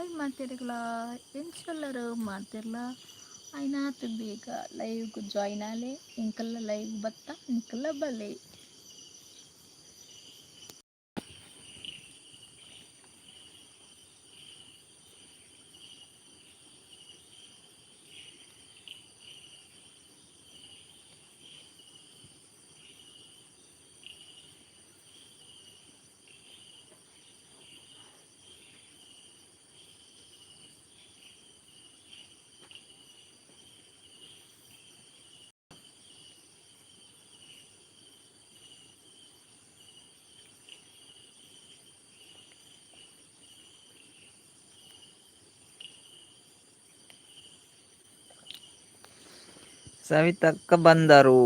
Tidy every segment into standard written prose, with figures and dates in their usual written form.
Hi ಮಾತೆರೆಗ್ಲ, ಎಂಚೊಲ್ಲರು ಮಾತೆರ್ಲ? ಆಯ್ನಾತ್ ಬೇಗ ಲೈವ್ಗ್ join ಆಲೆ. ಎಂಕಲ್ಲ live ಬತ್ತ, ನಿಕಲ್ಲ ಬಲೆ. ಸವಿತಕ್ಕ ಬಂದರು.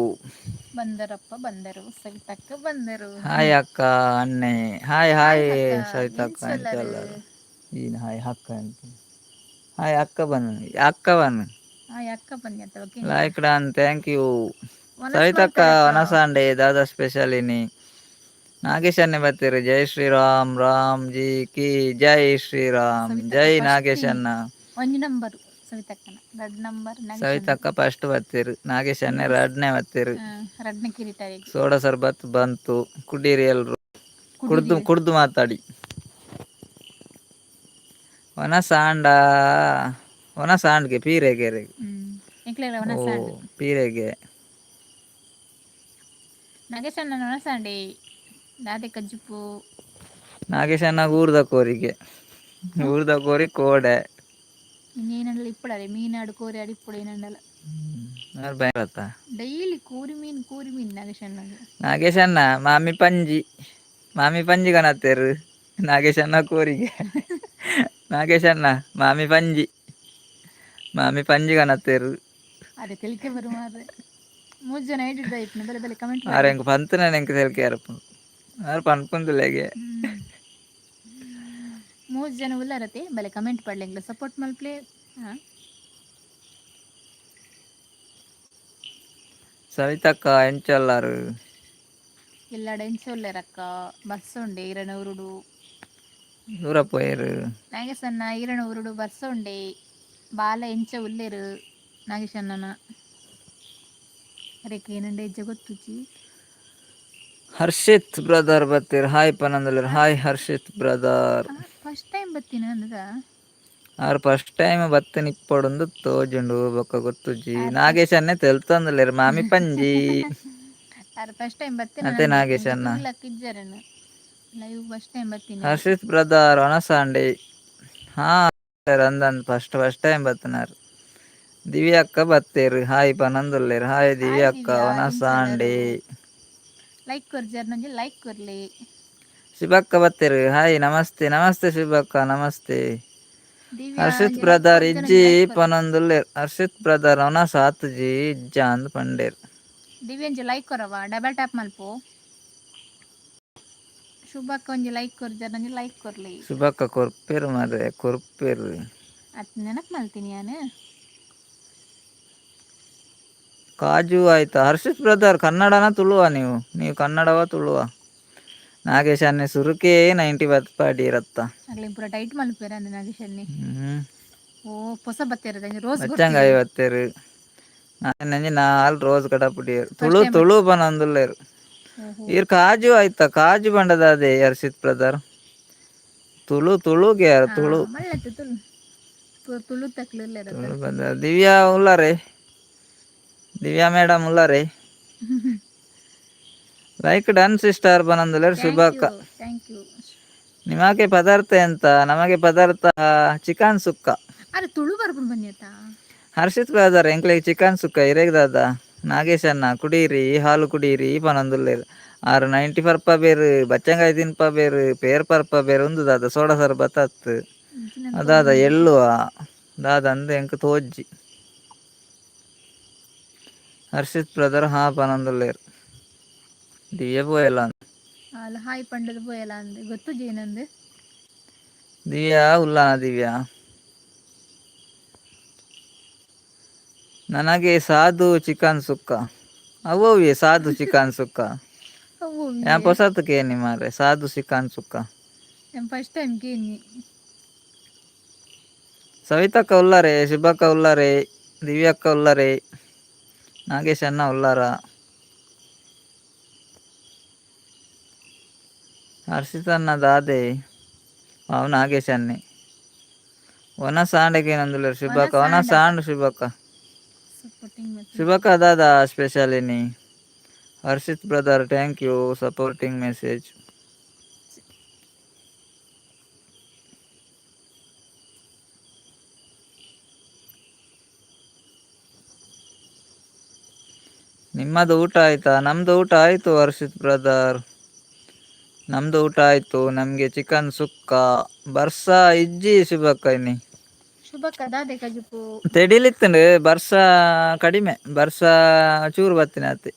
ಬಂದರಪ್ಪ ಬಂದರು, ಸವಿತಕ್ಕ ಬಂದರು. ಹಾಯ್ ಅಕ್ಕ, ಅಣ್ಣೆ ಹಾಯ್. Hi hi. ಅಕ್ಕ. ಸವಿತಕ್ಕ. ಎಂಚೊಲ್ಲರು? ಎಂಚೊಲ್ಲರು? ಈನ್ ಹಾಯ್ ಅಕ್ಕ ಅಂತ, ಹಾಯ್ ಅಕ್ಕ ಬಂದ, ಅಕ್ಕ ಬಂದ. ಹಾಯ್ ಅಕ್ಕ ಬನ್ನಿ. Okay. Like done, thank you. ವನಸ್ ಸವಿತಕ್ಕ. ಮಲ್ತಾರಕ್ಕ. ವನಸಾಂಡೆ ದಾದಾ ಸ್ಪೆಷಲ್ ಇನಿ? ನಾಗೇಶ್ ಅನ್ನೆ ಬರ್ತೀರಿ. ಜೈ ಶ್ರೀರಾಮ್, ರಾಮ್ ಜಿ ಕಿ ಜೈ, ಶ್ರೀರಾಮ್. ಸವಿತಕ್ಕ ಜೈ. ಫಸ್ಟ್. ನಾಗೇಶ್ ಅಣ್ಣ. ಒಂಜಿ ನಂಬರ್ ಸವಿತಕ್ಕನ, ರಡ್ಡ್ ನಂಬರ್. ಸವಿತಕ್ಕ ಫಸ್ಟ್ ಬರ್ತೀರಿ, ನಾಗೇಶ್ ಅನ್ನೆ ರಡ್ನೇ ಬರ್ತೀರಿ. ರಡ್ನ ಕಿರೀಟರಿಗೆ. ಸೋಡಾ ಸರ್ಬತ್ ಬಂತು, ಕುಡೀರಿ ಎಲ್ರು. ಕುಡ್ದು ಕುಡ್ದು ಮಾತಾಡಿ. ಒನ ಸಾಂಡ, ಒನ ಸಾಂಡ್ಗೆ ಪೀರೆಗೆ. ಎಂಕ್ಲೆಗ್ಲ. ಓ. ವನಸಾಂಡ್. ಪೀರೆಗೆ. ನಾಗೇಶ್ ಅಣ್ಣ ವನಸಾಂಡೆ, ದಾದೆ ಕಜ್ಜಿಪು? ನಾಗೇಶ್ ಅಣ್ಣ ಊರ್ದ ಕೋರಿಗೆ, ಊರ್ದ ಕೋರಿ ಕೋಡೆ. ಇನ್ನೇನಂಡಲ ಇಪ್ಪಡರೆ ಮೀನಾಡು ಕೋರಿ ಅಡಿ ಇಪ್ಪಡು ಏನಂಡಲ. ಭಯತ್ತ. ಡೈಲಿ ಕೋರಿ ಮೀನು, ಕೋರಿ ಮೀನು ನಾಗೇಶ್ ಅಣ್ಣಗೆ. ನಾಗೇಶ್ ಅಣ್ಣ ಮಾಮಿ ಪಂಜಿ, ಮಾಮಿ ಪಂಜಿ ಕನತ್ತೇರು. ನಾಗೇಶ್ ಅಣ್ಣ ಕೋರಿಗೆ. ನಾಗೇಶ್ ಅಣ್ಣ ಮಾಮಿ ಪಂಜಿ, ಮಾಮಿ ಪಂಜಿ ಕನತ್ತೇರು. ಅರೆ ತೆಲಿಕೆ ಬರು ಮಾರ್ರೆ. ಮೂರು ಜನ ಐಡಿ ಇಪ್ಪನು, ಬಲೆ ಬಲೆ ಕಮೆಂಟ್. ಆರ್ ಎಂಕ್ ಪಂತನ ಎಂಕ್ ತೆಲಿಕೆ ಅರಪುಂಡು, ಆರ್ ಪನ್ಪುಂದುಲೆಗೆ. ಮೂರು ಜನ ಉಲ್ಲರತೆ, ಬಲೆ ಕಮೆಂಟ್ ಪಡ್ಲೆ, ಎಂಕ್ಲ ಸಪೋರ್ಟ್ ಮಲ್ಪ್ಲೆ, ಹಾಂ. ಸವಿತಕ್ಕ, ಎಂಚೊಲ್ಲಾರು? ಇಲ್ಲಡ ಎಂಚ ಉಲ್ಲೇರಕ್ಕ? ಬಸ್ ಉಂಡೆ ಇರನ ಊರುಡು. ದೂರ ಪೋಯರು. ನಾಗೇಶಣ್ಣ, ಈರನ ಊರುಡು ಬರ್ಸ ಉಂಡೆ. ಬಾಲ ಎಂಚ ಉಲ್ಲೇರು ನಾಗೇಶಣ್ಣನ? ಅರೆಕ್ ಏನಂಡೆ ಇಜ್ಜ ಗೊತ್ತುಜಿ. ಹರ್ಷಿತ್ ಬ್ರದರ್ ಬತ್ತೀರ್, ಹಾಯ್ ಪನಂದುಲ್ಲೆರ್. Hi Harshith brother. First time ಬತ್ತೀನಿ ಅಂದದ. ಆರ್ ಫಸ್ಟ್ ಟೈಮ್ ಬತ್ತಿನ ಇಪ್ಪೊಡುಂದು ತೋಜುಂಡು, ಬೊಕ್ಕ ಗೊತ್ತುಜ್ಜಿ. ನಾಗೇಶ್ ಅನ್ನೆ ತೆಲ್ತೊಂದುಲ್ಲೆರ್, ಮಾಮಿ ಪಂಜಿ. ಆರ್ ಫಸ್ಟ್ ಟೈಮ್ ಬತ್ತೀನಿ. ಅತ್ತೆ ನಾಗೇಶ್ ಅಣ್ಣ. ಕಿಜ್ಜರನ್ ಲೈವ್ ಫಸ್ಟ್ ಟೈಮ್ ಬತ್ತೀನಿ. ಹರ್ಷಿತ್ ಬ್ರದರ್ ಒನಸಾಂಡೆ. ಹಾ, ಅಂದನ್ ಫಸ್ಟ್ ಫಸ್ಟ್ ಟೈಮ್ ಬತ್ತಿನಾರ್. ದಿವ್ಯಕ್ಕ ಬತ್ತೇರು, ಹಾಯ್ ಪನಂದುಲ್ಲೆರ್. ಹಾಯ್ ದಿವ್ಯಕ್ಕ. ದಿವ್ಯಾ. ಒನಸಾಂಡೆ. ಲೈಕ್ ಕೊರ್ಜರ್ ನಂಜಿ, ಲೈಕ್ ಕೊರ್ಲಿ. ಶಿವಕ್ಕ ಬತ್ತೇರು, ಹಾಯ್, ನಮಸ್ತೆ, ನಮಸ್ತೆ ಶಿವಕ್ಕ, ನಮಸ್ತೆ. ದಿವ್ಯಾ. ಹರ್ಷಿತ್ ಬ್ರದರ್ ಇಜ್ಜಿ ಪನೊಂದುಲ್ಲೆರ್. ಹರ್ಷಿತ್ ಬ್ರದರ್ ಒನಸ್ ಆತುಜಿ, ಇಜ್ಜ ಅಂದ್ ಪಂಡೇರ್. ದಿವ್ಯಂಜಿ ಲೈಕ್ ಕೊರವ, ಡಬಲ್ ಟ್ಯಾಪ್ ಮಲ್ಪು. ಶುಭಕ್ಕ ಒಂಜಿ ಲೈಕ್ ಕೊರ್ಜರ್ ನಂಜಿ, ಲೈಕ್ ಕೊರ್ಲಿ. ಶುಭಕ್ಕ ಕೊರ್ಪೇರು ಮಾರ್ರೆ, ಕೊರ್ಪೇರು. ಅತ್ ನೆನಪು ಮಲ್ತೀನಿ ಯಾನು. ಕಾಜು ಆಯ್ತಾ ಹರ್ಷಿತ್ ಬ್ರದರ್? ಕನ್ನಡನ ತುಳುವ ನೀವು? ನೀವು ಕನ್ನಡವ ತುಳುವ? ನಾಗೇಶ್ ಅನ್ನೆ ಸುರುಕೇ 90 ಬತ್ಪಾಡಿ ಇರತ್ತ. ಅಗ್ಲಿ ಪೂರ ಟೈಟ್ ಮಲ್ಪೇರ ಅಂದ ನಾಗೇಶನ್ನಿ. ಓ, ಪೊಸ ಬತ್ತೇರದ ರೋಸ್. ಬಚ್ಚಂಗಾಯಿ ಬತ್ತೇರು. ನಂಜಿ ನಾಲ್ ರೋಸ್ ಕಡಪುಡಿಯರು. ತುಳು ತುಳು ಪನೊಂದುಲ್ಲೆರ್. ಈರ್ ಕಾಜು ಆಯ್ತಾ? ಕಾಜು ಬಂಡದ ಅದೇ ಹರ್ಷಿತ್ ಬ್ರದರ್. ತುಳು ತುಳುಗೆ ಯಾರು ತುಳು. ಮಳ್ಳತ್ತು ತುಳು, ಪೂರ ತುಳು ತಕ್ಲು ಇಲ್ಲೇರ. ತುಳು ಬಂದ. ದಿವ್ಯಾ ಉಲ್ಲಾರೆ? ದಿವ್ಯಾ ಮೇಡಮ್ ಉಲ್ಲಾರೆ? ಲೈಕ್ ಡನ್ ಸಿಸ್ಟರ್ ಪನೊಂದುಲ್ಲೆರ್ ಶುಭಕ್ಕ. Thank you. ನಿಮಗೆ ಪದಾರ್ಥ ಎಂತ? ನಮಗೆ ಪದಾರ್ಥ ಚಿಕನ್ ಸುಕ್ಕ. ಅರೆ, ತುಳು ಬರ್ಪುಂಡು ಬನ್ನಿ ಆತ. ಹರ್ಷಿತ್ ಬ್ರದರ್, ಎಂಕ್ಲೆಗ್ ಚಿಕನ್ ಸುಕ್ಕ, ಇರೆಗ್ ದಾದ? ನಾಗೇಶ್ ಅಣ್ಣ ಕುಡೀರಿ, ಹಾಲು ಕುಡೀರಿ ಪನೊಂದುಲ್ಲೆರ್. ಆರು 90 ಪರ್ಪ ಬೇರು, ಬಚ್ಚಂಗಾಯಿ ತಿನ್ಪ ಬೇರು, ಪೇರ್ ಪರ್ಪ ಬೇರು. ಉಂದು ದಾದ? ಸೋಡಾ ಸರ್ಬತ್ ಅತ್ತು. ಅದಾದ ಎಳ್ಳುವ ದಾದ ಅಂದ್ ಎಂಕ್ ತೋಜ್ಜಿ. ಹರ್ಷಿತ್ ಬ್ರದರ್ ಹಾ ಪನೊಂದುಲ್ಲೆರ್. ದಿವ್ಯ ಪೋಯಲ್ಲ. ಅಲ್ಲ, ಹಾಯ್ ಪಂಡದ ಪೋಯಲ್ಲ ಅಂದ್, ಗೊತ್ತು ಏನಂದು. ದಿವ್ಯಾ ಉಲ್ಲಾನ? ದಿವ್ಯಾ, ನನಗೆ ಸಾಧು ಚಿಕನ್ ಸುಕ್ಕ. ಅವೇ ಸಾಧು ಚಿಕನ್ ಸುಕ್ಕ. ಯಾನ್ ಪೊಸತ್ ಕೇನಿ ಮಾರ್ರೆ, ಸಾಧು ಚಿಕನ್ ಸುಕ್ಕ. ಫಸ್ಟ್ ಟೈಮ್ ಕೇನಿ. ಸವಿತಕ್ಕ ಉಲ್ಲಾರೆ, ಶುಭಕ್ಕ ಉಲ್ಲಾರೆ, ದಿವ್ಯಕ್ಕ ಉಲ್ಲಾರೆ, ನಾಗೇಶ್ ಅಣ್ಣ ಉಲ್ಲಾರ, ಹರ್ಷಿತಣ್ಣ ದಾದೆ ಅವು ನಾಗೇಶ್ ಅನ್ನೆ. ಒನ ಸಾಂಡಕೇನಂದುಲ್ಲೆರ್ ಶುಭಕ್ಕ, ಒನ ಸಾಂಡ್ ಶುಭಕ್ಕ. ಸಪೋರ್ಟಿಂಗ್. ಶುಭಕ್ಕ ದಾದ ಸ್ಪೆಷಲ್ ಇನಿ? Harshit brother, thank you supporting message. ನಿಮ್ಮದು ಊಟ ಆಯ್ತಾ? ನಮ್ಮದು ಊಟ ಆಯಿತು ಹರ್ಷಿತ್ ಬ್ರದರ್, ನಮ್ಮದು ಊಟ ಆಯಿತು. ನಮಗೆ ಚಿಕನ್ ಸುಕ್ಕ. ಬರ್ಸ ಇಜ್ಜಿ ಶುಭಕ್ಕ ಇನ್ನಿ. ಶುಭಕ್ಕ ದಾದೆ ಕಜಿಪು? ತೆಡಿಲಿತ್ತಂಡು, ಬರ್ಸ ಕಡಿಮೆ, ಬರ್ಸ ಚೂರು ಬತ್ತಿನ ಅತ್ತೆ.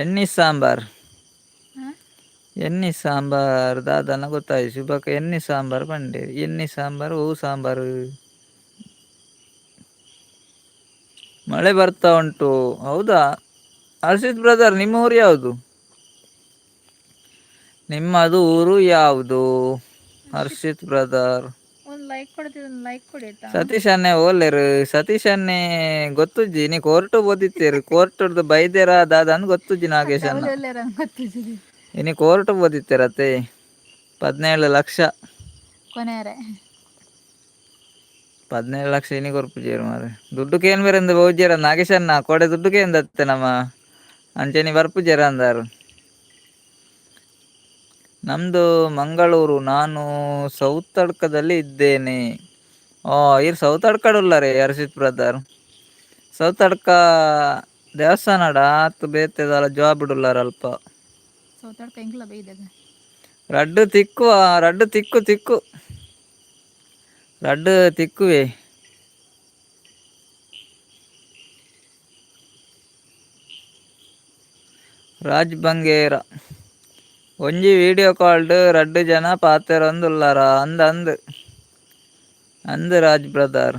ಎಣ್ಣೆ ಸಾಂಬಾರ್. ಹಾ? ಎಣ್ಣೆ ಸಾಂಬಾರ್ ದಾದನ ಗೊತ್ತಾಯ್ ಶುಭಕ್ಕ. ಎಣ್ಣೆ ಸಾಂಬಾರ್ ಪಂಡೆ, ಎಣ್ಣೆ ಸಾಂಬಾರ್, ಹೂ ಸಾಂಬಾರು. ಮಳೆ ಬರ್ತಾ ಉಂಟು, ಹೌದಾ ಹರ್ಷಿತ್ ಬ್ರದರ್? ನಿಮ್ಮ ಊರು ಯಾವುದು? ನಿಮ್ಮದು ಊರು ಯಾವುದು ಹರ್ಷಿತ್ ಬ್ರದರ್? ಒಂದು ಲೈಕ್ ಕೊಡ್ತಿದ್, ಒಂದು ಲೈಕ್ ಕೊಡಿ ಆಯ್ತಾ? ಸತೀಶ್ ಅನ್ನೆ ಓಲ್ಲೇರು? ಸತೀಶ್ ಅನ್ನೆ ಗೊತ್ತುಜ್ಜಿ. ನೀ ಕೋರ್ಟು ಓದಿತ್ತೀರು, ಕೋರ್ಟ್ ಬೈದೇರ ದಾದ ಅಂದ್ ಗೊತ್ತುಜ್ಜಿ ನಾಗೇಶ್ ಅನ್ನ. ಒಳ್ಳೆ ಗೊತ್ತಿದ್ದೀರಿ. ಇನಿ ಕೋರ್ಟ್ ಓದಿತ್ತೀರತ್ತೆ. 17 ಲಕ್ಷ. ಕೊನೆಯರೆ. 17 ಲಕ್ಷ ಇನಿ ಕೊರ್ಪುಜೇರು ಮಾರೆ. ದುಡ್ಡು ಕೇನ್ ಬೇರೆಂದು ಬೋಜ್ಜೇರ ನಾಗೇಶ್ ಅನ್ನ. ಕೋಡೆ ದುಡ್ಡು ಕೇಂದತ್ತೆ ನಮ್ಮ ಅಂಚೆನಿ ಬರ್ಪುಜೇರ ಅಂದಾರು. ನಮ್ಮದು ಮಂಗಳೂರು, ನಾನು ಸೌತಡ್ಕದಲ್ಲಿ ಇದ್ದೇನೆ. ಓ, ಇರ್ ಸೌತಡ್ಕಡ್ ಉಲ್ಲರೆ ಹರ್ಷಿತ್ ಬ್ರದರ್? ಸೌತಡ್ಕ ದೇವಸ್ಥಾನಡ ಆತ್ ಬೇತೆದಲ್ಲ ಜಾಬ್ ಉಲ್ಲಾರ ಅಲ್ಪ. ಸೌತಡ್ಕ ಎಂಕ್ಲ ಬೈದಾಗ. ರಡ್ಡು ತಿಕ್ಕುವ, ರಡ್ಡು ತಿಕ್ಕು ತಿಕ್ಕು, ರಡ್ಡು ತಿಕ್ಕುವೆ. ರಾಜ್ ಬಂಗೇರ, ಒಂಜಿ ವಿಡಿಯೋ ಕಾಲ್ಡ್ ರಡ್ಡು ಜನ ಪಾತೆರೊಂದುಲ್ಲಾರ ಅಂದ್ ಅಂದ್ ಅಂದ್ ರಾಜ್ ಬ್ರದರ್.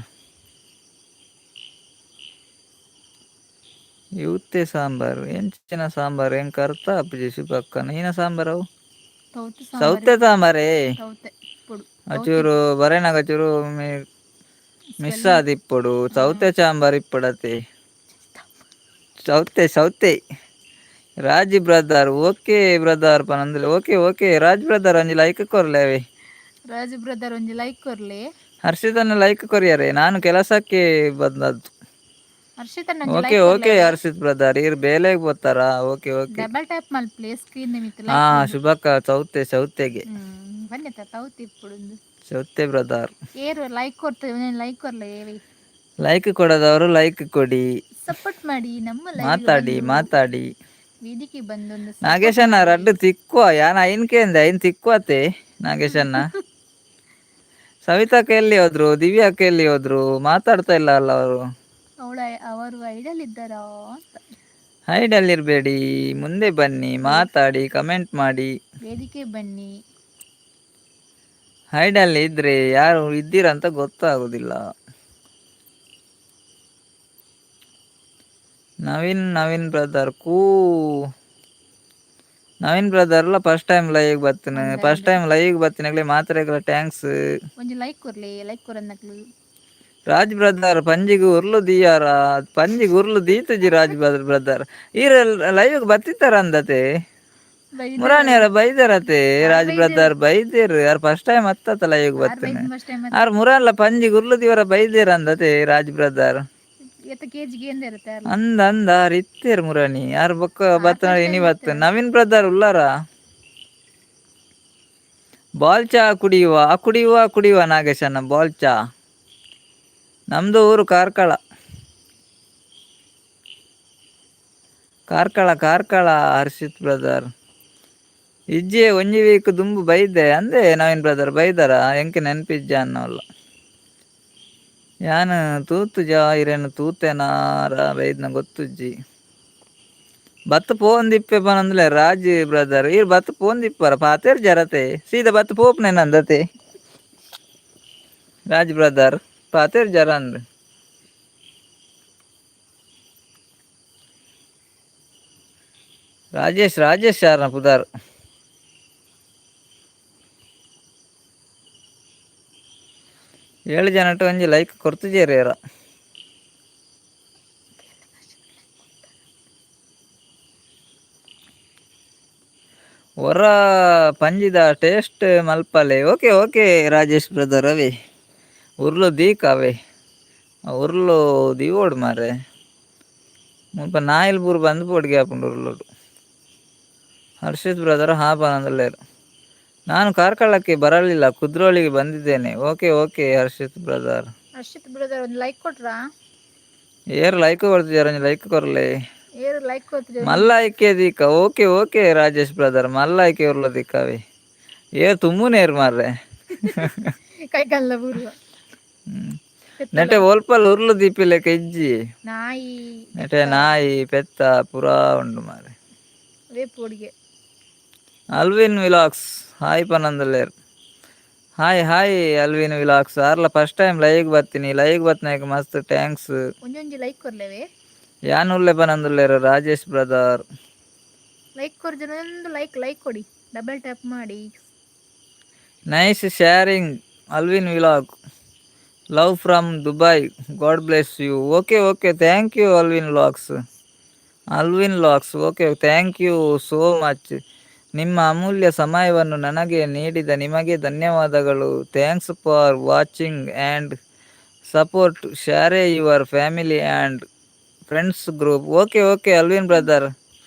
ಯೂತೆ ಸಾಂಬಾರ್ ಎಂಚಿನ ಸಾಂಬಾರ್? ಎಂಕ್ ಅರ್ಥ ಆಪುಜಿ ಶುಭಕ್ಕ. ನೀನ ಸಾಂಬಾರ್ ಅವು? ತೌತೆ ಸಾಂಬಾರ್. ಸೌತೆ ಸಾಂಬಾರೇ? ತೌತೆ ಪೊಡು. ಅಚೂರು ಬರೇನಾಗ ಚೂರು ಮಿಸ್ ಆದಿಪ್ಪೊಡು. ಸೌತೆ ಸಾಂಬಾರ್ ಇಪ್ಪಡತೆ, ಸೌತೆ ಸೌತೆ. ರಾಜ್ ಬ್ರದರ್, ಓಕೆ ಬ್ರದರ್ ಪನಂದ್ರೆ. ಓಕೆ ಓಕೆ ರಾಜ್ ಬ್ರದರ್, ಒಂಜಿ ಲೈಕ್ ಕೊರ್ಲೇವೆ. ರಾಜು ಬ್ರದರ್, ಒಂಜಿ ಲೈಕ್ ಕೊರ್ಲೆ. ಹರ್ಷಿತನ ಲೈಕ್ ಕೊರಿಯರೆ. ನಾನು ಕೆಲಸಕ್ಕೆ ಬಂದದ್ದು. ಹರ್ಷಿತ್ ಒಂಜಿ okay. Like. Okay Harshith brother, ಇರ್ ಬೇಲೆಗ್ ಬೋತಾರಾ? Okay okay. ಡಬಲ್ ಟ್ಯಾಪ್ ಮಲ್ಪ್ಲೆ ಸ್ಕ್ರೀನ್ ಮಿತ್. ಹಾ ಶುಭಕ್ಕ, ಸೌತೆ ಸೌತೆಗೆ. ಬನ್ನಿ ತೌತೆ ಇಪ್ಪುಡು. ಸೌತೆ ಬ್ರದರ್. ಏರು ಲೈಕ್ ಕೊಡ್ತೇವೆ, ಲೈಕ್ ಕೊರ್ಲೆ ಏವಿ. ಲೈಕ್ ಕೊಡದವರು ಲೈಕ್ ಕೊಡಿ. ಸಪೋರ್ಟ್ ಮಾಡಿ ನಮ್ಮ ಲೈವ್. ಮಾತಾಡಿ ಮಾತಾಡಿ. ವೇದಿಕೆ ಬಂದೊಂದು. ನಾಗೇಶಣ್ಣ, ರಡ್ಡು ತಿಕ್ಕುವ ಯಾನ ಐನ್ಕೆ ಅಂದೆ, ಐನ್ ತಿಕ್ಕುವತೆ ನಾಗೇಶಣ್ಣ. ಸವಿತಕ್ಕ ಎಲ್ಲಿ ಹೋದ್ರು? ದಿವ್ಯಾಕ್ಕ ಎಲ್ಲಿ ಹೋದ್ರು? ಮಾತಾಡ್ತಾ ಇಲ್ಲ ಅಲ್ಲ ಅವರು? ಅವಳ ಅವರು ಐಡಲ್ ಇದ್ದಾರಾ ಅಂತ. ಹೈಡಲ್ಲಿರಬೇಡಿ, ಮುಂದೆ ಬನ್ನಿ, ಮಾತಾಡಿ, ಕಮೆಂಟ್ ಮಾಡಿ. ವೇದಿಕೆ ಬನ್ನಿ. ಹೈಡಲ್ಲಿ ಇದ್ರೆ ಯಾರು ಇದ್ದೀರಂತ ಗೊತ್ತಾಗುದಿಲ್ಲ. ನವೀನ್, ನವೀನ್ ಬ್ರದರ್ ಕೂ, ನವೀನ್ ಬ್ರದರ್ ಎಲ್ಲ ಫಸ್ಟ್ ಟೈಮ್ ಲೈವ್ ಬತ್ತಿನ. ಫಸ್ಟ್ ಟೈಮ್ ಲೈವ್ ಬತ್ತಿನಗ್ಲೆ ಮಾತ್ರೆಗಳ thanks. ಒಂಜಿ ಲೈಕ್ ಕೊರ್ಲೆ, ಲೈಕ್ ಕೊರನ್ನಕ್ಲು. ರಾಜ್ ಬ್ರದರ್, ಪಂಜಿಗ್ ಉರ್ಲು ದೀಯಾರ? ಪಂಜಿಗ್ ಉರ್ಲು ದೀತುಜಿ ರಾಜ್ ಬ್ರದರ್. ಈರ ಲೈವ್ ಬತ್ತಿತ್ತಾರ ಅಂದತೆ. ಮುರಾನಿಯರ ಬೈದರತೆ ರಾಜ್ ಬ್ರದರ್, ಬೈದೇರು. ಯಾರು ಫಸ್ಟ್ ಟೈಮ್ ಅತ್ತತ ಲೈವ್ ಬತ್ತಿನ? First time. ಆರ್ ಮುರಾನ್ಲ ಪಂಜಿ ಉರ್ಲು ದಿವರ ಬೈದೇರ ಅಂದತೆ ರಾಜ್ ಬ್ರದರ್. ಎತ್ತ ಕೆಜಿ ಇರುತ್ತೆ. ಅಂದ ಅಂದ, ಆರ್ ಇತ್ತೇರು ಮುರಾಣಿ. ಯಾರು ಬೊಕ್ಕ ಬತ್ತನ ಇನಿ ಬತ್ತ. ನವೀನ್ ಬ್ರದರ್ ಉಲ್ಲಾರ? ಬಾಲ್ ಚಾ ಕುಡಿಯುವ, ಕುಡಿಯುವ, ಕುಡಿಯುವ ನಾಗೇಶಣ್ಣ ಬಾಲ್ ಚಾ. ನಮ್ದು ಊರು ಕಾರ್ಕಳ, ಕಾರ್ಕಳ, ಕಾರ್ಕಳ. ಹರ್ಷಿತ್ ಬ್ರದರ್ ಇಜ್ಜೆ, ಒಂಜಿ ವೀಕ್ ದುಂಬು ಬೈದೆ ಅಂದೆ. ನವೀನ್ ಬ್ರದರ್ ಬೈದಾರ? ಎಂಕ್ ನೆನಪಿಜ್ಜ ಅನ್ನವಲ್ಲ. ಯಾನ್ ತೂತುಜ ಇರೇನು ತೂತೆನಾರ ಬೈದ್ನ ಗೊತ್ತುಜ್ಜಿ. ಬತ್ತು ಪೋಂದಿಪ್ಪೆ ಪನಂದ್ಲೆ ರಾಜ್ ಬ್ರದರ್. ಈರ್ ಬತ್ತು ಪೋಂದಿಪ್ಪರ ಪಾತೆರ್ ಜರತೆ, ಸೀದಾ ಬತ್ತು ಪೋಪುನೇನಂದತೆ ರಾಜ್ ಬ್ರದರ್, ಪಾತೆರ್ ಜರ ಅಂದ್. ರಾಜೇಶ್, ರಾಜೇಶ್ ಯಾರನ ಪುದಾರ್? ಏಳು ಜನಟ ಒಂಜಿ ಲೈಕ್ ಕೊರ್ತುಜೇರು. ಒರ ಪಂಜಿದ taste ಮಲ್ಪಲೆ. Okay okay Rajesh brother. ಅವೇ ಉರ್ಲು ದೀಕ್, ಅವೇ ಉರ್ಲು ದೀವೋಡು ಮಾರೆ. ಮುಲ್ಪ ನಾಯಿಲ್ ಪೂರ ಬಂದು ಪೋಡಿಗೆ ಆಪುಂಡು ಉರ್ಲುಡು. ಹರ್ಷಿತ್ ಬ್ರದರ್ ಹಾ ಪನೊಂದುಲ್ಲೆರ್. ನಾನು ಕಾರ್ಕಳಕ್ಕೆ ಬರಲಿಲ್ಲ, ಕುದ್ರೋಳಿಗೆ ಬಂದಿದ್ದೇನೆ. Okay okay Harshit brother. Harshit brother, ಒಂದು ಲೈಕ್ ಕೊಟ್ರಾ? ಏರ್ ಲೈಕ್ ಕೊಡ್ತಿದ್ದಾರೆ? ಒಂಜಿ ಲೈಕ್ ಕೊರ್ಲೆ. ಏರು ಲೈಕ್ ಕೊಡ್ತಿದ್ದಾರೆ? ಮಲ್ಲ ಆಯ್ಕೆ ದೀಕ. Okay okay Rajesh brother. ಮಲ್ಲ ಆಯ್ಕೆ ಉರ್ಲ ದಿಕ್ಕವೆ. ಏರ್ ತುಮ್ಮುನೇರ್ ಮಾರ್ರೆ. ಕೈಕಲ್ಲ ಬೂರ್ವ. ನೆಟೆ ಒಲ್ಪಲ್ ಉರ್ಲು ದೀಪಿಲೆಕ ಇಜ್ಜಿ. ನಾಯಿ. ನೆಟೆ ನಾಯಿ ಪೆತ್ತ ಪೂರಾ ಉಂಡು ಮಾರ್ರೆ. ಅವೇ ಪೋಡಿಗೆ. Alvin vlogs hi ಪನೊಂದುಲ್ಲೆರ್. Hi hi Alvin vlogs. ಆರ್ಲ first time live ಬತ್ತೀನಿ. ಲೈವ್ ಬತ್ನಾಕ್ ಮಸ್ತ್ thanks. ಒಂಜೊಂಜಿ ಲೈಕ್ ಕೊರ್ಲೆವೆ. ಯಾನ್ ಉಲ್ಲೆ ಪನೊಂದುಲ್ಲೆರ್ ರಾಜೇಶ್ ಬ್ರದರ್. ಲೈಕ್ ಕೊರ್ಜನ, ಒಂದು ಲೈಕ್ ಲೈಕ್ ಕೊಡಿ, ಡಬಲ್ ಟ್ಯಾಪ್ ಮಾಡಿ. Nice sharing Alvin vlog. Love from Dubai. God bless you. Okay okay, thank you Alvin vlogs. Alvin vlogs, okay, thank you so much. ನಿಮ್ಮ ಅಮೂಲ್ಯ ಸಮಯವನ್ನು ನನಗೆ ನೀಡಿದ ನಿಮಗೆ ಧನ್ಯವಾದಗಳು. Thanks for watching and support. Share your family and friends group. Okay okay Alvin brother.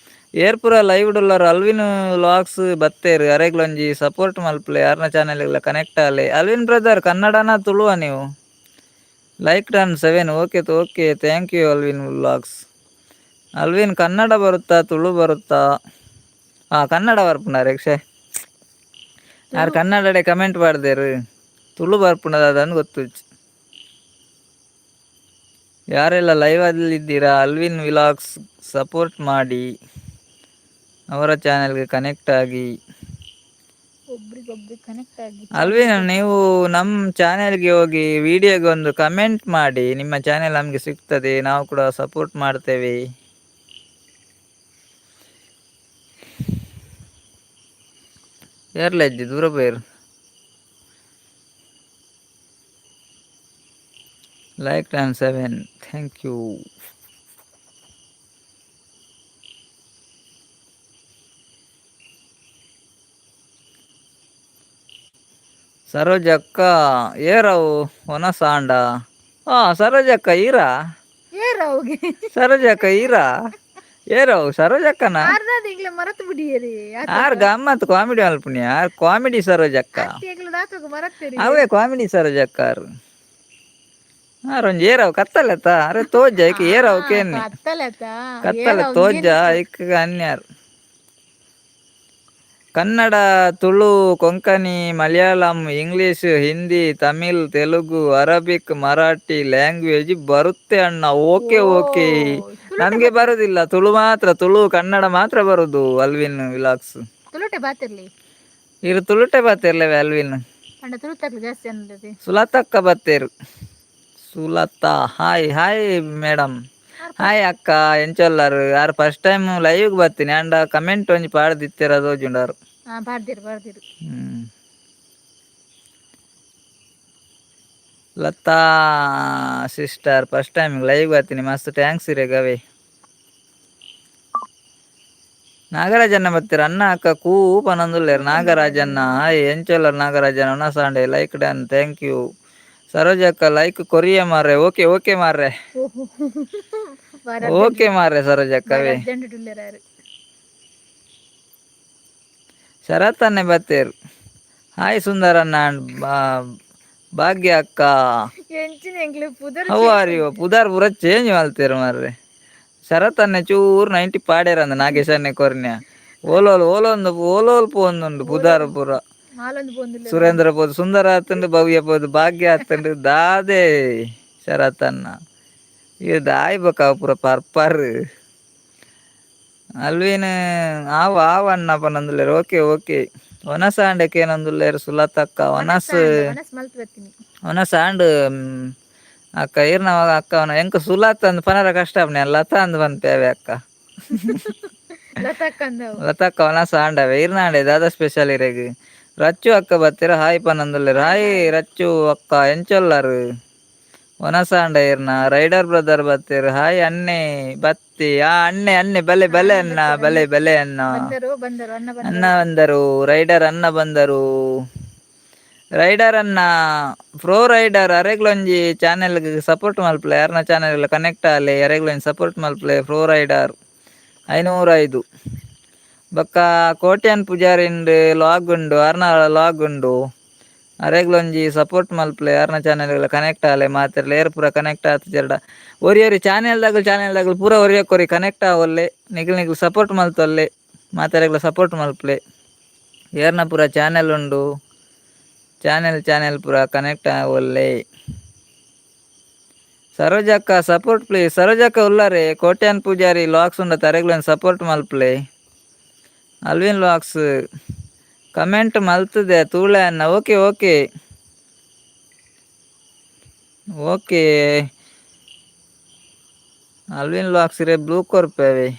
ಏರ್ಪುರ live ಡೊಲ್ಲರ್ Alvin vlogs ಬತ್ತೇರು. ಅರೆಗ್ಲೊಂಜಿ support ಮಲ್ಪಲೆ, ಯಾರನ channel connect ಆಲೆ. Alvin brother, ಕನ್ನಡನ ತುಳುವ ನೀವು? Like done seven. Okay okay, thank you Alvin vlogs. Alvin Kannada ಬರುತ್ತಾ, ತುಳು ಬರುತ್ತಾ? ಹಾಂ, ಕನ್ನಡ ಬರ್ಪುಂಡ ರೇಕ್ಷೆ. ಯಾರು ಕನ್ನಡಡೆ comment ಮಾಡ್ದೇರು? Tulu ಬರ್ಪುಂಡದ ಅದಂದು ಗೊತ್ತು. ಯಾರೆಲ್ಲ live ಇದ್ದೀರಾ, Alvin vlogs support ಮಾಡಿ, ಅವರ ಚಾನೆಲ್ಗೆ ಕನೆಕ್ಟ್ ಆಗಿ. ಒಬ್ರಿಗೊಬ್ರಿಗೆ ಕನೆಕ್ಟ್ ಆಗಿ. ಅಲ್ವಿನ್, ನೀವು ನಮ್ಮ ಚಾನೆಲ್ಗೆ ಹೋಗಿ ವಿಡಿಯೋಗೆ ಒಂದು ಕಮೆಂಟ್ ಮಾಡಿ. ನಿಮ್ಮ ಚಾನೆಲ್ ನಮಗೆ ಸಿಗ್ತದೆ, ನಾವು ಕೂಡ ಸಪೋರ್ಟ್ ಮಾಡ್ತೇವೆ. ಏರ್ಲ ಇಜ್ಜಿ ದೂರ ಪೇರು. Like done seven, thank you. ಸರೋಜಕ್ಕ ಏರವು ಒನಸಾಂಡ. ಹಾ ಸರೋಜಕ್ಕ ಈರಾ? ಏರವುಗೆ. ಸರೋಜಕ್ಕ ಈರಾ? ಏರವು ಸರೋಜಕ್ಕನ? ಅರ್ಧ ಇಂಗ್ಲ ಮರತು ಬಿಡಿಯರಿ. ಆರ್ ಗಮ್ಮತ್ ಕಾಮಿಡಿ ಮಲ್ಪುನಿ ಆರ್, ಕಾಮಿಡಿ ಸರೋಜಕ್ಕ. ಮರತ್ತೇರಿ. ಅವೇ ಕಾಮಿಡಿ ಸರೋಜಕ್ಕ ಆರ್. ಆರ್ ಒಂಜಿ ಏರವು ಕತ್ತಲೆತ್ತ ಅರೆ ತೋಜ ಐಕ್ ಏರವು ಕೇನ್ನಿ. ಕತ್ತಲೆತ್ತ. ಕತ್ತಲೆ ತೋಜ ಐಕ್ ಅನ್ಯಾರ್. Kannada, Tulu, Konkani, Malayalam, English, Hindi, Tamil, Telugu, Arabic, Marathi language ಬರುತ್ತೆ ಅಣ್ಣ. ಓಕೆ ಓಕೆ, ನಮಗೆ ಬರುದಿಲ್ಲ. ತುಳು ಮಾತ್ರ, ತುಳು ಕನ್ನಡ ಮಾತ್ರ ಬರುದು ಅಲ್ವಿನ್ ವಿಲಾಗ್ಸ್. ತುಳುಟೆ ಬಾತಿರ್ಲಿ. ಇರು ತುಳುಟೆ ಬತ್ತಿರ್ಲವೆ ಅಲ್ವಿನ್. ಅಂಡ ತುಳುತಕ್ಲು ಜಾಸ್ತಿ ಅನ್ನೋದು. ಸುಲತಕ್ಕ ಬತ್ತೇರು. Sulatha hi hi madam. Hi ಅಕ್ಕ, ಎಂಚೊಲ್ಲಾರು? ಯಾರು first time live ಬರ್ತೀನಿ ಅಂಡ ಕಮೆಂಟ್ ಒಂಜಿ ಪಾಡ್ದಿತ್ತೆರ ತೋಜುಂಡಾರು. ಹಾ, ಬಾರ್ದಿರು ಬಾರ್ದಿರು. Latha sister first time live ಬರ್ತೀನಿ, ಮಸ್ತ್ thanks ಇರೇಗವೇ. ನಾಗರಾಜಣ್ಣ ಬತ್ತೀರ. ಅಣ್ಣ ಅಕ್ಕ ಕೂ ಪನೊಂದುಲ್ಲೆರ್. ನಾಗರಾಜಣ್ಣ ಹಾಯ್, ಎಂಚೊಲ್ಲರ್ ನಾಗರಾಜಣ್ಣ? ಒನಸಾಂಡೆ like done, thank you. ಸರೋಜಕ್ಕ like ಕೊರಿಯ ಮಾರ್ರೆ. ಓಕೆ ಓಕೆ ಮಾರ್ರೆ. ಓಕೆ ಮಾರ್ರೆ ಸರೋಜಕ್ಕವೇ. ಶರತ್ ಅನ್ನೆ ಬತ್ತೇರು. ಹಾಯ್ ಸುಂದರಣ್ಣ ಅಂಡ್ ಭಾಗ್ಯ ಅಕ್ಕ. How are you? ಪುದಾರ್ ಪೂರ ಚೇಂಜ್ ಮಲ್ತೇರು ಮಾರ್ರೆ. ಶರತ್ ಅನ್ನೆ ಚೂರು 90 ಪಾಡೇರಂದ ನಾಗೇಶ್ ಅನ್ನೆ ಕೊರ್ನ್ಯ. ಓಲೋಲ್ ಓಲೊಂದು ಓಲೋಲ್ ಪೋಂದುಂಡು ಪುದಾರ್ ಪೂರ. ಸುರೇಂದ್ರ ಪೋದು, ಸುಂದರ ಆತುಂಡು, ಭವ್ಯ ಪೋದು, ಭಾಗ್ಯ ಆತುಂಡು. ದಾದೆ ಶರತ್ ಅಣ್ಣ ಇದು ದಾಯಿ ಬೊಕ ಪೂರ ಪರ್ಪರ್. ಅಲ್ವಿನ್ ಆವು ಆವು ಅಣ್ಣ ಪನೊಂದುಲ್ಲೆರ್. Okay okay. ಒನಸಾಂಡೆ ಕೇನೊಂದುಲ್ಲೆರ್ ಸುಲತಕ್ಕ. ಒನಸ್ ಒನಸಾಂಡ್ ಅಕ್ಕ ಈರ್ನ ಅಕ್ಕ ಎಂಕ್ ಸುಲತ್ ಅಂದ್ ಪನರ ಕಷ್ಟ ಆಪುಂಡು, ಯಾನ್ ಲತಾ ಅಂದ್ ಪನ್ಪೆ ಅಕ್ಕ. ಲತಕ್ಕ ಒನಸ್ ಆಂಡವೆ. ಈರ್ನಾಂಡೆ ದಾದ ಸ್ಪೆಷಲ್ ಇರೆಗ್? Rachchu ಅಕ್ಕ ಬತ್ತೀರ ಹಾಯ್ ಪನಂದುಲ್ಲೇರು. Hi hi hi. Rachchu ಅಕ್ಕ ಎಂಚೊಲ್ಲಾರು ವನಸಾಂಡ ಇರ್ನ. ರೈಡರ್ ಬ್ರದರ್ ಬತ್ತೀರ್. ಹಾಯ್ ಅಣ್ಣೆ ಬತ್ತಿ. ಆ ಅಣ್ಣೆ ಅಣ್ಣೆ ಬಲೆ ಹಾ ಬಲೆ ಅಣ್ಣ ಅಣ್ಣ ಬರ್ತಾರೆ ಅಣ್ಣ. ಬಲೆ ಬಲೆ ಅಣ್ಣ. ಬಂದರು ಬಂದರು ಅಣ್ಣ ಅಣ್ಣ ಬಂದರು. ಬಂದರು, ರೈಡರ್ ಅಣ್ಣ ಬಂದರು. ರೈಡರ್ ಅಣ್ಣ ಪ್ರೋ ರೈಡರ್ ಅರೆಗ್ಲೊಂಜಿ ಚಾನೆಲ್ ಸಪೋರ್ಟ್ ಮಲ್ಪಲೆ. ಯಾರನ್ನ ಚಾನೆಲ್ ಕನೆಕ್ಟ್ ಆಲೆ ಅರೆಗ್ಲೊಂಜಿ ಸಪೋರ್ಟ್ ಮಲ್ಪಲೆ. ಪ್ರೋ ರೈಡರ್ 505 ಬೊಕ್ಕ ಕೋಟ್ಯಾನ್ ಪೂಜಾರಿಂಡ್ ಲಾಗ್ ಉಂಡು, ಅರ್ನ ಲಾಗ್ ಉಂಡು. ಅರೆಗ್ಲೊಂಜಿ ಸಪೋರ್ಟ್ ಮಲ್ಪಲೆ. ಯಾರನ್ನ ಚಾನೆಲ್ ಕನೆಕ್ಟ್ ಆಲೆ ಮಾತೆರ್ಲ ಏರ್ ಪೂರ ಕನೆಕ್ಟ್ ಆತುಜೆರ್ಡ ಒರಿ ಒರಿ ಚಾನೆಲ್ ದಗಲ್ ಚಾನೆಲ್ ದಗಲ್ ಪೂರ ಒರಿಯಕ್ಕೊರಿ ಕನೆಕ್ಟ್ ಆವೊಲ್ಲೆ. ನಿಗಲ್ ನಿಗಲ್ ಸಪೋರ್ಟ್ ಮಲ್ತೊಲ್ಲೆ, ಮಾತೆರೆಗ್ಲ ಸಪೋರ್ಟ್ ಮಲ್ಪಲೆ. ಏರ್ನ ಪೂರ ಚಾನೆಲ್ ಉಂಡು, ಚಾನೆಲ್ ಚಾನೆಲ್ ಪೂರ ಕನೆಕ್ಟ್ ಆವೊಲ್ಲೆ. ಸರೋಜಕ್ಕ ಸಪೋರ್ಟ್ ಪ್ಲೀಸ್. ಸರೋಜಕ್ಕ ಉಲ್ಲಾರೆ ಕೋಟ್ಯಾನ್ ಪೂಜಾರಿ ಲಾಕ್ಸ್ ಉಂಡ ತರೆಗ್ಲೊಂಜಿ ಸಪೋರ್ಟ್ ಮಲ್ಪಲೆ. Alvin LOX comment ಮಲ್ತದೆ ತೂಳೆ ಅನ್ನ. Okay okay okay. Alvin LOX ಇರೆ ಬ್ಲೂ ಕೊರ್ಪೇವೆ.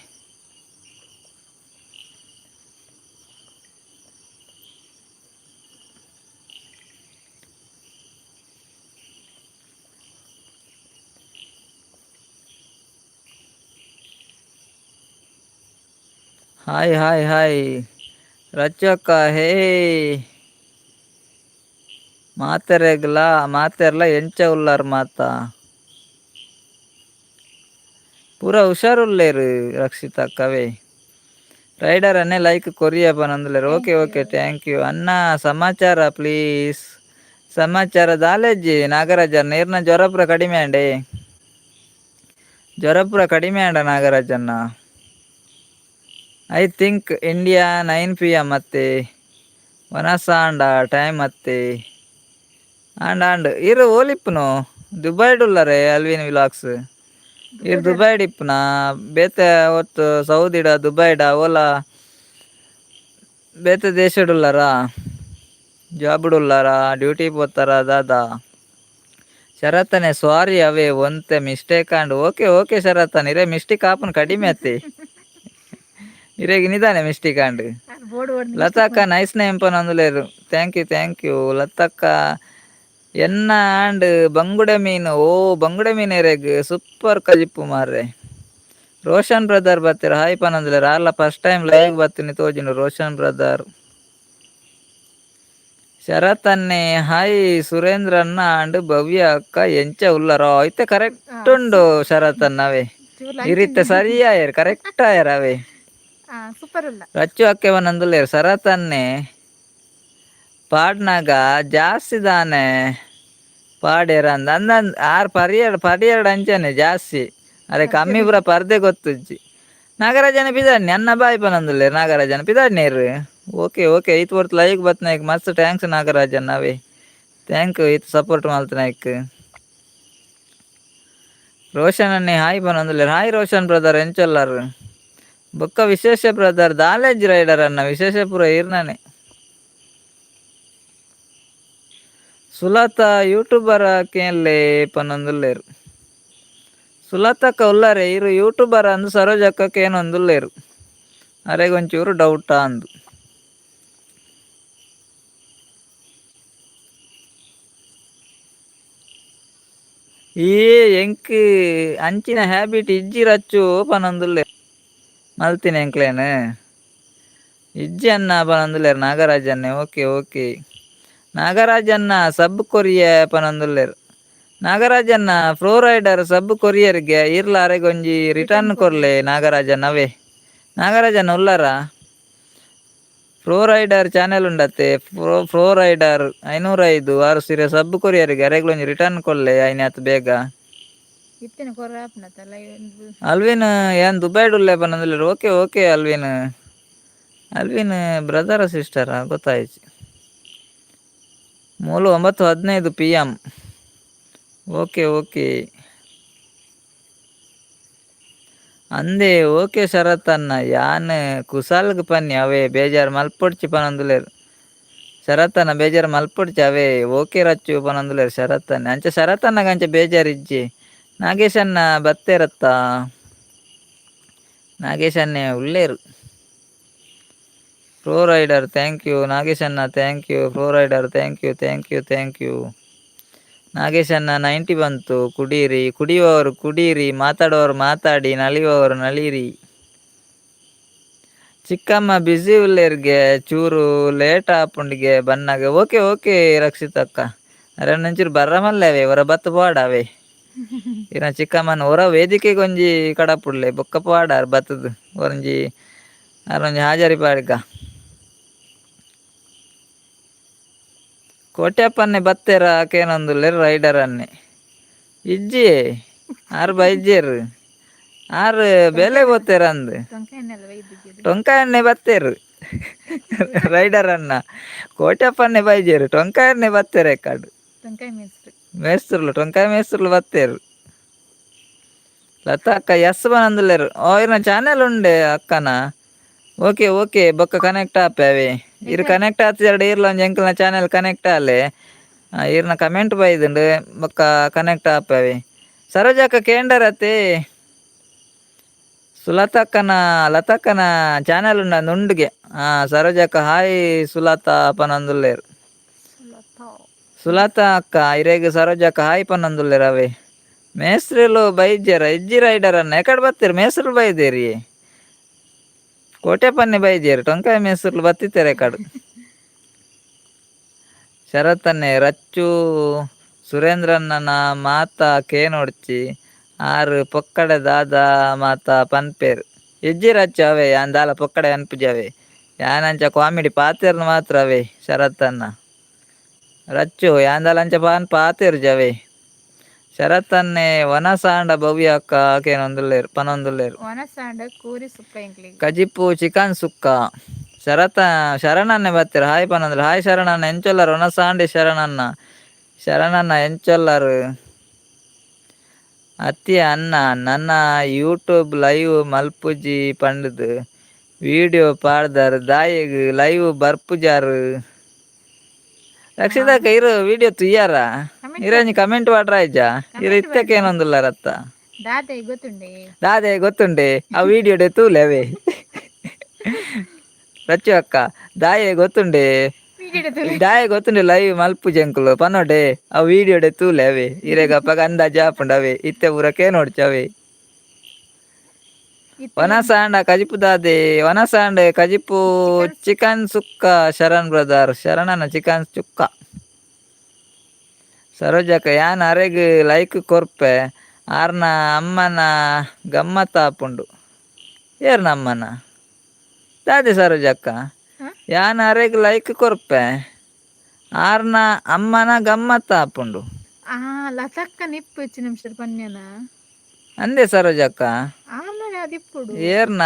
Hi hi hi Rachchu ಅಕ್ಕ. ಹೇ ಮಾತೆರೆಗ್ಲ ಮಾತೆರ್ಲ ಎಂಚ ಉಲ್ಲಾರ್ ಮಾತ ಪೂರ ಹುಷಾರುಲ್ಲೇರು ರಕ್ಷಿತಾ ಅಕ್ಕವೇ. ರೈಡರ್ ಅನ್ನೇ like Korea ಪನೊಂದುಲ್ಲೆರ್. Okay thank okay you. Thank you ಅಣ್ಣ. ಸಮಾಚಾರ ಪ್ಲೀಸ್. ಸಮಾಚಾರ ದಾಲೇಜಿ ನಾಗರಾಜಣ್ಣ. ಇರ್ನ ಜ್ವರ ಪೂರ ಕಡಿಮೆ ಆಂಡೆ? ಜ್ವರ ಪೂರ ಕಡಿಮೆ ಆಂಡ ನಾಗರಾಜಣ್ಣ? I think India 9 PM ಅತ್ತೆ ವನಸಾಂಡ ಟೈಮ್ ಅತ್ತೆ ಆಂಡ್ ಆಂಡ್. ಇರು ಓಲಿಪ್ಪುನು ದುಬೈಡ್ ಉಲ್ಲರೆ ಅಲ್ವಿನ್ ವಿಲಾಕ್ಸ್ ಇರ್? ದುಬೈಡರ್. ದುಬೈಡ್ ಇಪ್ಪುನ ಬೇತೆ ಒತ್ತು ಸೌದಿಡ ದುಬೈಡ ಓಲಾ ಬೇತೆ ದೇಶಡ್ ಉಲ್ಲರಾ? ಜಾಬ್ಡ್ ಉಲ್ಲಾರಾ? ಡ್ಯೂಟಿ ಪೋತಾರ ದಾದಾ? ಶರತ್ತನೆ ಸಾರಿ ಅವೇ ಒಂತೆ mistake and. Okay okay ಶರತ್ತನ್ ಇರೆ ಮಿಸ್ಟೇಕ್ ಆಪುನ ಕಡಿಮೆ ಅತ್ತೆ ಇರೆಗ್ ನಿದಾನೆ mistake and. Board board mistake. ಲತಾಕ್ಕ nice name ಪನೊಂದುಲ್ಲೆರ್. Thank you thank you ಲತಕ್ಕ. ಎನ್ನ ಆಂಡ್ ಬಂಗುಡೆ ಮೀನು. ಓ ಬಂಗುಡೆ ಮೀನು ಎರೆಗ್ ಸೂಪರ್ ಕಜಿಪ್ಪು ಮಾರ್ರೆ. ರೋಷನ್ ಬ್ರದರ್ ಬತ್ತೆರ್ ಹಾಯ್ ಪನೊಂದುಲ್ಲೆರ್. ಆರ್ಲ first time live ಬತ್ತಿನಿ ತೋಜುಂಡು ರೋಷನ್ ಬ್ರದರ್. ಶರತ್ ಅನ್ನೆ ಹಾಯ್. ಸುರೇಂದ್ರಣ್ಣ ಅಂಡ್ ಭವ್ಯ ಅಕ್ಕ ಎಂಚ ಉಲ್ಲರೋ? ಇತ್ತೆ ಕರೆಕ್ಟ್ ಉಂಡು ಶರತ್ ಅಣ್ಣವೇ. ಚೂರು ಇರಿತ್ತೆ ಸರಿ ಆಯೆರ್, ಕರೆಕ್ಟ್ ಆಯೆರ್ ಅವೇ. ಸೂಪರ್ ಉಲ್ಲ. ರಚ್ಚು ಅಕ್ಕೆ ಪನೊಂದುಲ್ಲೆರ್. ಶರತ್ ಅನ್ನೆ ಪಾಡ್ನಾಗ ಜಾಸ್ತಿ ದಾನೆ ಪಾಡ್ಯರ ಅಂದ್ ಅಂದ್ ಆರ್ ಪರಿಯಡ್ ಪಡಿಯಡ್ ಅಂಚನೆ ಜಾಸ್ತಿ ಅರೆ ಕಮ್ಮಿ ಪೂರ ಪರ್ದೆ ಗೊತ್ತುಜ್ಜಿ. ನಾಗರಾಜನ ಪಿದಾಡ್ನಿ ಅನ್ನ ಬಾಯ್ ಪನೊಂದುಲ್ಲೆರ್. ನಾಗರಾಜನ ಪಿದಾಡ್ನೇರ್. ಓಕೆ ಓಕೆ ಈತ್ ಪೊರ್ತು ಲೈಕ್ ಬತ್ನಾಯ್ಕ್ ಮಸ್ತ್ thanks ನಾಗರಾಜನ್ ಅವೇ. Thank you ಈತ್ ಸಪೋರ್ಟ್ ಮಲ್ತನಾಯ್ಕ್. ರೋಷನ್ ಅನ್ನೆ ಹಾಯ್ ಪನೊಂದುಲ್ಲೆರ್. ಹಾಯ್ ರೋಷನ್ ಬ್ರದರ್ ಎಂಚೊಲ್ಲಾರ್? ಬೊಕ್ಕ ವಿಶೇಷ ಬ್ರದರ್ ದಾಲೇಜ್ ರೈಡರ್ ಅನ್ನ ವಿಶೇಷ ಪೂರ ಇರ್ನನೆ. ಸುಲತಾ ಯೂಟ್ಯೂಬರ್ ಕೇನ್ಲೆ ಪನೊಂದುಲ್ಲೆರ್. ಸುಲತಕ್ಕ ಉಲ್ಲಾರೆ. ಇರು ಯೂಟ್ಯೂಬರ್ ಅಂದ್ ಸರೋಜಕ್ಕ ಕೇನೊಂದುಲ್ಲೆರ್. ಅರೆಗ್ ಒಂಚೂರು ಡೌಟಾ ಅಂದ್. ಈ ಎಂಕ್ ಅಂಚಿನ ಹ್ಯಾಬಿಟ್ ಇಜ್ಜಿ ರಚ್ಚು ಪನೊಂದುಲ್ಲೆರ್. ಮಲ್ತಿನ ಎಂಕ್ಲೇನ್ ಇಜ್ಜಿ ಅನ್ನ ಪನೊಂದುಲ್ಲೆರ್ ನಾಗರಾಜನ್ನೆ. ಓಕೆ ಓಕೆ ನಾಗರಾಜನ್ನ ಸಬ್ ಕೊರಿಯ ಪನೊಂದುಲ್ಲೆರ್. ನಾಗರಾಜನ್ನ ಪ್ರೋ ರೈಡರ್ ಸಬ್ ಕೊರಿಯರ್ಗೆ ಇರ್ಲ ಅರೆಗೊಂಜಿ ರಿಟರ್ನ್ ರಿಟರ್ನ್ ಕೊರ್ಲೆ. ಕೊರ್ಲೆ ನಾಗರಾಜನ್ ಅವೇ. ನಾಗರಾಜನ್ ಉಲ್ಲಾರಾ? Pro rider channel ಉಂಡತ್ತೆ pro pro rider 505 ಆರು ಸಿರೆ ಸಬ್ ಕೊರಿಯರ್ಗೆ ಅರೆಗ್ಲೊಂಜಿ ರಿಟರ್ನ್ ಕೊರ್ಲೆ ಆಯ್ನಾತ್ ಬೇಗ. ಇತ್ತಿನ ಕೊರ ಆಪುನತ ಲೈವ್. ಅಲ್ವಿನ್ ಏನ್ ದುಬೈಡ್ ಉಲ್ಲೆ ಪನೊಂದುಲ್ಲೆರ್. Okay okay Alvin. Alvin brother sister ಗೊತ್ತಾಯ್ತು. ಮೂಲು 9:15 PM. Okay okay ಅಂದೆ. ಓಕೆ ಶರತ್ ಅನ್ನ ಯಾನ್ ಕುಸಾಲ್ಗ್ ಪನ್ನಿ ಅವೇ ಬೇಜಾರ್ ಮಲ್ಪೊಡ್ಚಿ ಪನೊಂದುಲ್ಲೆರ್. ಶರತ್ ಅಣ್ಣ ಬೇಜಾರ್ ಮಲ್ಪೊಡ್ಚಿ ಅವೇ. ಓಕೆ ರಚ್ಚು ಪನೊಂದುಲ್ಲೆರ್ ಶರತ್ ಅಣ್ಣೆ. ಅಂಚ ಶರತ್ ಅಣ್ಣಗ್ ಅಂಚ ಬೇಜಾರ್ ಇಜ್ಜಿ. ನಾಗೇಶ್ ಅಣ್ಣ ಬತ್ತೇರತ್ತ? Nagesh ಅಣ್ಣೆ ಉಲ್ಲೇರು. Pro rider thank you. ನಾಗೇಶಣ್ಣ thank you. Pro rider, thank you, thank you, thank you. ನಾಗೇಶಣ್ಣ, 90 ಬಂತು. ಕುಡೀರಿ, ಕುಡಿಯುವವರು ಕುಡೀರಿ, ಮಾತಾಡುವವರು ಮಾತಾಡಿ, ನಲಿಯುವವರು ನಲಿಯಿರಿ. ಚಿಕ್ಕಮ್ಮ ಬ್ಯುಸಿ ಉಲ್ಲೇರ್ಗೆ, ಚೂರು ಲೇಟ್ ಆಪುಂಡಿಗೆ ಬನ್ನಾಗ. ಓಕೆ ಓಕೆ ರಕ್ಷಿತಕ್ಕ. ಅರೆ, ಒಂಚೂರು ಬರ್ರಮಲ್ಲವೇ, ಹೊರ ಬತ್ತು ಪಾಡವೇ. ಇನ್ನ ಚಿಕ್ಕಮ್ಮನ ಹೊರ ವೇದಿಕೆಗೆ ಒಂಜಿ ಕಡಪುಡ್ಲೆ, ಬೊಕ್ಕ ಪಾಡಾರ್ ಬತ್ತದು. ಒಂಜಿ ಅರೊಂಜಿ ಹಾಜರಿ ಪಾಡ್ಗ. ಕೋಟ್ಯಪ್ಪನ್ನೆ ಬತ್ತೆರ ಕೇನೊಂದುಲ್ಲೆರ್ ರೈಡರ್ ಅನ್ನೆ. ಇಜ್ಜಿ, ಆರ್ ಬೈಜೇರು, ಆರ್ ಬೇಲೆ ಬೋತೇರ ಅಂದ್. ಟೊಂಕ ಎಣ್ಣೆ ಅಲ್ವ ಇದ್ದಿದ್ದು. ಟೊಂಕ ಎಣ್ಣೆ ಬತ್ತೇರು ರೈಡರ್ ಅನ್ನ. ಕೋಟ್ಯಪ್ಪನ್ನೆ ಬೈಜೇರು, ಟೊಂಕ ಎಣ್ಣೆ ಬತ್ತೇರೆ ಕಾಡು. ಟೊಂಕಾಯಿ ಮೇಸ್ತ್ರಿ. ಮೇಸ್ತ್ರುಲು, ಟೊಂಕಾಯಿ ಮೇಸ್ತ್ರುಲು ಬತ್ತೇರು. ಲತಾ ಅಕ್ಕ ಎಸ್ ಬನಂದುಲ್ಲೆರ್. ಓ, ಇರ್ನ ಚಾನೆಲ್ ಉಂಡೆ ಅಕ್ಕನ. ಓಕೆ ಓಕೆ, ಬೊಕ್ಕ ಕನೆಕ್ಟ್ ಆಪೆ ಅವೇ. ಇರ್ ಕನೆಕ್ಟ್ ಆತ ಎರಡು ಇರ್ಲ ಒಂಜಿ ಎಂಕಲ್ನ ಚಾನೆಲ್ ಕನೆಕ್ಟ್ ಆಲೆ. ಇರ್ನ ಕಮೆಂಟ್ ಬೈದುಂಡು, ಬೊಕ್ಕ ಕನೆಕ್ಟ್ ಆಪೆ. ಸರೋಜಕ್ಕ ಕೇಂಡರತೆ. ಸುಲತಕ್ಕನ, ಲತಕ್ಕನ ಚಾನೆಲ್ ಉಂಡ ನುಂಡುಗೆ. ಹಾ, ಸರೋಜಕ್ಕ ಹಾಯ್ ಸುಲತಾ ಪನಂದುಲ್ಲೇರ್. ಸುಲತಾ. ಸುಲತಾ ಅಕ್ಕ, ಇರೆಗ್ ಸರೋಜಕ್ಕ ಹಾಯ್ ಪನಂದುಲ್ಲೇರ್ ಅವೇ. ಮೇಸ್ತ್ರಿಲು ಬೈಜೆರ? ಇಜ್ಜಿ ರೈಡರ್ ಅನ್ನ, ಎಕಡೆ ಬತ್ತೀರಿ? ಮೇಸ್ತ್ರುಲು ಬೈದೇರಿ, ಕೋಟೆಪನ್ನೆ ಬೈಜೇರು, ಟೊಂಕಾಯಿ ಮೇಸ್ತ್ರುಲು ಬತ್ತಿತ್ತಾರೆ ಕಾಡು. ಶರತ್ತನ್ನೆ, ರಚ್ಚು ಸುರೇಂದ್ರಣ್ಣನ ಮಾತ ಕೇನೊಡ್ಚಿ, ಆರು ಪೊಕ್ಕಡೆ ದಾದ ಮಾತ ಪನ್ಪೇರು. ಇಜ್ಜಿ ರಚ್ಚು, ಅವೇ ಯಾನ್ ದಾಲ ಪೊಕ್ಕಡೆ ಅನ್ಪುಜವೆ. ಯಾನಂಚ ಕಾಮಿಡಿ ಪಾತೆರ್ನ ಮಾತ್ರ ಅವೇ. ಶರತ್ತನ್ನ, ರಚ್ಚು, ಯಾನ್ ದಾಲ ಅಂಚ ಪಾನ್ ಪಾತೆರ್ ಜವೆ. ಶರತ್ತನ್ನೆ, ವನಸಾಂಡ ಭವ್ಯ ಅಕ್ಕ ಕೇನೊಂದುಲ್ಲೇರು, ಪನೊಂದುಲ್ಲೇರು. ವನಸಾಂಡ ಕೋರಿ ಸುಕ್ಕ ಎಂಕ್ಲೆಗ್. ಕಜಿಪು ಚಿಕನ್ ಸುಕ್ಕ. ಶರತ, ಶರಣನ್ನೆ ಬತ್ತೆರ್, ಹಾಯ್ ಪನೊಂದುಲ್ಲೆರ್. ಹಾಯ್ ಶರಣಣ್ಣ, ಎಂಚೊಲ್ಲರ್? ವನಸಾಂಡೆ ಶರಣಣ್ಣ. ಶರಣಣ್ಣ, ಎಂಚೊಲ್ಲರ್? ಅತ್ತಿ ಅಣ್ಣ, ನನ್ನ ಯೂಟ್ಯೂಬ್ ಲೈವ್ ಮಲ್ಪುಜಿ ಪಂಡುದು ವಿಡಿಯೋ ಪಾಡ್ದಾರ್, ದಾಯೆಗ್ ಲೈವ್ ಬರ್ಪುಜಾರು? ರಕ್ಷಿತಕ್ಕ, ಇರು ವಿಡಿಯೋ ತುಯ್ಯಾರ? ಇರಂಜಿ ಕಮೆಂಟ್ ವಾಡ್ರ ಇಜ್ಜ ಇರು. ಇತ್ತಕ್ಕೆ ಏನೊಂದುಲ್ಲಾರತ್ತ? ದಾದೆ ಗೊತ್ತುಂಡೆ. ದಾದೆ ಗೊತ್ತುಂಡೆ? ಆ ವಿಡಿಯೋಡೆ ತೂಲೆ ಅವೇ. ರಚ್ಚು ಅಕ್ಕ, ದಾಯೆ ಗೊತ್ತುಂಡೆ? ದಾಯೆ ಗೊತ್ತುಂಡೆ ಲೈವ್ ಮಲ್ಪು ಜಂಕುಲು ಪನೋಡೆ. ಆ ವಿಡಿಯೋಡೆ ತೂಲೆ ಅವೇ. ಇರೆಗ ಅಪ್ಪಗ ಅಂದಾಜು ಆಪುಂಡು ಅವೇ. ಇತ್ತೆ ಪೂರಕ್ಕೆ ನೋಡ್ಚವೇ. ವನಸಾಂಡ ಕಜಿಪು ದಾದೆ? ವನಸಾಂಡೆ ಕಜಿಪು ಚಿಕನ್ ಸುಕ್ಕ. ಶರಣ್ ಬ್ರದರ್, ಶರಣನ ಚಿಕನ್ ಚುಕ್ಕ. ಸರೋಜಕ್ಕ, ಯಾನ್ ಅರೆಗ್ ಲೈಕ್ ಕೊರ್ಪೆ, ಆರ್ನ ಅಮ್ಮನ ಗಮ್ಮತ್ತ ಆಪುಂಡು. ಏರ್ನ ಅಮ್ಮನ ದಾದೆ ಸರೋಜಕ್ಕ? ಯಾನ್ ಅರೆಗ್ ಲೈಕ್ ಕೊರ್ಪೆ, ಆರ್ನ ಅಮ್ಮನ ಗಮ್ಮತ್ತ ಆಪುಂಡು. ಆ ಲತಕ್ಕ ನಿಪ್ಪು ಹೆಚ್ಚು ನಿಮಿಷ ಪನ್ಯನ. ಅಂದೆ ಸರೋಜಕ್ಕ. ಆಮೇಲೆ ಅದಿಪ್ಪುಡು. ಏರ್ನ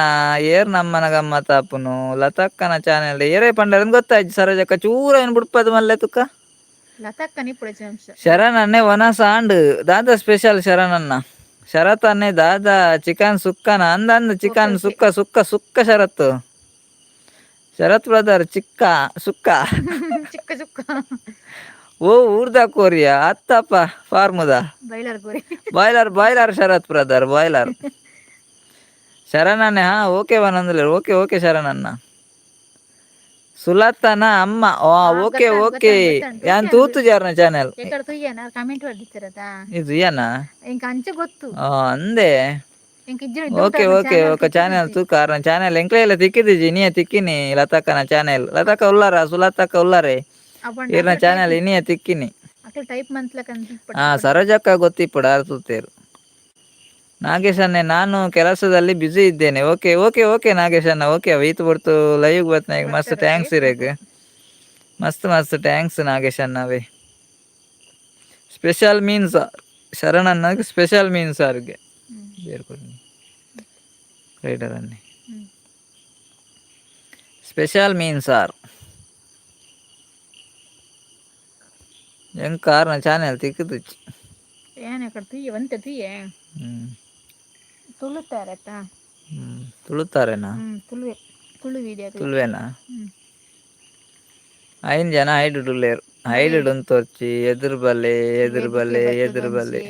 ಏರ್ನ ಅಮ್ಮನ ಗಮ್ಮತ್ತ ಆಪುನು? ಲತಕ್ಕನ ಚಾನೆಲ್ ಏರೇ ಪಂಡರನ್ ಗೊತ್ತಾಯ್ತು ಸರೋಜಕ್ಕ. ಚೂರ ಏನು ಬುಡ್ಪದ ಮಲ್ಲೆ ತುಕ್ಕ. ಲತಕ್ಕ ನಿಪ್ಪುಡು ಹೆಚ್ಚು ನಿಮಿಷ. ಶರಣನ್ನೇ, ವನಸಾಂಡ್ ದಾದಾ ಸ್ಪೆಷಲ್ ಶರಣನ್ನ? ಶರತ್ ಅನ್ನೆ, ದಾದಾ ಚಿಕನ್ ಸುಕ್ಕನ? ಅಂದ ಅಂದ ಚಿಕನ್ ಸುಕ್ಕ ಸುಕ್ಕ ಸುಕ್ಕ. ಶರತ್, ಶರತ್ ಬ್ರದರ್, ಚಿಕ್ಕ ಸುಕ್ಕ. ಚಿಕ್ಕ ಚುಕ್ಕ. ಓ, ಊರ್ದ ಕೋರಿಯ ಅತ್ತಪ್ಪ, ಫಾರ್ಮುದ? ಬೈಲರ್ ಕೋರಿ. Boiler, boiler Sharath brother, boiler. ಶರಣನ್ನೇ, ಹಾ ಓಕೆ ವನಂದ್ರೆ. ಓಕೆ ಓಕೆ ಶರಣಣ್ಣ. ಸುಲತನ ಅಮ್ಮ. ಓಕೆ ಓಕೆ, ಯಾನ್ ತೂತು ಜಾರ್ನ ಚಾನೆಲ್. ಎಕಡೆ ತುಯ್ಯನ ಕಮೆಂಟ್ ಬರ್ದಿತ್ತಿರತಾ. ಇದು ಏನ? ಇಂಕ ಅಂಚೆ ಗೊತ್ತು. ಅಂದೆ. ಇಂಕ ಇಜ್ಜ. ಓಕೆ ಓಕೆ ಓಕೆ, ಚಾನೆಲ್ ತೂಕ ಚಾನೆಲ್ ಎಂಕ್ಲೆ ಇಲ್ಲ ತಿಕ್ಕಿದಿಜಿ, ನೀ ತಿಕ್ಕಿನಿ ಲತಕ್ಕನ ಚಾನೆಲ್. ಲತಕ್ಕ ಉಲ್ಲಾರ? ಸುಲತಕ್ಕ ಉಲ್ಲಾರೆ? ಈರ್ನ ಚಾನೆಲ್ ಇನಿಯ ತಿಕ್ಕಿನಿ. ಅಕಲ್ ಟೈಪ್ ಮಂತ್ಲಕ. ಹಾ, ಸರೋಜಕ್ಕ ಗೊತ್ತಿಪ್ಪುಡು, ಆರ್ ತೂತೇರು. ನಾಗೇಶನ್ನೇ, ನಾನು ಕೆಲಸದಲ್ಲಿ ಬ್ಯುಸಿ ಇದ್ದೇನೆ. ಓಕೆ ಓಕೆ ಓಕೆ ನಾಗೇಶಣ್ಣ, ಓಕೆ. ಈತ್ ಬಡ್ತು ಲೈವ್ ಬತ್ನ ಮಸ್ತ್ thanks ಇರೇಗ್. ಮಸ್ತ್ ಮಸ್ತ್ thanks ನಾಗೇಶಣ್ಣವೇ. ಸ್ಪೆಷಲ್ ಮೀನ್ ಸಾರ್ ಶರಣಣ್ಣ, ಸ್ಪೆಷಲ್ ಮೀನ್ ಸಾರ್ಗೆ ಬೇರೆ ಕೊಡಿ ರೈಡರ್ ಅನ್ನಿ. ಸ್ಪೆಷಲ್ ಮೀನ್ ಸಾರ್ ಎಂಕ್ ಕಾರ್ನ ಚಾನೆಲ್ ತಿಕ್ಕುದುಚ್ಚಿ. ಏನ ಕಡ್ತಿ ಒಂತೆ ತುಯ್ಯೆ. ತುಳುತ್ತಾರೆ. ತುಳುತ್ತಾರೇನಾ? ತುಳುವೆ, ತುಳು ವಿಡಿಯೋ. ತುಳುವೆನಾ? ಐನ್ ಜನ ಹೈಡ್ ಉಲ್ಲೇರ್. ಹೈಡ್ ಉಂತೊರ್ಚಿ, ಎದುರು ಬಲ್ಲೆ, ಎದುರು ಬಲ್ಲೆ, ಎದುರು ಬಲ್ಲೆ.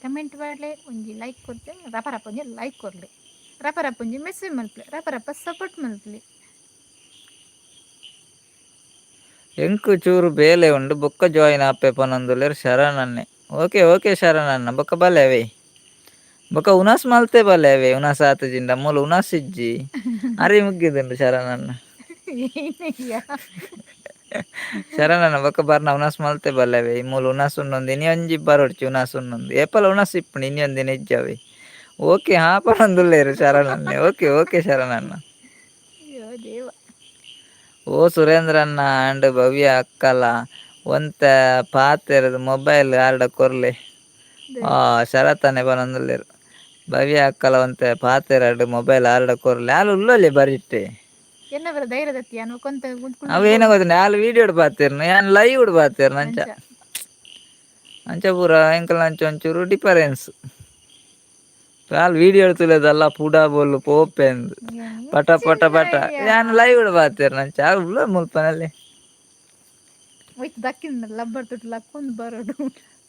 ಕಮೆಂಟ್ ಮಾಡಲೆ, ಒಂಜಿ ಲೈಕ್ ಕೊರ್ತೆ. ರಪ ರಪ ಒಂಜಿ ಲೈಕ್ ಕೊರ್ಲೆ, ರಪ ರಪ ಒಂಜಿ ಮೆಸೇಜ್ ಮಲ್ಪಲೆ, ರಪ ರಪ ಸಪೋರ್ಟ್ ಮಲ್ಪಲೆ. ಎಂಕು ಚೂರು ಬೇಲೆ ಉಂಡು, ಬೊಕ್ಕ ಜಾಯಿನ್ ಆಪೆ ಪನೊಂದುಲ್ಲೆರ್ ಶರಣನ್ನೆ. ಓಕೆ ಓಕೆ ಶರಣನ್ನ, ಬೊಕ್ಕ ಬಲೆ ಅವೇ. ಬೊಕ್ಕ ಉನಸ್ ಮಲ್ತೆ ಬಲೆ ಅವೇ, ಉನಸ್ ಆತಜಿಂಡ ಮೂಲು ಉನಸ್ ಇಜ್ಜಿ. ಅರಿ ಮುಗ್ಗಿದುಂಡು ಶರಣನ್ನ. ಶರಣನ್ನ ಬೊಕ್ಕ ಬರ್ನ ಉನಸ್ ಮಲ್ತೆ ಬಲೆ ಅವೇ. ಮೂಲು ಉನಸ್ ಉನ್ನೊಂದು ಇನಿ ಒಂಜಿ ಬರೊಡ್ಚಿ ಉನಸ್ ಉನ್ನೊಂದು. ಏಪಲ ಉನಸ್ ಇಪ್ಪುಂಡು ಇನಿ ಒಂದಿನ ಇಜ್ಜವೇ. ಓಕೆ ಹಾ ಪನೊಂದುಲ್ಲೆರ್ ಶರಣನ್ನೆ. ಓಕೆ ಓಕೆ ಶರಣನ್ನ. ಅಯ್ಯೋ ದೇವ. ಓ ಸುರೇಂದ್ರಣ್ಣ ಅಂಡ್ ಭವ್ಯ ಅಕ್ಕಲ ಒಂತೆ ಪಾತೆರದ ಮೊಬೈಲ್ ಆರ್ಡ ಕೊರ್ಲೆ. ಆ ಶರತ್ತನೆ ಪನೊಂದುಲ್ಲೆರ್. ಭವ್ಯ ಅಕ್ಕಲ ಒಂತೆ ಪಾತೆರಡ್ ಮೊಬೈಲ್ ಆರ್ಡ ಕೊರ್ಲೆ. ಆಲ್ ಉಲ್ಲೊಲೆ ಬರಿಟ್ಟೆ. ಎನ್ನ ಬರ ಧೈರ್ಯದತ್ತಿ ಅನು ಕೊಂತ. ಅವು ಏನ ಗೊತ್ತುಂಡು, ಆಲ್ ವೀಡಿಯೋಡ್ ಪಾತೆರ್ನು, ಯಾನ್ ಲೈವ್ ಡ್ ಪಾತೆರ್ನು ಅಂಚ. ಅಂಚ ಪೂರ ಎಂಕಲ್ನ ಅಂಚ ಒಂಚೂರು ಡಿಫರೆನ್ಸ್. ಆಲ್ ವೀಡಿಯೋ ತುಲೆದಲ್ಲ ಪುಡ ಬೋಲು ಪೋಪೆಂದು ಪಟ ಪಟ ಪಟ. ಯಾನ್ ಲೈವ್ ಡ್ ಪಾತೆರ್ನು ಅಂಚ. ಆಲ್ ಉಲ್ಲ ಮುಲ್ಪನಲ್ಲಿ. ಒಯ್ತು ದಕ್ಕಿನ ಲಬ್ಬರ್ ತುಟ್ಟು ಲಕ್ಕೊಂದು ಬರೋಡು.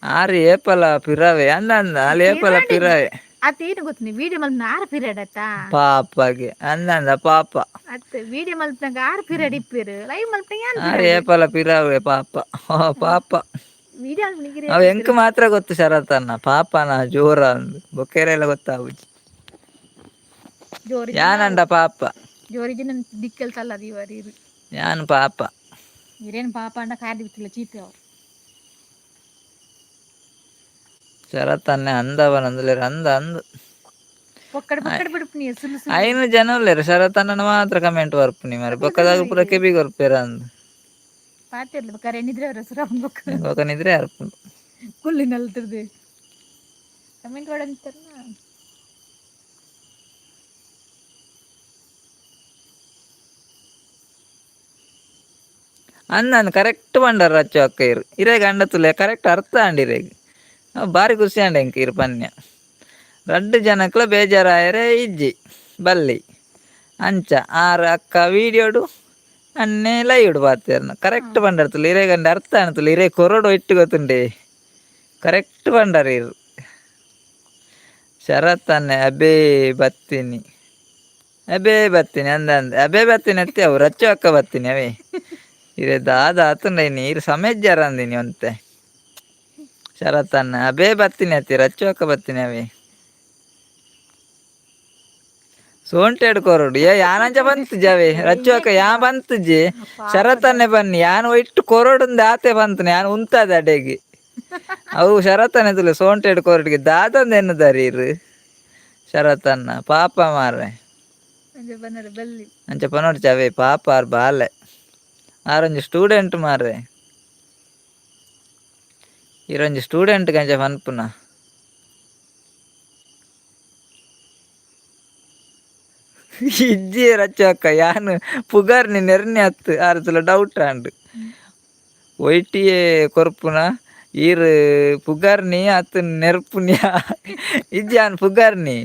ಆರ್ ಏಪಲ ಪಿರವೆ ಅಂದ ಅಂದ ಅಲ್ಲಿ ಏಪಲ ಪಿರವೆ. ಅತ್ತ ಏನು ಗೊತ್ತು, ವಿಡಿಯೋ ಮಲ್ಪನ ಆರು ಪೀರಿಯಡ್ ಅತ್ತಾ. ಪಾಪಗೆ ಅಂದ ಅಂದ ಪಾಪ. ಅತ್ತ ವಿಡಿಯೋ ಮಲ್ಪನಾಗ ಆರು ಪೀರಿಯಡ್ ಇಪ್ಪೇರು, ಲೈವ್ ಮಲ್ಪನಾಗ ಯಾನ್. ಆರ್ ಏಪಲ ಪಿರವೆ ಪಾಪ. ಓ ಪಾಪ. ವಿಡಿಯೋ ಮಲ್ಪನಿಗೆ. ಅವ್ ಎಂಕ್ ಮಾತ್ರ ಗೊತ್ತು ಶರತನ್ನ ಪಾಪನ ಜೋರ ಅಂದು, ಬೊಕ್ಕೆರೆಲ್ಲ ಗೊತ್ತಾಗುಜಿ. ಜೋರಿ. ಯಾನಂಡ ಪಾಪ. ಜೋರಿ ಜನ ದಿಕ್ಕಲ್ ತಲ್ಲದ ಇವರು ಇರು. ಯಾನ್ ಪಾಪ. ಇರೇನು ಪಾಪ ಅಂಡ ಕಾರ್ದಿ ಬಿತ್ತಿಲ್ಲ ಚೀತೆ ಅವು. ಶರತನ್ನೆ ಅಂದವನಂదుಲೇರು ಅಂದ ಅಂದು. ಪೊಕ್ಕಡೆ ಪೊಕ್ಕಡೆ ಬಿಡ್ಪುನಿ ಸುಲ್ಲು ಸುಲ್ಲು. ಐನು ಜನ ಉಲ್ಲೇರು, ಶರತನ್ನ ಮಾತ್ರ ಕಮೆಂಟ್ ಬರ್ಪುನಿ ಮಾರೆ. ಬೊಕ್ಕದಾಗ ಪೂರ ಕೆಬಿ ಕೊರ್ಪೇರ ಅಂದು. ಪಾತಿರ್ಲಿ ಬೇಕಾರೆ ಎಣ್ಣಿದ್ರೆ ಅವರ ಹೆಸರು ಬೊಕ್ಕ. ಬೊಕ್ಕ ನಿದ್ರೆ ಅರ್ಪುಂಡು. ಕುಲ್ಲಿ ನಲ್ತಿರ್ದೆ ಕಮೆಂಟ್ ಮಾಡಂತಾರನ. ಅಂದ ಕರೆಕ್ಟ್ ಪಂಡರ್ ರಚ್ಚು ಅಕ್ಕ. ಇರು ಇರೇಗ ಅಂಡ ತುಲೆ ಕರೆಕ್ಟ್ ಅರ್ಥ ಅಂಡ್ ಇರೇಗ್. ಅವ್ ಬಾರಿ ಖುಷಿ ಅಂಡ ಎಂಕ್ ಇರು ಪನ್ಯ. ರಡ್ಡ್ ಜನಕ್ಲ ಬೇಜಾರಾಯರೆ ಇಜ್ಜಿ ಬಲ್ಲಿ ಅಂಚ. ಆರ್ ಅಕ್ಕ ವೀಡಿಯೋಡು, ಅನ್ನೆ ಲೈವ್ ಪಾತೆರ್ನ. ಕರೆಕ್ಟ್ ಪಂಡರ್ ತುಲೆ ಇರೇಗಂಡ ಅರ್ಥ ಅಣ್ತುಲೆ. ಇರೇ ಕೊರಡು ಇಟ್ಟು ಗೊತ್ತುಂಡೆ, ಕರೆಕ್ಟ್ ಪಂಡರ್ ಇರು. ಶರತ್ ಅನ್ನೆ ಅಬೇ ಬತ್ತೀನಿ ಅಬೇ ಬತ್ತೀನಿ ಅಂದ ಅಂದ ಅಬೇ ಬತ್ತೀನಿ ಅತ್ತೆ. ಅವು ರಚ್ಚು ಅಕ್ಕ ಬತ್ತೀನಿ ಅವೇ. ಇರೆ ದಾದ ಆತುಂಡ ಇನಿ ಇರು ಸಮೇಜ್ಜಾರ ಅಂದಿನಿ ಒಂತೆ. ಶರತ್ ಅನ್ನ ಅಬೇ ಬತ್ತೀನಿ ಅತ್ತಿ, ರಚ್ಚು ಅಕ್ಕ ಬತ್ತೀನಿ ಅವೇ. ಸೋಂಟೆಡ್ ಕೊರಡು ಏ ಯಾನಂಚ ಬಂತು ಜವೆ ರಚ್ಚು ಅಕ್ಕ. ಯಾ ಬಂತುಜಿ ಶರತನ್ನೆ ಬನ್ನಿ. ಯಾನ್ ಒಯ್ಟ್ ಕೊರಡುಂದ ಆತೆ ಬಂತನೆ ಯಾನ್ ಉಂತಾದ ಅಡೆಗೆ. ಅವು ಶರತನೆ ತುಲೆ ಸೋಂಟೆಡ್ ಕೊರಡಿಗೆ ದಾದಂದ ಎನ್ನುದಾರಿ ಇರು. ಶರತನ್ನ ಪಾಪ ಮಾರ್ರೆ. ಅಂಚ ಬಂದರೆ ಬಲ್ಲಿ. ಅಂಚ ಪನೊಡ್ಚಿ ಅವೇ, ಪಾಪ ಆರ್ ಬಾಲೆ. ಆರೊಂಜಿ ಸ್ಟೂಡೆಂಟ್ ಮಾರ್ರೆ. ಇರೊಂಜಿ ಸ್ಟೂಡೆಂಟ್ ಗಂಚ ಪನ್ಪುನ. ಇಜ್ಜಿ ರಚ್ಚು ಅಕ್ಕ, ಯಾನ್ ಪುಗಾರ್ನಿ ನೆರ್ನಿ ಅತ್ತು. ಆರ್ ಡೌಟ್ ಆಂಡ್ ಒಯ್ಟಿಯೇ ಕೊರ್ಪುನ ಈರ್ ಪುಗಾರ್ನಿ ಅತ್ತು ನೆರ್ಪುನ್ಯಾ. ಇಜ್ಜಿ, ಯಾನ್ ಪುಗಾರ್ನಿ,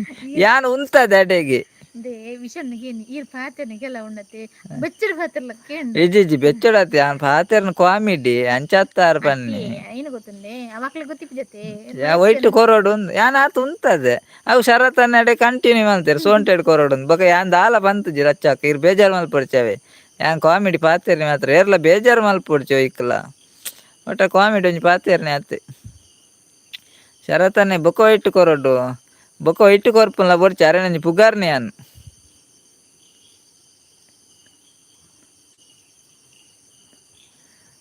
ಯಾನ್ ಉಂತದೆ ಅಡೆಗೆ. They vision ಈರ್ ಪಾತೆರ್ನ ಕೆಲ ಉಂಡತೆ ಬೆಚ್ಚಡ್ ಪಾತೆರ್ಲ ಕೇಂಡ್. ಇಜ್ಜಿ ಇಜ್ಜಿ, ಬೆಚ್ಚಡತ್ತಿ ಯಾನ್ ಪಾತೆರ್ನ ಕಾಮಿಡಿ ಅಂಚತ್ತಾರ ಪನ್ನಿ. ಏನು ಗೊತ್ತುಂಡೆ ಅವಾಗ್ಲೇ ಗೊತ್ತಿಪ್ಪು ಜೊತೆ. ಒಯ್ಟ್ ಕೊರೊಡು ಯಾನ್ ಆತ್ ಉಂತದೆ. ಅವು ಶರತ್ ಅಡೆ ಕಂಟಿನ್ಯೂ ಮಲ್ತೇರು ಸೋಂಟೆಡ್ ಕೊರೊಡು. ಬೊಕ ಯಾನ್ ದಾಲ ಬಂತುಜಿ. ರಚ್ಚಾಕ ಇರ್ ಬೇಜಾರು ಮಲ್ಪೊಡ್ಚವೆ. ಯಾನ್ ಕಾಮಿಡಿ ಪಾತೆರ್ನಿ ಮಾತ್ರ. ಏರ್ಲ ಬೇಜಾರು ಮಲ್ಪೊಡ್ಚಿ ಒಯ್ಕ್ಲ. ಒಟ್ಟ ಕಾಮಿಡಿ ಒಂಜಿ ಪಾತೆರ್ನಿ ಆತೆ. ಶರತನ್ನೆ ಬೊಕ ಒಯ್ಟ್ ಕೊರೊಡು, ಬೊಕ ಒಯ್ಟ್ ಕೊರ್ಪುನ್ಲ ಬೊಡ್ಚಿ. ಅರೆನಂಜಿ ಪುಗಾರ್ನಿ ಯಾನ್.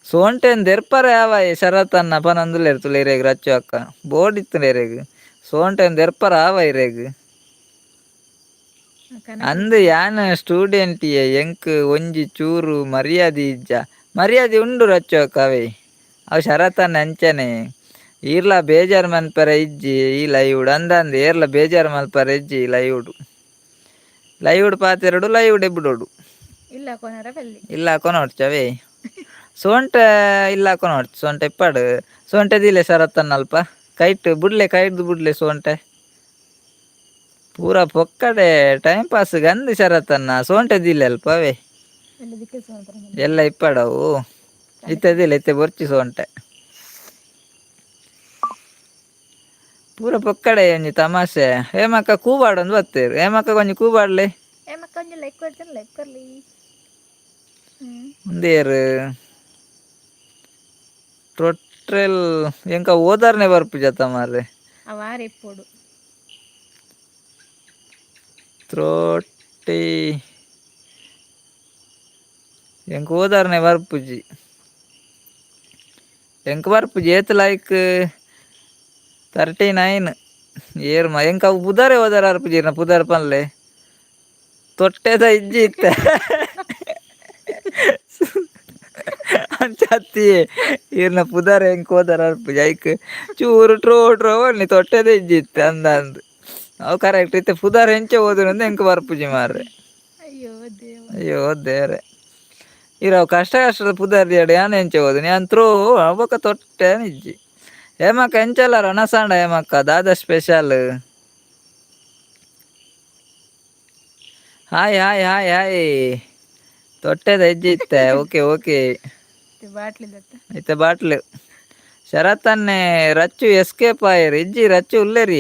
ಸೋಂಟೆನ್ ದೆರ್ಪರೆ ಆವಾಯೆ ಶರತನ್ನ ಪನೊಂದುಲ್ಲೆರ್ ತುಲೆ ಇರೆಗ್. ರಚ್ಚು ಅಕ್ಕ ಬೋರ್ಡ್ ಇತ್ತುಂಡು ಇರೆಗ್. ಸೋಂಟೆನ್ ದೆರ್ಪರ ಆವ ಇರೆಗ್ ಅಂದ್. ಯಾನ್ ಸ್ಟೂಡೆಂಟ್ ಎಂಕ್ ಒಂಜಿ ಚೂರು ಮರ್ಯಾದೆ ಇಜ್ಜ? ಮರ್ಯಾದೆ ಉಂಡು ರಚ್ಚು ಅಕ್ಕ ಅವೇ. ಅವು ಶರತನ್ನ ಅಂಚನೆ. ಈರ್ಲ ಬೇಜಾರು ಮನ್ಪರೆ ಇಜ್ಜಿ ಈ ಲೈವ್ ಅಂದಂದು. ಏರ್ಲ ಬೇಜಾರು ಮಲ್ಪರೆ ಇಜ್ಜಿ ಈ ಲೈವ್. ಲೈವ್ ಪಾತೆರಡು, ಲೈವ್ ಎಬ್ಬುಡೋಡು. ಇಲ್ಲ ಕೊನರ ಬಲ್ಲಿ. ಇಲ್ಲ ಕೊನೊಡ್ಚವೇ ಸೋಂಟೆ. ಇಲ್ಲ ಕೊನೊಡ್ಚಿ ಸೋಂಟೆ ಇಪ್ಪಾಡು. ಸೋಂಟೆ ದಿಲೆ ಶರತ್ತನ್ನ ಅಲ್ಪ ಕೈಟ್ ಬುಡ್ಲೆ, ಕೈಡ್ದು ಬುಡ್ಲೆ. ಸೋಂಟೆ ಪೂರ ಪೊಕ್ಕಡೆ ಟೈಮ್ ಪಾಸ್ ಗಂದು. ಶರತ್ತನ್ನ ಸೋಂಟೆ ದಿಲೆ ಅಲ್ಪವೇ. ಎಲ್ಲ ದಿಕ್ಕೆ ಸೋಂಟೆ. ಎಲ್ಲ ಇಪ್ಪಾಡವು ಇತ್ತದಿಲ್ಲ ಇತ್ತೆ ಬೊರ್ಚಿ ಸೋಂಟೆ. ಪೂರ ಪೊಕ್ಕಡೆ ಒಂಜಿ ತಮಾಷೆ. ಹೇಮಕ್ಕ ಕೂಬಾಡೊಂದು ಬತ್ತೇರು. ಹೇಮಕ್ಕ ಒಂಜಿ ಕೂಬಾಡ್ಲೆ. ಹೇಮಕ್ಕ ಒಂಜಿ ಲೈಕ್ ಕೊಡ್ತೇನೆ, ಲೈಕ್ ಕೊರ್ಲಿ. ಉಂದೇರು. ಟ್ರೊಟ್ರೆಲ್ ಎಂಕ ಓದಾರ್ನೆ ಬರ್ಪುಜತ್ತ ಮಾರ್ರೆ. ಅವಾರೆ ಇಪ್ಪೊಡು. ತ್ರೋಟಿ ಎಂಕ್ ಓದಾರ್ನೆ ಬರ್ಪುಜಿ, ಎಂಕ್ ಬರ್ಪುಜಿ. ಏತ್ ಲೈಕ್? 39. ಏರ್ಮ ಎಂಕ್ ಅವು ಪುದರೇ ಓದಾರ ಅರ್ಪುಜಿ. ಇರ್ನ ಪುದರ್ ಪನ್ಲೆ. ತೊಟ್ಟೆದ ಇಜ್ಜಿ ಇತ್ತೆ ಅಂಚ ಅತ್ತಿಯೇ ಇರ್ನ ಪುದರ್ ಎಂಕ್ ಓದರ ಅರ್ಪುಜಿ. ಐಕ್ ಚೂರು ಟ್ರೋ ಟ್ರೋ ಬನ್ನಿ ತೊಟ್ಟೆದ ಇಜ್ಜಿ ಇತ್ತೆ ಅಂದ ಅಂದ್. ಅವು ಕರೆಕ್ಟ್ ಇತ್ತೆ. ಪುದರ್ ಎಂಚ ಓದುನಂದು ಎಂಕ್ ಬರ್ಪುಜಿ ಮಾರ್ರೆ. ಅಯ್ಯೋ ದೇವ. ಅಯ್ಯೋ ದೇವ್ರೆ, ಇರವು ಕಷ್ಟ ಕಷ್ಟದ ಪುದರ್ ದಿಯಡ ಯಾನ್ ಎಂಚ ಓದುನಿ? ಯಾನ್ ತ್ರೋ ಬೊಕ ತೊಟ್ಟೆ ಇಜ್ಜಿ. ಹೇಮಕ್ಕ, ಎಂಚಲ್ಲ ರಣಸಾಂಡ? ಹೇಮಕ್ಕ, ದಾದ special? Hi hi hi hi. ತೊಟ್ಟೆದ ಇಜ್ಜಿ ಇತ್ತೆ. Okay okay. ಬಾಟ್ಲಿದತ್ತ. ಇತ್ತೆ ಬಾಟ್ಲು. ಶರತ್ತನ್ನೆ ರಚ್ಚು ಎಸ್ಕೇಪ್ ಆಯೆರ್. ಇಜ್ಜಿ, ರಚ್ಚು ಉಲ್ಲೆರಿ.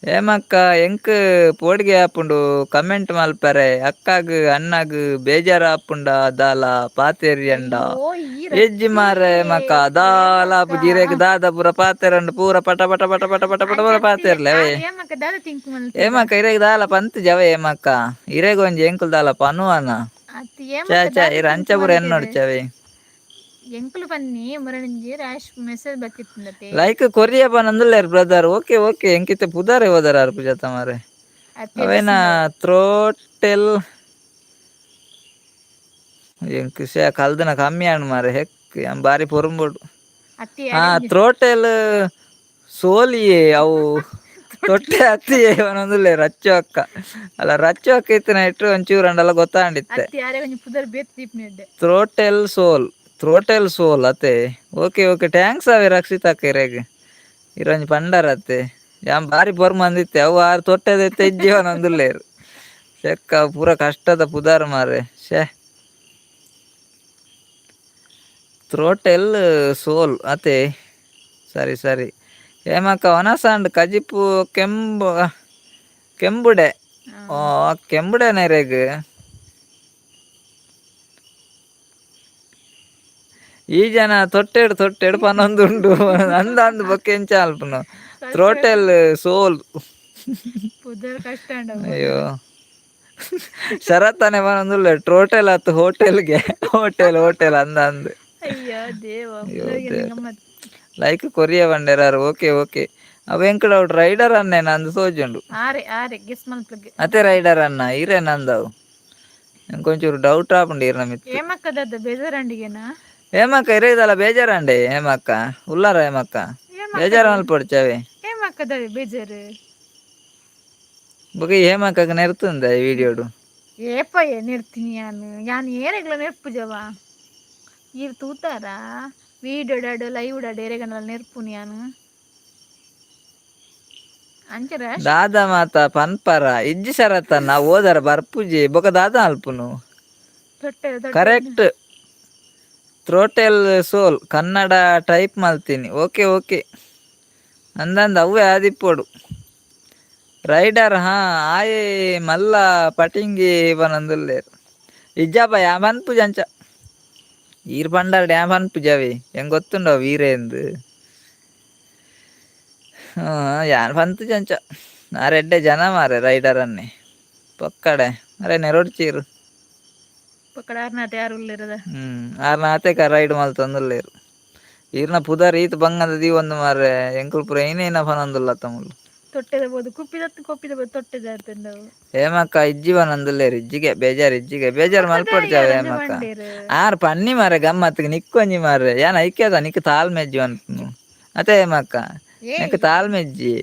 ಹೇಮಕ್ಕ, ಎಂಕ್ ಪೋಡಿಗೆ ಆಪುಂಡು ಕಮೆಂಟ್ ಮಲ್ಪರೆ. ಅಕ್ಕಾಗ್ ಅಣ್ಣಗ್ ಬೇಜಾರ್ ಆಪುಂಡ ದಾಲ ಪಾತೆರಿಯಂಡ? ಓ ಈ ಎಜ್ಜಿ ಮಾರೆ ಹೇಮಕ್ಕ, ದಾಲ ಆಪುಜಿ. ಇರೆಗ್ ದಾದ ಪೂರ ಪಾತೆರಂಡು ಪೂರ ಪಟ ಪಟ ಪಟ ಪಟ ಪಟ ಪಟ ಪೂರ ಪಾತೆರ್ಲೆ ಅವೇ. ಹೇಮಕ್ಕ, ದಾದ ತಿಂಕ್ ಮಲ್ತೆ? ಹೇಮಕ್ಕ, ಇರೆಗ್ ದಾಲ ಪಂತ್ ಜವ ಹೇಮಕ್ಕ. ಇರೆಗ್ ಒಂಜಿ ಎಂಕುಲ್ ದಾಲ ಪನುವನ? ಅತ್. ಚಾ ಹೇಮಕ್ಕ. ಚಾ, ಇರ ಅಂಚ ಪೂರ ಎನ್ನೋಡ್ಚವೇ. ಎಂಕುಲು ಪನ್ನಿ ಮೊರಣಿಂಜಿ ರ್ಯಾಶ್ ಮೆಸೇಜ್ ಬತ್ತಿತ್ತಂದತೆ. ಲೈಕ್ ಕೊರಿಯ ಪನಂದುಲ್ಲೆರ್ brother. Okay okay. ಎಂಕಿತ್ತೆ ಪುದಾರೆ ಓದರ ಅರ್ಪುಜತ್ತ ಮಾರೆ. ಅವೇನ ತ್ರೋಟೆಲ್ ಎಂಕ್ ಶೇ ಕಲ್ದನ ಕಮ್ಮಿ ಆಂಡ್ ಮಾರೆ. ಹೆಕ್ ಯಾನ್ ಬಾರಿ ಪೊರುಂಬೊಡು. ಅತ್ತಿ. ಹಾ, ತ್ರೋಟೆಲ್ ಸೋಲಿಯೇ ಅವು ತೊಟ್ಟೆ ಅತ್ತಿಯೇ ಪನೊಂದುಲ್ಲೆ ರಚ್ಚು ಅಕ್ಕ. ಅಲ್ಲ, ರಚ್ಚು ಅಕ್ಕ ಇತ್ತಿನ ಇಟ್ಟು ಒಂಚೂರು ಅಂಡಲ ಗೊತ್ತಾಂಡಿತ್ತೆ. ಅತ್ತಿ, ಯಾರೇ ಒಂಜಿ ಪುದರ್ ಬೇತ್ ದೀಪ್ನೆಡ್ಡೆ. ತ್ರೋಟೆಲ್ ಸೋಲ್, ತ್ರೋಟೆಲ್ ಸೋಲ್ ಅತೆ. Okay okay, thanks ಅವೇ ರಕ್ಷಿತ್ ಅಕ್ಕ. ಇರೆಗ್ ಇರೊಂಜಿ ಪಂಡರತ್ತೆ. ಯಾನ್ ಬಾರಿ ಪೊರ್ಮಂದಿತ್ತೆ. ಅವು ಆರು ತೊಟ್ಟೆದೈತೆ ಇಜ್ಜಿ ಪನೊಂದುಲ್ಲೆರ್. ಶೆಕ್ಕ ಪೂರ ಕಷ್ಟದ ಪುದರ್ ಮಾರೆ. ಶೇ, ತ್ರೋಟೆಲ್ ಸೋಲ್ ಅತೆ. ಸರಿ ಸರಿ. ಹೇಮಕ್ಕ, ವನಸಾಂಡ್ ಕಜಿಪು ಕೆಂಬು ಕೆಂಬುಡೆ. ಓ, ಕೆಂಬುಡೆ ಇರೆಗ್. ಈ ಜನ ತೊಟ್ಟೆಡು ತೊಟ್ಟೆಡು ಪನೊಂದುಂಡು ಅಂದ ಅಂದ್. ಬೊಕ್ಕ ಎಂಚ ಅಲ್ಪುನು? ತ್ರೋಟೆಲ್ ಸೋಲ್. ಪುದರ್ ಕಷ್ಟ. ಅಯ್ಯೋ, ಶರತ್ತನೆ ಪನೊಂದುಲ್ಲೆ ಟ್ರೋಟೆಲ್ ಅತ್ತು ಹೋಟೆಲ್ಗೆ, ಹೋಟೆಲ್ ಹೋಟೆಲ್ ಅಂದ ಅಂದ್. ಅಯ್ಯೋ ದೇವ. ಅಯ್ಯೋ ದೇವ್ರೆ. ಲೈಕ್ ಕೊರಿಯ ಬಂಡೆರಾರು. Okay okay. ಅವ ಎಂಕಡ ರೈಡರ್ ಅನ್ನೆ ನಂದು ಸೋಜುಂಡು. ಆರೆ ಆರೆ ಗೆಸ್ ಮಲ್ಪಗೆ. ಅತ್ತೆ, ರೈಡರ್ ಅನ್ನ ಇರೆ ನಂದವು. ಎಂಕೊಂಚೂರು ಡೌಟ್ ಆಪುಂಡು ಇರ್ನ ಮಿತ್ತು. ಹೇಮಕ್ಕದದ್ದು ಬೇಜಾರಂಡಿಗೆನಾ? ಹೇಮಕ್ಕ, ಇರೇದಲ್ಲ ಬೇಜಾರಂಡೆ? ಹೇಮಕ್ಕ ಉಲ್ಲಾರ? ಹೇಮಕ್ಕ, ಬೇಜಾರು ಮಲ್ಪೊಡ್ಚವೆ. ಹೇಮಕ್ಕದ ಬೇಜಾರು? ಬೊಕ ಈ ಹೇಮಕ್ಕಗ್ ನೆರ್ತುಂದ ಈ ವಿಡಿಯೋಡು? ಏಪ ನೆರ್ತೀನಿ ಯಾನು? ಯಾನ್ ಏರೆಗ್ಲ ನೆರ್ಪುಜವ. ಈರ್ ತೂತಾರ ವೀಡಿಯೋ ಡಾಡು ಲೈವ್ ಡಾಡು ಏರೆಗಂಡಲ ನೆರ್ಪುನಿ ಯಾನು ಅಂಚರ? ದಾದ ಮಾತ ಪನ್ಪರ? ಇಜ್ಜಿ ಶರತ್ತನ್ನ, ಓದರ ಬರ್ಪುಜಿ. ಬೊಕ ದಾದ ಅಲ್ಪುನು? ತೊಟ್ಟೆ ತೊಟ್ಟೆ. ಕರೆಕ್ಟ್, ತ್ರೋಟೆಲ್ ಸೋಲ್ ಕನ್ನಡ ಟೈಪ್ ಮಲ್ತೀನಿ. ಓಕೆ ಓಕೆ ಅಂದಂದು ಅವೇ ಆದಿಪ್ಪೊಡು. ರೈಡರ್ ಹಾ ಆಯೆ ಮಲ್ಲ ಪಟಿಂಗಿ ಪನೊಂದುಲ್ಲೆರ್. ಇಜ್ಜಪ್ಪ, ಯಾ ಪನ್ಪುಜ ಅಂಚ. ಈರ್ ಪಂಡರ್ ಡ್ಯಾ ಪನ್ಪುಜವೆ. ಎಂಕ್ ಗೊತ್ತುಂಡವು ವೀರೇಂದು. ಯಾನ್ ಪಂತುಜ ಅಂಚ. ಆರ್ ಎಡ್ಡೆ ಜನ ಮಾರೆ ರೈಡರ್ ಅನ್ನೆ. ಪೊಕ್ಕಡೆ ಅರೆ ನೆರೊಡ್ಚೀರು. ಪಕ್ಕಡ ಆರ್ನಾಥ ಯಾರು ಉಲ್ಲೆರದ. ಆರ್ನ ಆತೆಕ ರೈಡ್ ಮಲ್ತೊಂದುಲ್ಲೆರ್. ಈರ್ನ ಪುದರ್ ಈತ್ ಬಂಗದ ದೀವೊಂದು ಮಾರ್ರೆ. ಎಂಕುಲು ಪೂರ ಐನೇನ ಪನೊಂದುಲ್ಲ ತಮುಲು. ತೊಟ್ಟೆದ ಬೋದು ಕುಪ್ಪಿದತ್ತು ಕೊಪ್ಪಿದ ಬೋದು ತೊಟ್ಟೆದ ಆತಂಡವು. ಹೇಮಕ್ಕ, ಇಜ್ಜಿ ಪನೊಂದುಲ್ಲೆರ್. ಇಜ್ಜಿಗೆ ಬೇಜಾರ್ ಇಜ್ಜಿಗೆ, ಬೇಜಾರ್ ಮಲ್ಪೊಡ್ಚವೆ ಹೇಮಕ್ಕ. ಆರ್ ಪನ್ನಿ ಮಾರೆ ಗಮ್ಮತ್ಗ್ ನಿಕ್ಕೊಂಜಿ ಮಾರ್ರೆ. ಯಾನ್ ಐಕ್ಯದ ನಿಕ್ ತಾಳ್ಮೆಜ್ಜಿ ಪನ್ಪುನು ಅತೆ ಹೇಮಕ್ಕ. ನಿಕ್ ತಾಳ್ಮೆಜ್ಜಿ.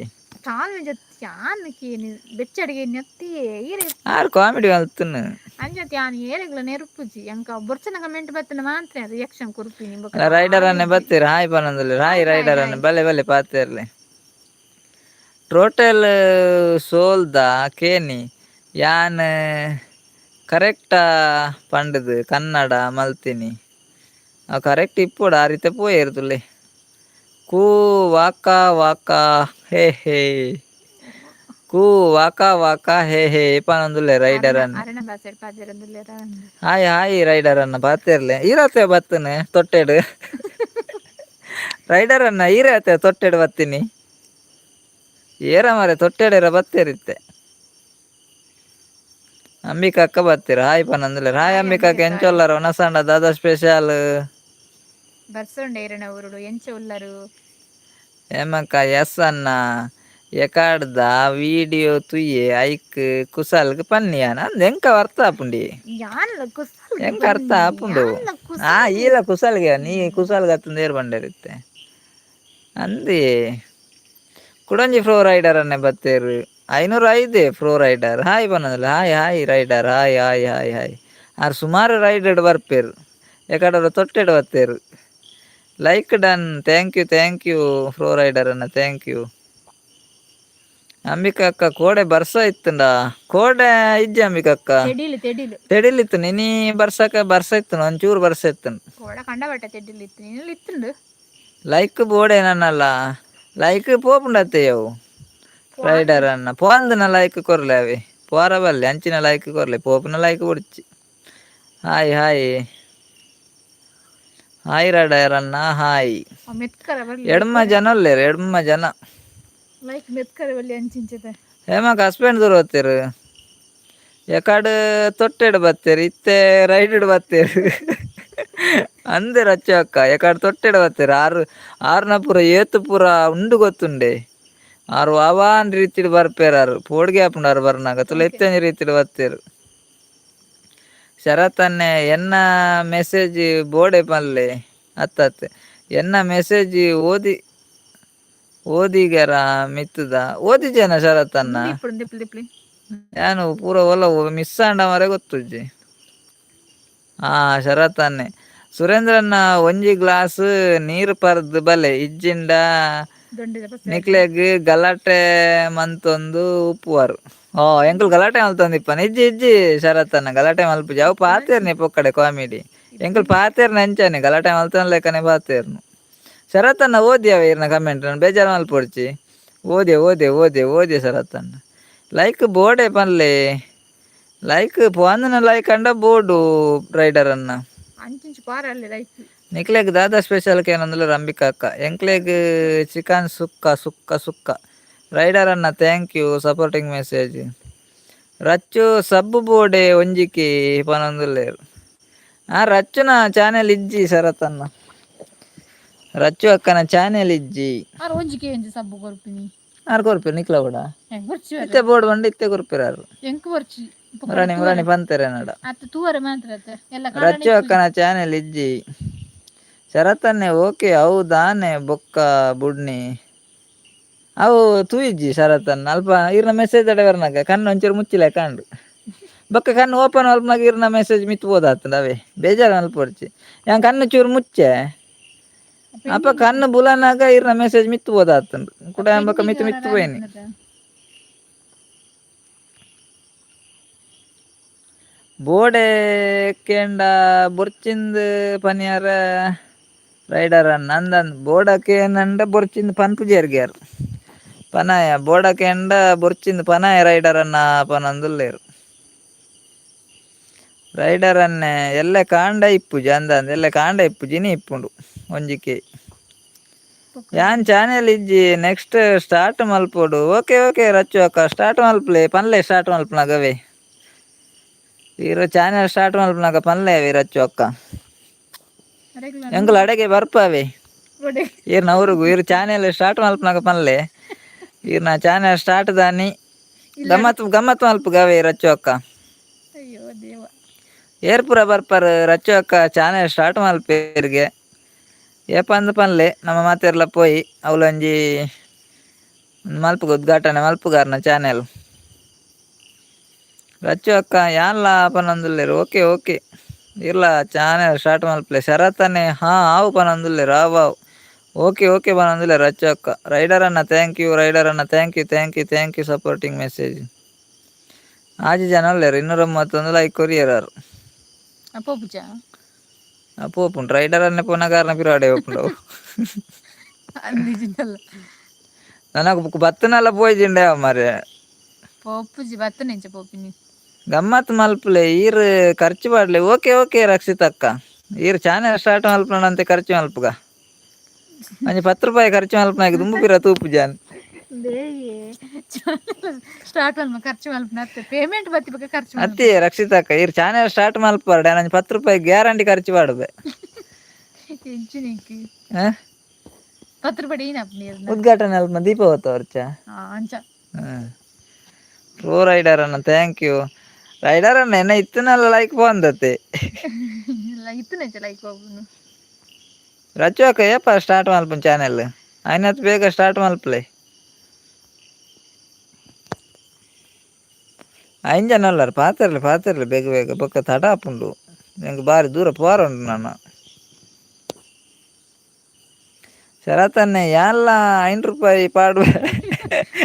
ತಾಳ್ಮೆ ಜೊತೆ ಯಾನ್ ಕೇನಿ ಬೆಚ್ಚಡಿಗೆ ನೆತ್ತಿಯೇ ಈರೆ. ಆರ್ ಕಾಮಿಡಿ ಮಲ್ತುನು. ಅಂಚತ್ ಯಾನ್ ಏರೆಗ್ಲ ನೆರ್ಪುಜಿ. ಎಂಕ ಬೊರ್ಚನ ಕಮೆಂಟ್ ಬತ್ತನ ಮಾತ್ರ ರಿಯಾಕ್ಷನ್ ಕೊರ್ಪಿನಿ ಬೊಕ. ರೈಡರ್ ಅನ್ನೆ ಬತ್ತೀರ್, ಹಾಯ್ ಪನೊಂದುಲ್ಲೆರ್. ಹಾಯ್ ರೈಡರ್ ಅನ್ನೆ, ಬಲೆ ಬಲೆ ಪಾತೆರ್ಲೆ. ಟೋಟಲ್ ಸೋಲ್ದ ಕೇನಿ ಯಾನ್ ಕರೆಕ್ಟಾ ಪಂಡುದು ಕನ್ನಡ ಮಲ್ತೀನಿ. ಅವು ಕರೆಕ್ಟ್ ಇಪ್ಪೊಡು. ಆ ರೀತಿ ಪೋಯೆರ್ ತುಲೆ ಕೂ ವಾಕ ವಾಕ ಹೇ ಹೇ. ಕೂ ವಾಕ ವಾಕ ಹೇ ಹೇ ಪನೊಂದುಲ್ಲೆ ರೈಡರ್ ಅನ್ನ. ಅರಣ ಬಾಸೆಡ್ ಪಾತೆರೊಂದುಲ್ಲೆರ. Hi hi rider ಅನ್ನ, ಪಾತೆರ್ಲೆ. ಈರತ್ತೆ ಬತ್ತನೆ ತೊಟ್ಟೆಡು ರೈಡರ್ ಅನ್ನ, ಈರತ್ತೆ ತೊಟ್ಟೆಡು ಬತ್ತೀನಿ ಏರ ಮಾರೆ, ತೊಟ್ಟೆಡೆರ ಬತ್ತೇರಿತ್ತೆ. ಅಂಬಿಕಾ ಅಕ್ಕ ಬತ್ತೀರ, ಹಾಯ್ ಪನೊಂದುಲ್ಲೆರ್. ಹಾಯ್ ಅಂಬಿಕಾ ಅಕ್ಕ, ಎಂಚೊಲ್ಲರ? ಒನಸಂಡ ದಾದಾ ಸ್ಪೆಷಲ್? ಬರ್ಸೊಂಡೆ ಇರಣ ಊರುಡು, ಎಂಚ ಉಲ್ಲರು? ಹೇಮಕ್ಕ ಎಸ್ ಅನ್ನ, ಎಕಾಡ್ದ ವಿಡಿಯೋ ತುಯ್ಯೆ, ಐಕ್ ಕುಸಲ್ಗ್ ಪನ್ನಿಯಾನ ಅಂದ್ ಎಂಕ ಅರ್ಥ ಆಪುಂಡಿ? ಯಾನ್ಲ ಕುಸಲ್. ಎಂಕ ಅರ್ಥ ಆಪುಂಡು? ಆ ಈಲ ಕುಸಲ್ಗೆ, ನೀ ಕುಸಲ್ಗೆ ಅತ್ತಂದು ಏರ್ ಬಂಡೇರಿತ್ತೆ ಅಂದಿ. ಕುಡಂಜಿ ಫ್ರೋ ರೈಡರ್ ಅನ್ನೆ ಬತ್ತೇರು, 505 fro rider. Hi ಪನ್ನದಲ್ಲ. Hi hi rider, hi hi hi hi. ಆರ್ ಸುಮಾರು ರೈಡರ್ ಬರ್ಪೇರು, ಎಕಡರ ತೊಟ್ಟೆಡ್ ಬತ್ತೇರು. Like done, thank you, thank you pro rider ಅನ್ನ, thank you. Ambika ಅಕ್ಕ, ಕೋಡೆ ಬರ್ಸ ಇತ್ತುಂಡ? ಕೋಡೆ ಇಜ್ಜಿ ಅಂಬಿಕಾ ಅಕ್ಕ. ತೆಡಿಲು ತೆಡಿಲು. ತೆಡಿಲಿತ್ತು, ನಿನಿ ಬರ್ಸಕ ಬರ್ಸ ಇತ್ತು, ಒಂಚೂರು ಬರ್ಸ ಇತ್ತು. ಕೋಡ ಕಂಡಬಟ್ಟ ತೆಡಿಲು ಇತ್ತು, ನಿನ್ನಲ್ಲಿ ಇತ್ತುಂಡು. ಲೈಕ್ ಬೋಡೆ ನನ್ನಲ್ಲ, ಲೈಕ್ ಪೋಪುಂಡತ್ತೆಯವು ರೈಡರ್ ಅನ್ನ. ಪೋಂದನ ಲೈಕ್ ಕೊರ್ಲೆ, ಅವೆ ಪೋರ ಬಲ್ಲೆ, ಅಂಚಿನ ಲೈಕ್ ಕೊರ್ಲೆ, ಪೋಪುನ ಲೈಕ್ ಕೊಡ್ಚಿ. Hi hi hi rider ಅನ್ನ, ಹಾಯ್. ಮೆತ್ಕರ ಬರ್ಲಿ. ಎಡ್ಮ ಜನ ಉಲ್ಲೇರು, ಎಡ್ಮ ಜನ. ಲೈಕ್ ಮೆತ್ಕರ ಬಲ್ಲಿ ಅಂಚಿಂಚತೆ. ಹೇಮಕ್ ಹಸ್ಬೆಂಡ್ ದೂರ ಬತ್ತೀರು, ಎಕಡ್ ತೊಟ್ಟೆಡ್ ಬತ್ತೀರು, ಇತ್ತೆ ರೈಡ್ ಬತ್ತೀರು ಅಂದೆ ರಚ್ಚು ಅಕ್ಕ. ಎಕಡ್ ತೊಟ್ಟೆಡ್ ಬತ್ತೀರು, ಆರು ಆರ್ನ ಪೂರ ಏತು ಪೂರ ಉಂಡು ಗೊತ್ತುಂಡೆ. ಆರು ವಾವಾನ್ ರೀತಿಡ್ ಬರ್ಪೇರು, ಆರು ಪೋಡ್ಗೆ ಆಪುಂಡು ಆರು ಬರ್ನಾಗ ತುಲ ಎತ್ತಂಜಿ ರೀತಿಡ್ ಬತ್ತೀರು. ಶರತನ್ನೆ ಎನ್ನ ಮೆಸೇಜ್ ಬೋಡೆ ಪಲ್ಲೆ ಅತ್ತತ್ತೆ. ಎನ್ನ ಮೆಸೇಜ್ ಓದಿ ಓದಿಗರ ಮಿತ್ತದ ಓದಿಜೇನ ಶರತನ್ನ? ಇಪ್ಪುಡು ದಿಪ್ಲಿ ದಿಪ್ಲಿ. ಯಾನು ಪೂರ ಒಲ ಮಿಸ್ ಆಂಡ ಮರೆ ಗೊತ್ತುಜ್ಜಿ. ಹಾ ಶರತನ್ನೆ, ಸುರೇಂದ್ರನ್ನ ಒಂಜಿ ಗ್ಲಾಸ್ ನೀರು ಪರ್ದ್ ಬಲೆ, ಇಜ್ಜಿಂಡ ದೊಂಡಿದ ಬಸ್. ನಿಕ್ಲೆಗ್ ಗಲಾಟೆ ಮಂತೊಂದು ಉಪ್ಪುವಾರು. ಓ, ಎಂಕುಲು ಗಲಾಟೆ ಮಲ್ತೊಂದಿಪ್ಪನ? ಇಜ್ಜಿ ಇಜ್ಜಿ ಶರತನ್ನ, ಗಲಾಟೆ ಮಲ್ಪುಜಿ. ಅವು ಪಾತೇರ್ನಿ ಪೊಕ್ಕಡೆ ಕಾಮಿಡಿ. ಎಂಕುಲು ಪಾತೇರ್ನ ಅಂಚನೆ, ಗಲಾಟೆ ಮಲ್ತೊನ್ ಲೆಕ್ಕನೆ ಪಾತೇರ್ನು. ಶರತನ್ನ ಓದಿ ಅವ ಇರ್ನ ಕಮೆಂಟ್, ನಾನು ಬೇಜಾರು ಮಲ್ಪೊಡ್ಚಿ. ಓದೆ ಓದೆ ಓದೆ ಓದೆ ಶರತನ್ನ. ಲೈಕ್ ಬೋಡೆ ಪನ್ಲೆ, ಲೈಕ್ ಪೋಂದನ ಲೈಕ್ ಅಂಡ ಬೋಡು ರೈಡರ್ ಅನ್ನ. ಅಂಚಿಂಚು ಪಾರ ಅಲ್ಲಿ ಲೈಕ್. ನಿಕ್ಲೆಗ್ ದಾದಾ ಸ್ಪೆಷಲ್ ಕೇನಂదుಲ ರಂಬಿಕಾ ಅಕ್ಕ. ಎಂಕ್ಲೆಗ್ ಚಿಕನ್ ಸುಕ್ಕ ಸುಕ್ಕ ಸುಕ್ಕ. ರೈಡರ್ ಅನ್ನ, thank you supporting message. Rachchu ಸಬ್ಬು ಬೋಡೆ ಒಂಜಿಕಿ ಪನೊಂದುಲ್ಲೇರು. ಆ ರಚ್ಚುನ ಚಾನೆಲ್ ಇಜ್ಜಿ ಶರತನ್ನ, ರಚ್ಚು ಅಕ್ಕನ ಚಾನೆಲ್ ಇಜ್ಜಿ. ಆರ್ ಒಂಜಿಕೆ ಒಂಜಿ ಸಬ್ಬು ಕೊರ್ಪಿನಿ. ಆರ್ ಕೊರ್ಪಿರ್ ನಿಕ್ಲ ಕೂಡ? ಬರ್ಚಿ. ಇತ್ತೆ ಬೋರ್ಡ್ ಬಂಡ, ಇತ್ತೆ ಕೊರ್ಪಿರ್ ಆರು. ಎಂಕ್ ಬರ್ಚಿ. ಮುರಾಣಿ ಮುರಾಣಿ ಪಂತೆರೆ ನಡ. ಅತ್ತ ತೂವರೆ ಮಾತ್ರ ಅತ್ತ ಎಲ್ಲ. ರಚ್ಚು ಅಕ್ಕನ ಚಾನೆಲ್ ಇಜ್ಜಿ ಶರತನ್ನೆ. ಓಕೆ, ಹೌದಾನೆ ಬೊಕ್ಕ ಬುಡ್ನಿ ಅವು ತೂಯಿಜ್ಜಿ ಶರತನ್ನ. ಅಲ್ಪ ಇರ್ನ ಮೆಸೇಜ್ ಅಡೆ ಬರ್ನಾಗ ಕಣ್ಣು ಒಂಚೂರು ಮುಚ್ಚಿಲೆ ಕಾಂಡು, ಬೊಕ್ಕ ಕಣ್ಣು ಓಪನ್ ಅಲ್ಪನಾಗ ಇರ್ನ ಮೆಸೇಜ್ ಮಿತ್ ಬೋದಾತಂಡ. ಅವೇ ಬೇಜಾರು ಅಲ್ಪೊಡ್ಚಿ. ಯಾನ್ ಕಣ್ಣು ಚೂರು ಮುಚ್ಚೆ, ಅಪ್ಪ ಕಣ್ಣು ಬುಲನಾಗ ಇರ್ನ ಮೆಸೇಜ್ ಮಿತ್ ಬೋದಾತಂಡು ಕುಡ ಬೊಕ್ಕ ಮಿತ್ ಮಿತ್ ಪೋಯಿನಿ. ಬೋಡೆ ಕೇಂಡ ಬೊರ್ಚಿಂದ್ ಪನಿಯಾರ ರೈಡರ್ ಅನ್ನ. ಅಂದಂದ್ ಬೋಡಕೇನಂಡ ಬೊರ್ಚಿಂದ್ ಪನ್ಪುಜೆರ್ಗ್ಯಾರ್ ಪನಾಯ, ಬೋಡಕೇಂಡ ಬೊರ್ಚಿಂದ್ ಪನಾಯ ರೈಡರ್ ಅನ್ನ ಪನೊಂದುಲ್ಲೆರ್. ರೈಡರ್ ಅನ್ನೆ ಎಲ್ಲೆ ಕಾಂಡ ಇಪ್ಪುಜಿ ಅಂದಂದ್, ಎಲ್ಲೆ ಕಾಂಡ ಇಪ್ಪುಜಿ, ಇನಿ ಇಪ್ಪುಂಡು ಒಂಜಿಕೆ. ಯಾನ್ ಚಾನೆಲ್ ಇಜ್ಜಿ, ನೆಕ್ಸ್ಟ್ ಸ್ಟಾರ್ಟ್ ಮಲ್ಪೊಡು. ಓಕೆ ಓಕೆ ರಚ್ಚು ಅಕ್ಕ, ಸ್ಟಾರ್ಟ್ ಮಲ್ಪಲೆ ಪನ್ಲೆ. ಸ್ಟಾರ್ಟ್ ಮಲ್ಪನಾಗವೇ ಈರು ಚಾನೆಲ್ ಸ್ಟಾರ್ಟ್ ಮಲ್ಪನಾಗ ಪನ್ಲೆ ಅವೆ ರಚ್ಚು ಅಕ್ಕ. ಎಂಕುಲು ಅಡೆಗೆ ಬರ್ಪಾವೆ ಈರ್ನ ಊರುಗು. ಇರು ಚಾನೆಲ್ ಸ್ಟಾರ್ಟ್ ಮಲ್ಪನಾಗ ಪನ್ಲೆ. ಈರ್ನ ಚಾನೆಲ್ ಸ್ಟಾರ್ಟ್ ದಾನಿ ಗಮ್ಮತ್ ಗಮ್ಮತ್ ಮಲ್ಪುಗವೇ ರಚ್ಚು ಅಕ್ಕ. ಅಯ್ಯೋ ದೇವ. ಏರ್ಪುರ ಬರ್ಪಾರ ರಚ್ಚು ಅಕ್ಕ ಚಾನೆಲ್ ಸ್ಟಾರ್ಟ್ ಮಲ್ಪೇರಿಗೆ ಏಪಂದ್ ಪನ್ಲೆ. ನಮ್ಮ ಮಾತೆರ್ಲ ಪೋಯಿ ಅವಲೊಂಜಿ ಮಲ್ಪುಗ, ಉದ್ಘಾಟನೆ ಮಲ್ಪುಗಾರ್ನ ಚಾನೆಲ್. ರಚ್ಚು ಅಕ್ಕ ಯಾನ್ಲ ಪನೊಂದುಲ್ಲೆರ್. ಓಕೆ ಓಕೆ, ಇರ್ಲ ಚಾನೆಲ್ ಸ್ಟಾರ್ಟ್ ಮಲ್ಪಲೆ. ಶರತನೆ ಹಾ ಆವು ಪನೊಂದುಲ್ಲೆರ್. ಆವು ಆವು, ಓಕೆ ಓಕೆ ಪನೊಂದುಲ್ಲೆರ್ ರಚ್ಚು ಅಕ್ಕ. ರೈಡರ್ ಅನ್ನ thank you. Rider ಅನ್ನ, thank you, thank you, thank you supporting message. ಆಜಿ ಜನ ಉಲ್ಲೆರ್, 231 ಲೈಕ್ ಕೊರಿಯರ್ ಆರು. ಪೋಪುಜ. ಪೋಪುಂಡು, ರೈಡರ್ ಅನ್ನೆ ಪೋನ ಕಾರಣ ಪಿರಾಡೆ ಪೋಪುಂಡು. ಅಂದಿಜಿನಲ್ಲ. ನನಗೆ ಬತ್ತನಲ್ಲ ಪೋಯ್ಜಿಂಡೆ ಮಾರೆ. ಪೋಪುಜಿ ಬತ್ತನೆಂಚ ಪೋಪಿನಿ. ಗಮ್ಮತ್ ಮಲ್ಪುಲೆ ಈರ್ ಖರ್ಚು ಪಾಡ್ಲೆ. ಓಕೆ ಓಕೆ ರಕ್ಷಿತ್ ಅಕ್ಕ, ಈರ್ ಚಾನೆಲ್ ಸ್ಟಾರ್ಟ್ ಮಲ್ಪುನಂತೆ ಖರ್ಚು ಮಲ್ಪುಗ. ಒಂಜಿ 10 ರೂಪಾಯಿ ಖರ್ಚು ಮಲ್ಪುನಾಗ ದುಂಬು ಪಿರ ತೂಪು ಜಾನ್. ಸ್ಟಾರ್ಟ್ ಮಲ್ಪ ಖರ್ಚು ಮಲ್ಪುನ ಪೇಮೆಂಟ್ ಬತ್ತಿ ಬೊಕ ಖರ್ಚು ಮಲ್ಪ. ಅತ್ತಿ ರಕ್ಷಿತ್ ಅಕ್ಕ, ಈರ್ ಚಾನೆಲ್ ಸ್ಟಾರ್ಟ್ ಮಲ್ಪುವರ್ಡ ಒಂಜಿ 10 ರೂಪಾಯಿ ಗ್ಯಾರಂಟಿ ಖರ್ಚು ಪಾಡುವೆ. ಎಂಚಿನಿಕ್? ಆ? 10 ರೂಪಾಯಿ ಏನಪ್ಪ ನೀರ್ನ? ಉದ್ಘಾಟನೆ ಅಲ್ಪ ದೀಪ ಹೊತ್ತವರ್ಚ. ಅಂಚ. ಪ್ರೋ ರೈಡರ್ ಅಣ್ಣ, thank you rider ಅಣ್ಣ. ಎನ್ನ ಇತ್ತನಲ್ಲ ಲೈಕ್ ಬಂದತ್ತೆ. ಇತ್ತನೆಂಚ ಲೈಕ್ ಹೋಗುನು. ರಚ್ಚು ಅಕ್ಕ, ಏಪ ಸ್ಟಾರ್ಟ್ ಮಲ್ಪುನ್ ಚಾನೆಲ್? ಆಯ್ನತ್ ಬೇಗ ಸ್ಟಾರ್ಟ್ ಮಲ್ಪಲೆ. ಐನ್ ಜನ ಅಲ್ಲಾರ, ಪಾತೆರ್ಲೆ ಪಾತೆರ್ಲೆ ಬೇಗ ಬೇಗ, ಬೊಕ್ಕ ತಡ ಆಪುಂಡು. ಎಂಕ್ ಬಾರಿ ದೂರ ಪೋರ ಉಂಡು ನನ್ನ. ಶರತನ್ನೆ ಯಾನ್ಲ 5 ರೂಪಾಯಿ ಪಾಡುವೆ.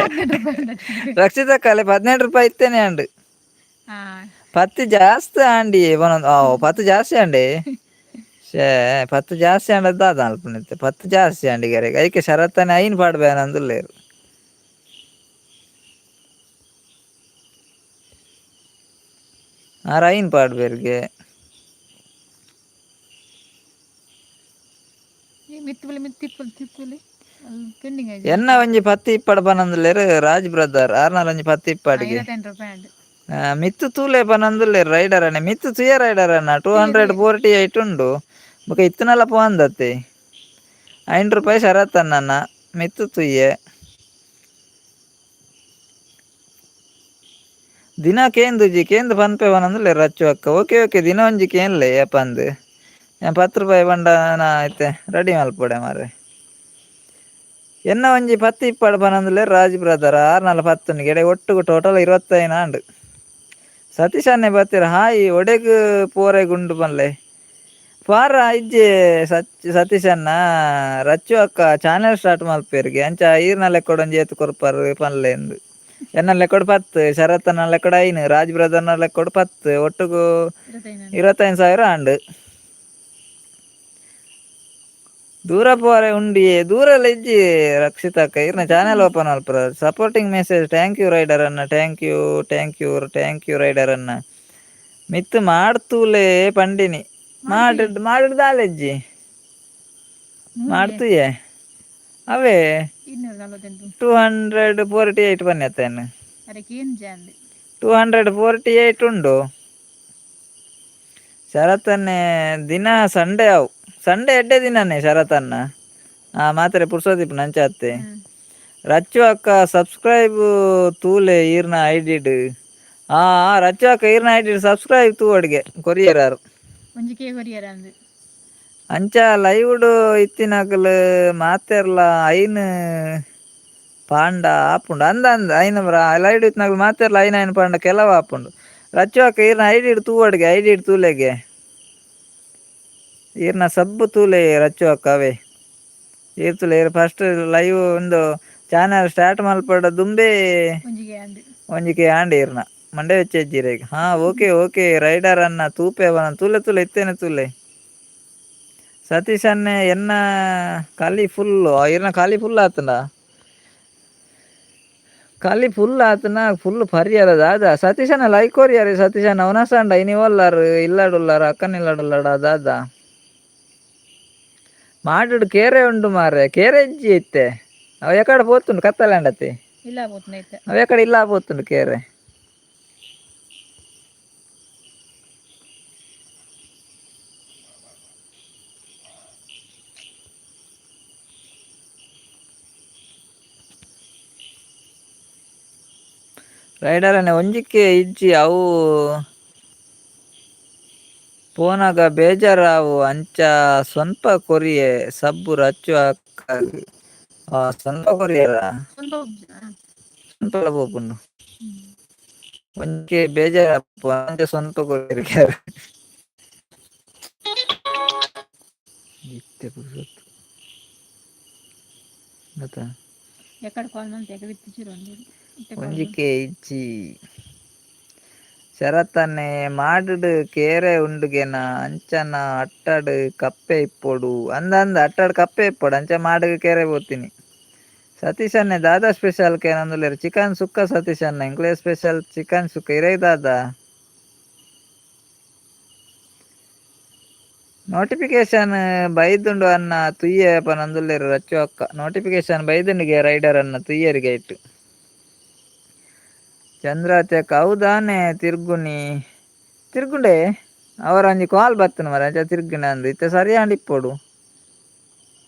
18 ರೂಪಾಯಿ. ರಕ್ಷಿತ ಕಲೆ 18 ರೂಪಾಯಿ ಇತ್ತೇನೆ ಅಂಡು. ಪತ್ತು ಜಾಸ್ತಿ ಆಂಡಿ ಒಂದೊಂದು. ಓ ಪತ್ತು ಜಾಸ್ತಿ ಆಂಡಿ. ಶೇ ಪತ್ತು ಜಾಸ್ತಿ ಆಂಡ ದಾದ ಅಲ್ಪನಿತ್ತೆ. ಪತ್ತು ಜಾಸ್ತಿ ಆಂಡಿ ಗರೆಗೆ ಐಕೆ ಶರತ್ತನೆ ಐನ್ ಪಾಡ್ಬೇನ ಅಂದುಲ್ಲೇರು. ಆರ್ ಐನ್ ಪಾಡ್ಬೇರ್ಗೆ. ಮಿತ್ತುಲಿ ಮಿತ್ತಿಪ್ಪುಲಿ ತಿಪ್ಪುಲಿ ಪೆಂಡಿಂಗ್. ಎನ್ನ ಒಂಜಿ ಪತ್ತು ಇಪ್ಪಡ ಪನಂದುಲ್ಲೇರು ರಾಜ್ ಬ್ರದರ್. ಆರ್ನಾಲ್ ಒಂಜಿ ಪತ್ತು ಇಪ್ಪಾಡಿಗೆ. 58 ರೂಪಾಯಿ ಅಂಡ್. ಮಿತ್ತು ತೂಲೆ ಪನಂದುಲ್ಲೇರು ರೈಡರ್ ಅಣ್ಣ. ಮಿತ್ತು ತುಯ ರೈಡರ್ ಅಣ್ಣ, 248 ಉಂಡು. ಬೊಕ ಇತ್ತನಲ್ಲ ಪೋಂದತ್ತೆ. 5 ರೂಪಾಯಿ ಶರತ್ ಅಣ್ಣ ಮಿತ್ತು ತುಯ್ಯೆ. ದಿನ ಕೇಂದುಜಿ ಕೇಂದು ಪನ್ಪೆ ಪನಂದುಲ್ಲೇರು ರಚ್ಚು ಅಕ್ಕ. ಓಕೆ ಓಕೆ, ದಿನ ಒಂಜಿ ಕೇನ್ಲೆ ಏಪಂದು. 10 ರೂಪಾಯಿ ಬಂಡ ಐತೆ ರೆಡಿ ಮಲ್ಪೊಡೆ ಮಾರ್ರೆ. ಎನ್ನ ಒಂಜಿ ಪತ್ತು ಇಪ್ಪಡು ಪನಂದುಲ್ಲೆ ರಾಜ್ ಬ್ರದರ್. ಆರು ನಾಲ್ ಪತ್ತು ಗೆಡೆ ಒಟ್ಟುಗು ಟೋಟಲ್ 25 ಆಂಡ್. ಸತೀಶ್ ಅಣ್ಣೆ ಬತ್ತೀರ. ಹಾಯ್, ಒಡೆಗ್ ಪೋರೆ ಗುಂಡು ಪನ್ಲೆ. ಪಾರ ಇಜ್ಜೆ ಸಚ್ ಸತೀಶ್ ಅಣ್ಣ. ರಚ್ಚು ಅಕ್ಕ ಚಾನೆಲ್ ಸ್ಟಾರ್ಟ್ ಮಲ್ಪೇರಿಗೆ ಅಂಚ ಈರ್ನ ಲೆಕ್ಕೊಡು ಒಂಜಿ ಏತ್ ಕೊರ್ಪರ್ ಪನ್ಲೆ ಎಂದು. ಎನ್ನ ಲೆಕ್ಕೊಡು 10, ಶರತ್ತನ ಲೆಕ್ಕೊಡು 5, ರಾಜ್ ಬ್ರದರ್ನ ಲೆಕ್ಕೊಡು 10, ಒಟ್ಟುಗು 25. 25,000 ಆಂಡ್. ದೂರ ಪೋರೆ ಉಂಡಿಯೇ ದೂರ ಇಜ್ಜಿ ರಕ್ಷಿತಕ್ಕ. ಇರ್ನ ಚಾನೆಲ್ ಓಪನ್ ಅಲ್ಪ supporting message. Thank you rider ಅಣ್ಣ, thank you thank you thank you rider ಅಣ್ಣ. ಮಿತ್ತು ಮಾಡ್ತೂಲೆ ಪಂಡಿನಿ. ಮಾಡಿ ಮಾಡಿಡ್ದಾಲೆಜ್ಜಿ ಮಾಡ್ತುಯೆ ಅವೇ. 248. 248 ಬನ್ನಿ. ಅರೆಕ್ ಏನು ಜಾಂದಿ. 248 ಉಂಡು. ಶರತ್ತನ್ನೇ ದಿನ ಸಂಡೇ ಅವು. ಸಂಡೇ ಎಡ್ಡೆ ದಿನನೇ ಶರತನ್ನ. ಆ ಮಾತ್ರೆ ಪುರ್ಸೋದಿಪ್ಪು ನಂಚಾತ್ತೆ. ರಚ್ಚು ಅಕ್ಕ ಸಬ್ಸ್ಕ್ರೈಬ್ ತೂಲೆ ಈರ್ನ ಐಡಿಡ್. ಆ ರಚ್ಚು ಅಕ್ಕ ಈರ್ನ ಐಡಿಡ್ ಸಬ್ಸ್ಕ್ರೈಬ್ ತೂ ಅಡ್ಗೆ ಕೊರಿಯರ್ ಆರು. ಒಂಜಿ ಕೆ ಕೊರಿಯರ್ ಅಂದು. ಅಂಚ ಲೈವ್ಡ್ ಇತ್ತಿನಕಲ್ ಮಾತೆರ್ಲ ಐನ್ ಪಾಂಡ ಆಪುಂಡು ಅಂದ ಅಂದ. ಐನ್ ಲೈವ್ ಇತ್ತಿನಕಲ್ ಮಾತೆರ್ಲ ಐನ್ ಐನ್ ಪಾಂಡ ಕೆಲವು ಆಪುಂಡು. ರಚ್ಚು ಅಕ್ಕ ಈರ್ನ ಐಡಿಡ್ ತೂ ಅಡ್ಗೆ ಐಡಿಡ್ ತೂಲೆಗೆ. ಈರ್ನ ಸಬ್ಬು ತೂಲೆ ರಚ್ಚು ಅಕ್ಕ ಅವೇ. ಈರ್ ತೂಲೆ, ಈರ್ ಫಸ್ಟ್ ಲೈವ್ ಒಂದು ಚಾನಲ್ ಸ್ಟಾರ್ಟ್ ಮಲ್ಪಡ ದುಂಬೆ. ಒಂಜಿಗೆ ಅಂದು. ಒಂಜಿಕೆ ಆಂಡ್ ಈರ್ನ ಮಂಡೆ ವೆಚ್ಚೆಜ್ಜಿರೇಗ್. ಹಾ okay okay rider ಅನ್ನ ತೂಪೆ ಅವನ ತೂಲೆ ತೂಲೆ ಇತ್ತೇನೆ ತೂಲೆ. ಸತೀಶ್ ಅನ್ನೆ ಎನ್ನ ಖಾಲಿ ಫುಲ್. ಈರ್ನ ಖಾಲಿ ಫುಲ್ ಆತಂಡ. ಖಾಲಿ ಫುಲ್ ಆತನ ಫುಲ್ ಪರಿಯರ ದಾದ. ಸತೀಶನ ಲೈಕ್ ಕೊರಿಯರ್ ಸತೀಶನ. ಅವನಸಂಡ ಇನಿ ಒಲ್ಲಾರು ಇಲ್ಲಾಡುಲ್ಲಾರ ಅಕ್ಕನ ಇಲ್ಲಾಡುಲ್ಲಾಡ ದಾದ ಮಾಡುಡು. ಕೇರೆ ಉಂಡು ಮಾರ್ರೆ, ಕೇರೆ ಇಜ್ಜಿ ಇತ್ತೆ. ಅವ ಎಕಡೆ ಪೋತುಂಡು ಕತ್ತಲೆ ಅಂಡತ್ತೆ. ಇಲ್ಲ ಪೋತುಂಡು ಐತೆ. ಅವ ಎಕಡೆ ಇಲ್ಲ ಪೋತುಂಡು ಕೇರೆ. ರೈಡರ್ ಅನೆ ಒಂಜಿಕ್ಕೆ ಇಜ್ಜಿ. ಅವು ಪೋನಾಗ ಬೇಜಾರಾವು ಅಂಚ ಸ್ವಂಪ ಕೊರಿಯೆ ಸಬ್ಬು ರಚ್ಚು ಅಕ್ಕ. ಸ್ವಂಪ ಕೊರಿಯರ. ಸ್ವಲ್ಪ. ಸ್ವಂಪ ಪೋಪುಂಡು. ಒಂಜಿಕ್ಕೆ ಬೇಜಾರಪ್ಪು ಅಂಚ ಸ್ವಂಪ ಕೊರಿಯರ್. ಇತ್ತೆ ಪುರ್ಸೊತ್ತು ಗೊತ್ತಾ? ಎಕಡೆ ಕಾಲ್ ಮಂತ್ ಎಕಡೆ ಇತ್ತಿಚಿರು ಒಂದು. ಒಂಜಿಕ್ಕೆ ಇಜ್ಜಿ ಶರತ್ತನ್ನೆ. ಮಾಡುಡು ಕೇರೆ ಉಂಡುಗೆನ ಅಂಚನ ಅಟ್ಟಡ್ ಕಪ್ಪೆ ಇಪ್ಪೊಡು ಅಂದ ಅಂದ. ಅಟ್ಟಡ್ ಕಪ್ಪೆ ಇಪ್ಪೊಡು ಅಂಚ ಮಾಡು ಕೇರೆ ಪೋತೀನಿ. Satish ಅಣ್ಣೆ ದಾದಾ ಸ್ಪೆಷಲ್ ಕೇನೊಂದುಲ್ಲೆರ್ ಚಿಕನ್ ಸುಕ್ಕ ಸತೀಶ್ ಅಣ್ಣ ಎಂಕ್ಲೆ ಸ್ಪೆಷಲ್ ಚಿಕನ್ ಸುಕ್ಕ ಇರೆಗ್ ದಾದಾ ನೋಟಿಫಿಕೇಶನ್ ಬೈದುಂಡು ಅನ್ನ ತುಯ್ಯೆ ಪನೊಂದುಲ್ಲೆರ್ ರಚ್ಚು ಅಕ್ಕ ನೋಟಿಫಿಕೇಶನ್ ಬೈದುಂಡುಗೆ ರೈಡರ್ ಅನ್ನ ತುಯ್ಯರಿಗೆ ಇಟ್ಟು ಚಂದ್ರಾವತಿ ಅಕ್ಕ ಹೌದಾನೆ ತಿರ್ಗುನಿ ತಿರ್ಗುಂಡೆ ಅವರ ಒಂಜಿ ಕಾಲ್ ಬತ್ತನ ಮರ ಅಂಚ ತಿರ್ಗುನ ಅಂದು ಇತ್ತೆ ಸರಿಯಾಂಡ್ ಇಪ್ಪೊಡು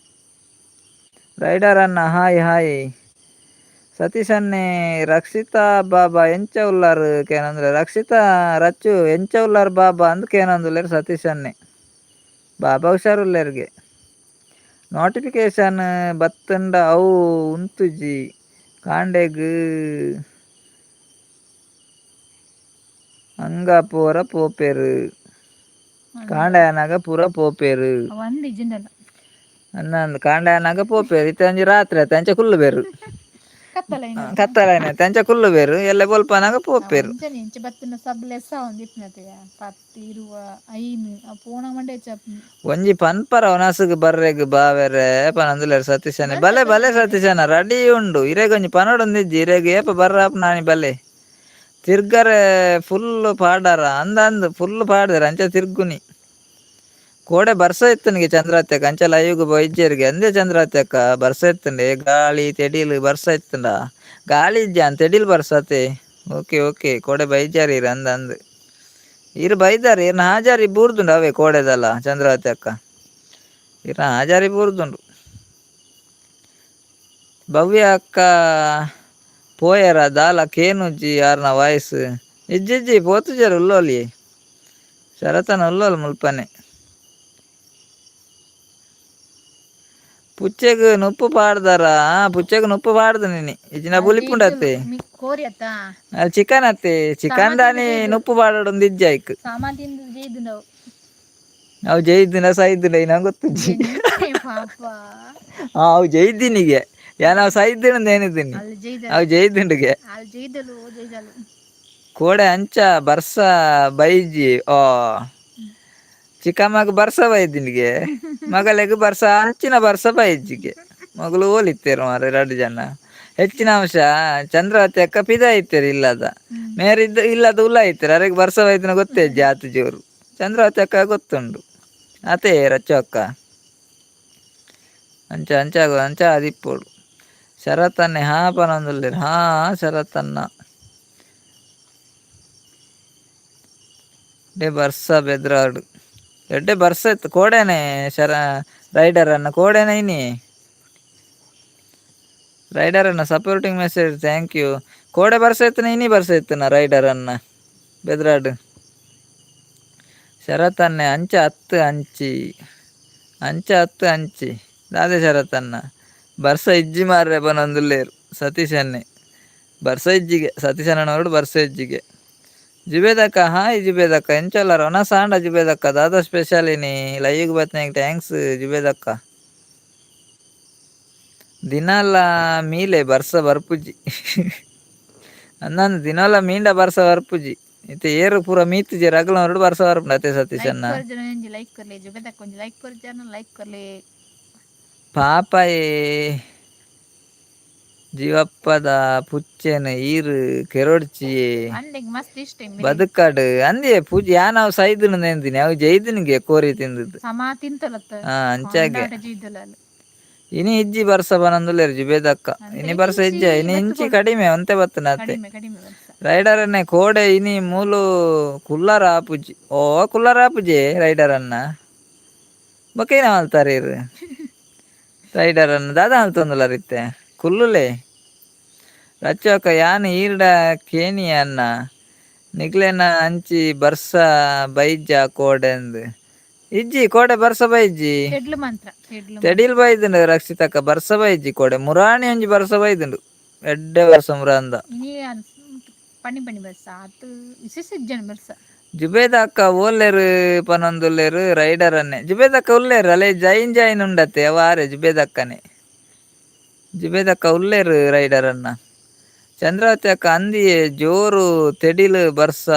ರೈಡರ್ ಅಣ್ಣ ಹಾಯ್ ಹಾಯ್ ಸತೀಶ್ ಅಣ್ಣೆ ರಕ್ಷಿತಾ ಬಾಬಾ ಎಂಚ ಉಲ್ಲಾರು ಕೇನೊಂದುಲ್ಲೆರ್ ರಕ್ಷಿತಾ ರಚ್ಚು ಎಂಚ ಉಲ್ಲಾರು ಬಾಬಾ ಅಂದ್ ಕೇನೊಂದುಲ್ಲೆರ್ ಸತೀಶ್ ಅಣ್ಣೆ ಬಾಬಾ ಹುಷಾರುಲ್ಲೆರ್ಗೆ ನೋಟಿಫಿಕೇಶನ್ ಬತ್ತಂಡ ಅವು ಉಂತುಜಿ ಕಾಂಡೆಗ್ ಅಂಗ ಪೂರ ಪೋಪೆರ್ ಕಾಂಡೆ ಆನಗ ಪೂರ ಪೋಪೆರ್ ಒಂದ್ ಇಜ್ಜಿಂಡಲ್ಲ ಅಂದ್ ಕಾಂಡೆ ಆನಗ ಪೋಪೆರ್ ಇತ್ತೆ ಒಂಜಿ ರಾತ್ರಿ ಆತ ಅಂಚ ಕುಲ್ಲುಬೆರು ಕತ್ತಲ ಕತ್ತಲಾಯ್ನ ಅಂಚ ಕುಲ್ಲುಬೆರು ಎಲ್ಲೆ ಬೊಲ್ಪನಾಗ ಪೋಪೆರು ಅಂಚನೆ ಇಂಚ ಬತ್ತಿನ ಸಬ್ ಲೆಸ್ಸ ಒಂಜಿ ಇಪ್ಪುನತೆಯ 10 20 5 ಆ ಪೋಣ ಮಂಡೆ ಹೆಚ್ಚಾಪುಂಡು. ಒಂಜಿ ಪನ್ಪರ ಒನಸುಗು ಬರ್ರೆಗ್ ಬಾವೆರೆ ಪನೊಂದುಲ್ಲೆರ್ ಸತೀಶನೆ ಬಲೆ ಬಲೆ ಸತೀಶನ ರೆಡಿ ಉಂಡು ಇರೆಗ್ ಒಂಜಿ ಪನೊಡೊಂದಿಜ್ಜಿ ಇರೆಗ್ ಏಪ ಬರ್ರಾಪ್ ನಾನಿ ಬಲೆ ತಿರ್ಗರೆ ಫುಲ್ ಪಾಡಾರ ಅಂದ ಅಂದ್ ಫುಲ್ ಪಾಡ್ದೆರ್ ಅಂಚ ತಿರ್ಗುನಿ ಕೋಡೆ ಬರ್ಸ ಇತ್ತನಿಗೆ ಚಂದ್ರಾತ್ಯಕ ಅಂಚ ಲೈವ್ಗ್ ಬೈಜೆರ್ಗೆ ಅಂದೇ ಚಂದ್ರಾತ್ಯಕ್ಕ ಬರ್ಸ ಇತ್ತಂಡೆ ಗಾಳಿ ತೆಡಿಲ್ ಬರ್ಸ ಇತ್ತಂಡ ಗಾಳಿ ಇಜ್ಜಾನ್ ತೆಡಿಲ್ ಬರ್ಸತೆ ಓಕೆ ಓಕೆ ಕೋಡೆ ಬೈಜಾರಿ ಇರ್ ಅಂದ ಅಂದ್ ಇರ್ ಬೈದಾರ್ ಇರ್ನ ಹಾಜಾರಿ ಬೂರ್ದುಂಡು ಅವೇ ಕೋಡೆದಲ್ಲ ಚಂದ್ರಾವತಿ ಅಕ್ಕ ಇರ್ನ ಹಾಜಾರಿ ಬೂರ್ದುಂಡು ಭವ್ಯ ಅಕ್ಕ ಪೋಯರ ದಾಲ ಕೇನುಜ್ಜಿ ಯಾರ್ನ ವಾಯ್ಸ್ ಇಜ್ಜಿಜ್ಜಿ ಪೋತುಜರ್ ಉಲ್ಲೋಲಿ ಶರತನ ಉಲ್ಲೋಲ್ ಮುಲ್ಪನೆ ಪುಚ್ಚೆಗ್ ನುಪ್ಪು ಪಾಡ್ದಾರ ಪುಚ್ಚೆಗ್ ನುಪ್ಪು ಪಾಡ್ದು ನಿನ್ನಿ ಇಜ್ಜಿನ ಬುಲಿಪುಂಡತ್ತೆ ಕೋರಿ ಅತ್ತ ಅಲ್ಲಿ ಚಿಕನ್ ಅತ್ತೆ ಚಿಕನ್ ದಾನಿ ನುಪ್ಪು ಪಾಡೋಡೊಂದು ಇಜ್ಜಿ ಆಯ್ಕ್ ಸಾಮಾನ್ ತಿಂದು ಜೈದು ಅವು ಜೈದಿನ ಸೈದಿನ ನಂಗೆ ಗೊತ್ತುಜ್ಜಿ ಪಾಪ ಅವು ಜೈದಿನಿಗೆ ಯಾ ನಾವು ಸೈದಿನ ಏನಿದ್ದೀನಿ ಅಲ್ಲಿ ಜೈದ ಅವು ಜೈದಿಂಡಿಗೆ ಅಲ್ಲಿ ಜೈದಲು ಜೈದಲು ಕೋಡೆ ಅಂಚ ಬರ್ಸ ಬೈಜಿ ಓ ಚಿಕ್ಕಮ್ಮಗ್ ಬರ್ಸ ಬೈದಿನಿಗೆ ಮಗಳಿಗೆ ಬರ್ಸ ಅಂಚಿನ ಬರ್ಸ ಬೈಜಿಗೆ ಮಗಳು ಹೋಲಿತ್ತೇರು ಮಾರ್ರೆ ಎರಡು ಜನ ಹೆಚ್ಚಿನ ಅಂಶ ಚಂದ್ರಾವತಿ ಅಕ್ಕ ಪಿದ ಇತ್ತೇರು ಇಲ್ಲದ ಮೇರಿದ್ದ ಇಲ್ಲದ ಉಲ್ಲ ಇತ್ತೇರು ಅರೆಗೆ ಬರ್ಸ ಬೈದಿನ ಗೊತ್ತೇ ಜಾತಿ ಜೋರು ಚಂದ್ರಾವತಿ ಅಕ್ಕ ಗೊತ್ತುಂಡು ಅತೇ ರಚ್ಚು ಅಕ್ಕ ಅಂಚ ಅಂಚ ಅಂಚ ಅದಿಪ್ಪೋಡು ಶರತ್ತನ್ನೇ ಹಾ ಪನೊಂದುಲ್ಲೆರ್ ಹಾ ಶರತ್ತನ್ನ ಎಡ್ಡೆ ಬರ್ಸ ಬೆದ್ರಾಡು ಎಡ್ಡೆ ಬರ್ಸ ಇತ್ತು ಕೋಡೆನೆ ಶರ ರೈಡರ್ ಅನ್ನ ಕೋಡೆನೆ ಇನಿ ರೈಡರ್ ಅನ್ನ supporting message thank you ಕೋಡೆ ಬರ್ಸ ಇತ್ತನ ಇನಿ ಬರ್ಸ ಇತ್ತನ ರೈಡರ್ ಅನ್ನ ಬೆದ್ರಾಡು ಶರತ್ ಅನ್ನೆ ಅಂಚ ಹತ್ತು ಅಂಚಿ ಅಂಚ ಹತ್ತು ಅಂಚಿ ದಾದೆ ಶರತ್ ಅನ್ನ ಬರ್ಸ ಇಜ್ಜಿ ಮಾರ್ರೆ ಪನೊಂದುಲ್ಲೆರ್ ಸತೀಶ್ ಅನ್ನೆ ಬರ್ಸ ಇಜ್ಜಿಗೆ ಸತೀಶ್ ಅಣ್ಣನವರು ಬರ್ಸ ಇಜ್ಜಿಗೆ ಜುಬೇದಕ್ಕ ಹಾಯ್ ಜುಬೇದಕ್ಕ ಎಂಚೊಲ್ಲರ್ ಒನಸ್ ಆಂಡ ಜುಬೇದಕ್ಕ ದಾದ ಸ್ಪೆಷಲ್ ಇನಿ ಲೈವ್ಗ್ ಬತ್ತಿನೆಗ್ thanks ಜುಬೇದಕ್ಕ ದಿನಲ ಮೀಲೆ ಬರ್ಸ ಬರ್ಪುಜಿ ಅಂದಂದು ದಿನಲ ಮೀಂಡ ಬರ್ಸ ಬರ್ಪುಜಿ ಇತ್ತೆ ಏರು ಪೂರ ಮೀತ್ಜೆರ್ ಅಗಲನವರುಡು ಬರ್ಸ ಬರ್ಪುಂಡು ಅತೆ ಸತೀಶ್ ಲೈಕ್ ಅಣ್ಣ ಕೊರ್ಜನ ಒಂಜಿ ಲೈಕ್ ಕೊರ್ಲೆ ಜುಬೇದಕ್ಕ ಒಂಜಿ ಲೈಕ್ ಕೊರ್ಜನ ಲೈಕ್ ಕೊರ್ಲೆ ಪಾಪಾಯೆ ಜೀವಪ್ಪದ ಪುಚ್ಚೆನ್ ಈರ್ ಕೆರೊಡ್ಚಿಯೆ ಅಂಡೆಗ್ ಮಸ್ತ್ ಇಷ್ಟ ಬದುಕಾಡು ಅಂದಿಯೇ ಪೂಜೆ ಯಾನ್ ಅವು ಸೈದಿನ ನೆಂದಿನಿ ಅವು ಜೈದಿನಿಗೆ ಕೋರಿ ತಿಂದದ್ದು ಸಮ ತಿಂತಲತ್ತ ಹಾ ಅಂಚಾಗೆ ಜೀದಲ ಇನಿ ಇಜ್ಜಿ ಬರ್ಸ ಬನೊಂದುಲ್ಲೆರ್ ಜುಬೇದಕ್ಕ ಇನಿ ಬರ್ಸ ಇಜ್ಜ ಇನಿ ಇಂಚಿ ಕಡಿಮೆ ಒಂತೆ ಬತ್ತನ ಅತ್ತೆ ಕಡಿಮೆ ಕಡಿಮೆ ಬರ್ಸ ರೈಡರ್ ಅನ್ನೆ ಕೋಡೆ ಇನಿ ಮೂಲು ಕುಲ್ಲರ ಆಪುಜಿ ಓ ಕುಲ್ಲರ ಆಪುಜಿ ರೈಡರ್ ಅನ್ನ ಬೊಕ ಮಲ್ತಾರ ಇರ್ ರೈಡರ್ ಅನ್ನ ದಾದ ಮಲ್ತೊಂದುಲ್ಲರ್ ಇತ್ತೆ ಕುಲ್ಲುಲೆ ರಚ್ಚು ಯಾನ್ ಈರ್ಡ ಕೇನಿ ಅನ್ನ ನಿಕ್ಲೆನ ಅಂಚಿ ಬರ್ಸ ಬೈಜ ಕೋಡೆಂದ್ ಇಜ್ಜಿ ಕೋಡೆ ಬರ್ಸ ಬೈಜಿ ತೆಡ್ಲು ಮಂತ್ರ ತೆಡ್ಲು ತೆಡಿಲ್ ಬೈದುಂಡು ರಕ್ಷಿತಕ್ಕ ಬರ್ಸ ಬೈಜಿ ಕೋಡೆ ಮುರಾಣಿ ಒಂಜಿ ಬರ್ಸ ಬೈದುಂಡು ಎಡ್ಡೆ ಬರ್ಸ ಮುರಾಂದ ಇನಿ ಪಣಿ ಪಣಿ ಬರ್ಸ ಆತು ವಿಶೇಷ ಜನ ಬರ್ಸ ಜುಬೇದಕ್ಕ ಓಲ್ಲೆರ್ ಪನೊಂದುಲ್ಲೆರ್ ರೈಡರ್ ಅನ್ನೆ ಜುಬೇದಕ್ಕ ಉಲ್ಲೆರ್ ಅಲೆ ಜೈನ್ ಜೈನ್ ಉಂಡತ್ತೆ ಅವಾರೆ ಜುಬೇದಕ್ಕನೆ ಜುಬೇದಕ್ಕ ಉಲ್ಲೆರ್ ರೈಡರ್ ಅನ್ನ ಚಂದ್ರಾವತಿ ಅಕ್ಕ ಅಂದಿಯೇ ಜೋರು ತೆಡಿಲ್ ಬರ್ಸ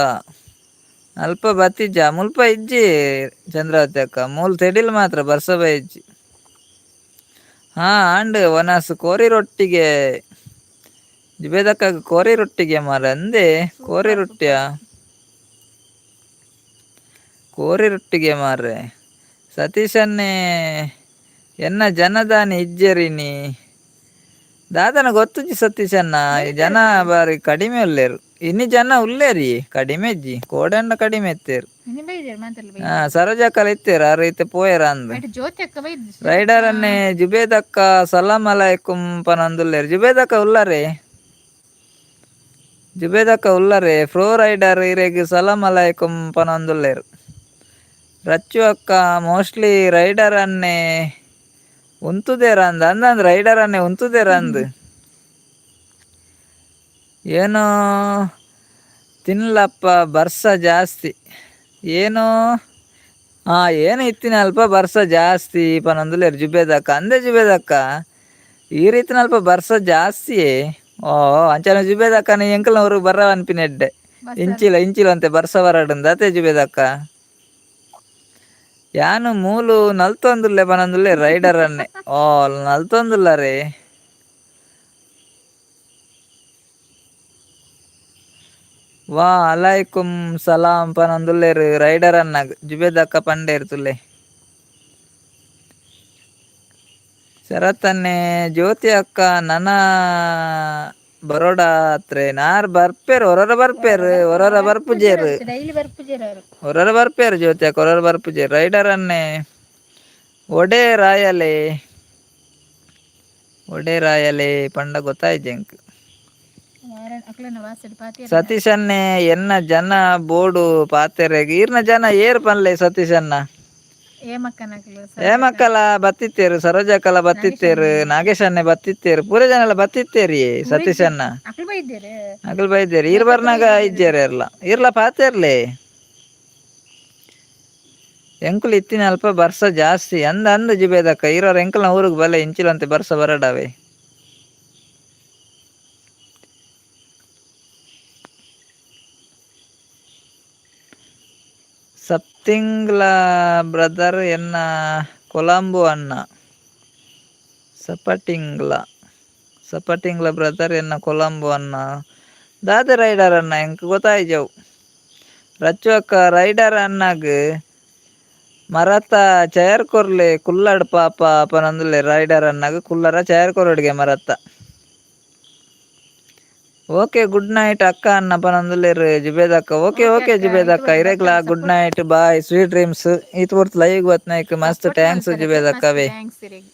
ಅಲ್ಪ ಬತ್ತಿಜ್ಜ ಮುಲ್ಪ ಇಜ್ಜಿ ಚಂದ್ರಾವತಿ ಅಕ್ಕ ಮೂಲು ತೆಡಿಲ್ ಮಾತ್ರ ಬರ್ಸ ಬೈಜ್ಜಿ. ಹಾ ಆಂಡ್ ವನಸ್ ಕೋರಿ ರೊಟ್ಟಿಗೆ ಜುಬೇದಕ್ಕ ಕೋರಿ ರೊಟ್ಟಿಗೆ ಮಾರ ಅಂದೆ ಕೋರಿ ಸೂಪರ್ ರೊಟ್ಟಿಯ ಸೂಪರ್. ಕೋರಿ ರೊಟ್ಟಿಗೆ ಮಾರ್ರೆ. ಸತೀಶನ್ನೇ ಎನ್ನ ಜನದಾನಿ ಇಜ್ಜೆರಿನಿ ದಾದನ ಗೊತ್ತುಜಿ ಸತೀಶನ್ನ ಈ ಜನ ಬೈತಾರೆ. ಬಾರಿ ಕಡಿಮೆ ಉಲ್ಲೇರು ಇನ್ನು ಜನ ಉಲ್ಲೇರಿ ಕಡಿಮೆ ಇಜ್ಜಿ ಕೋಡಂಡ ಕಡಿಮೆ ಇತ್ತೇರು. ಇನ್ನು ಬೈದೇರು ಮಾತೆಲ್ಲ ಹಾ ಬೈದೇರು. ಸರೋಜಕ್ಕಲ ಇತ್ತೇರು ಆ ರೀತಿ ಪೋಯರ ಅಂದ್. ಅಟ್ ಜ್ಯೋತಿ ಅಕ್ಕ ಬೈದ್. ರೈಡರ್ ಅನ್ನೇ ಜುಬೇದಕ್ಕ ಸಲಾಮ್ ಅಲೈಕುಂ ಪನಂದುಲ್ಲೇರು. ಜುಬೇದಕ್ಕ ಉಲ್ಲರೆ, ಜುಬೇದಕ್ಕ ಉಲ್ಲರೆ. ಫ್ರೋ ರೈಡರ್ ಇರೆಗ್ ಸಲಾಮ್ ಅಲೈಕುಂ ಪನಂದುಲ್ಲೇರು. ರಚ್ಚು ಅಕ್ಕ ಮೋಸ್ಟ್ಲಿ ರೈಡರ್ ಅನ್ನೇ ಉಂತುದೇರ ಅಂದ್ ಅಂದಂದ್ ರೈಡರ್ ಅನ್ನೇ ಉಂತುದೇರ ಅಂದ್. ಏನೋ ತಿನ್ಲಪ್ಪ ಬರ್ಸ ಜಾಸ್ತಿ ಏನೋ ಏನು ಇತ್ತಿನ ಅಲ್ಪ ಬರ್ಸ ಜಾಸ್ತಿ ಪನಂದುಲ್ಲೇರು ಜುಬೇದಕ್ಕ ಅಂದೆ. ಜುಬೇದಕ್ಕ ಈ ರೀತಿನ ಅಲ್ಪ ಬರ್ಸ ಜಾಸ್ತಿಯೇ. ಓ ಅಂಚನ ಜುಬೇದಕ್ಕನ ಎಂಕಲ್ನ ಊರಿಗೆ ಬರ್ರ ಅನ್ಪಿನ ಎಡ್ಡೆ. ಇಂಚಿಲ ಇಂಚಿಲ ಅಂತೆ ಬರ್ಸ ಬರಡುಂದ ಅತೆ ಜುಬೇದಕ್ಕ. ಯಾನು ಮೂಲು ನಲ್ತೊಂದುಲ್ಲೆ ಪನಂದುಲ್ಲೆ ರೈಡರ್ ಅನ್ನೆ. ಓ ನಲ್ತೊಂದುಲ್ಲ ರೇ. ವಾ ಅಲೈಕುಂ ಸಲಾಂ ಪನಂದುಲ್ಲೇರು ರೈಡರ್ ಅನ್ನಾಗ ಜುಬೇದಕ್ಕ ಪಂಡೇರು ತುಲ್ಲೆ. ಶರತ್ತನ್ನೇ ಜ್ಯೋತಿ ಅಕ್ಕ ನನ ಬರೋಡ ಅತ್ರೆ ನಾರ್ ಬರ್ಪೇರು ಹೊರರ ಬರ್ಪೇರು ಹೊರರ ಬರ್ಪುಜೇರು. ಡೈಲಿ ಬರ್ಪುಜೇರು ಅವರು. ಹೊರರ ಬರ್ಪೇರು ಜ್ಯೋತಿ ಅಕ್ಕ ಹೊರರ ಬರ್ಪುಜೇರು. ರೈಡರ್ ಅನ್ನೇ ಒಡೆ ರಾಯಲೆ ಒಡೆ ರಾಯಲೆ ಪಂಡ ಗೊತ್ತಾಯ್ತು ಎಂಕ್. ಸತೀಶನ್ನೇ ಎನ್ನ ಜನ ಬೋಡು ಪಾತೆರೆಗ್ ಈರ್ನ ಜನ ಏರ್ ಪನ್ಲೆ ಸತೀಶನ್ನ. ಹೇಮಕ್ಕಲ ಬತ್ತಿತ್ತೇರು, ಸರೋಜಕ್ಕಲ ಬತ್ತಿತ್ತೇರು, ನಾಗೇಶನ್ನೇ ಬತ್ತಿತ್ತೇರು, ಪೂರ ಜನ ಎಲ್ಲ ಬತ್ತಿತ್ತೇರಿ ಸತೀಶನ್ನ. ಅಕಲ್ ಬೈದೇರು ಈರ್ ಬರ್ನಾಗ ಇಜ್ಜೇರು ಇರ್ಲ ಇರ್ಲ ಪಾತೆರ್ಲೆ. ಎಂಕುಲು ಇತ್ತಿನ ಅಲ್ಪ ಬರ್ಸ ಜಾಸ್ತಿ ಅಂದ ಅಂದ ಜುಬೇದಕ್ಕ. ಇರೋರು ಎಂಕಲ್ನ ಊರಿಗೆ ಬಲೆ ಇಂಚಿಲಂತೆ ಬರ್ಸ ಬರಡಾವೆ. ಸಪ್ತಿಂಗ್ಲ ಬ್ರದರ್ ಎನ್ನ ಕೊಲಂಬು ಅಣ್ಣ. ಸಪಟಿಂಗ್ಲ ಸಪಟಿಂಗ್ಲ ಬ್ರದರ್ ಎನ್ನ ಕೊಲಂಬು ಅಣ್ಣ. ದಾದ ರೈಡರ್ ಅಣ್ಣ ಎಂಕ್ ಗೊತ್ತಾಯ್ಜವು. ರಚ್ಚು ಅಕ್ಕ ರೈಡರ್ ಅಣ್ಣಗ್ ಮರತ ಚೇರ್ ಕೊರ್ಲೆ ಕುಲ್ಲಡ್ ಪಾಪ ಪನಂದುಲ್ಲೆ. ರೈಡರ್ ಅಣ್ಣಗ್ ಕುಲ್ಲರ ಚೇರ್ ಕೊರೊಡ್ಗೆ ಮರತ. Okay good night ಅಕ್ಕ ಅನ್ನ ಪನಂದುಲ್ಲೆರ್ ಜುಬೇದಕ್ಕ. ಓಕೆ ಓಕೆ ಜುಬೇದಕ್ಕ ಇರೆಗ್ಲಾ good night, bye, sweet dreams. ಈತ್ ಪೊರ್ತು ಲೈವ್ ಬತ್ನಾಯ್ಕ್ ಮಸ್ತ್ thanks ಜುಬೇದಕ್ಕವೇ. Thanks ಇರೆಗ್.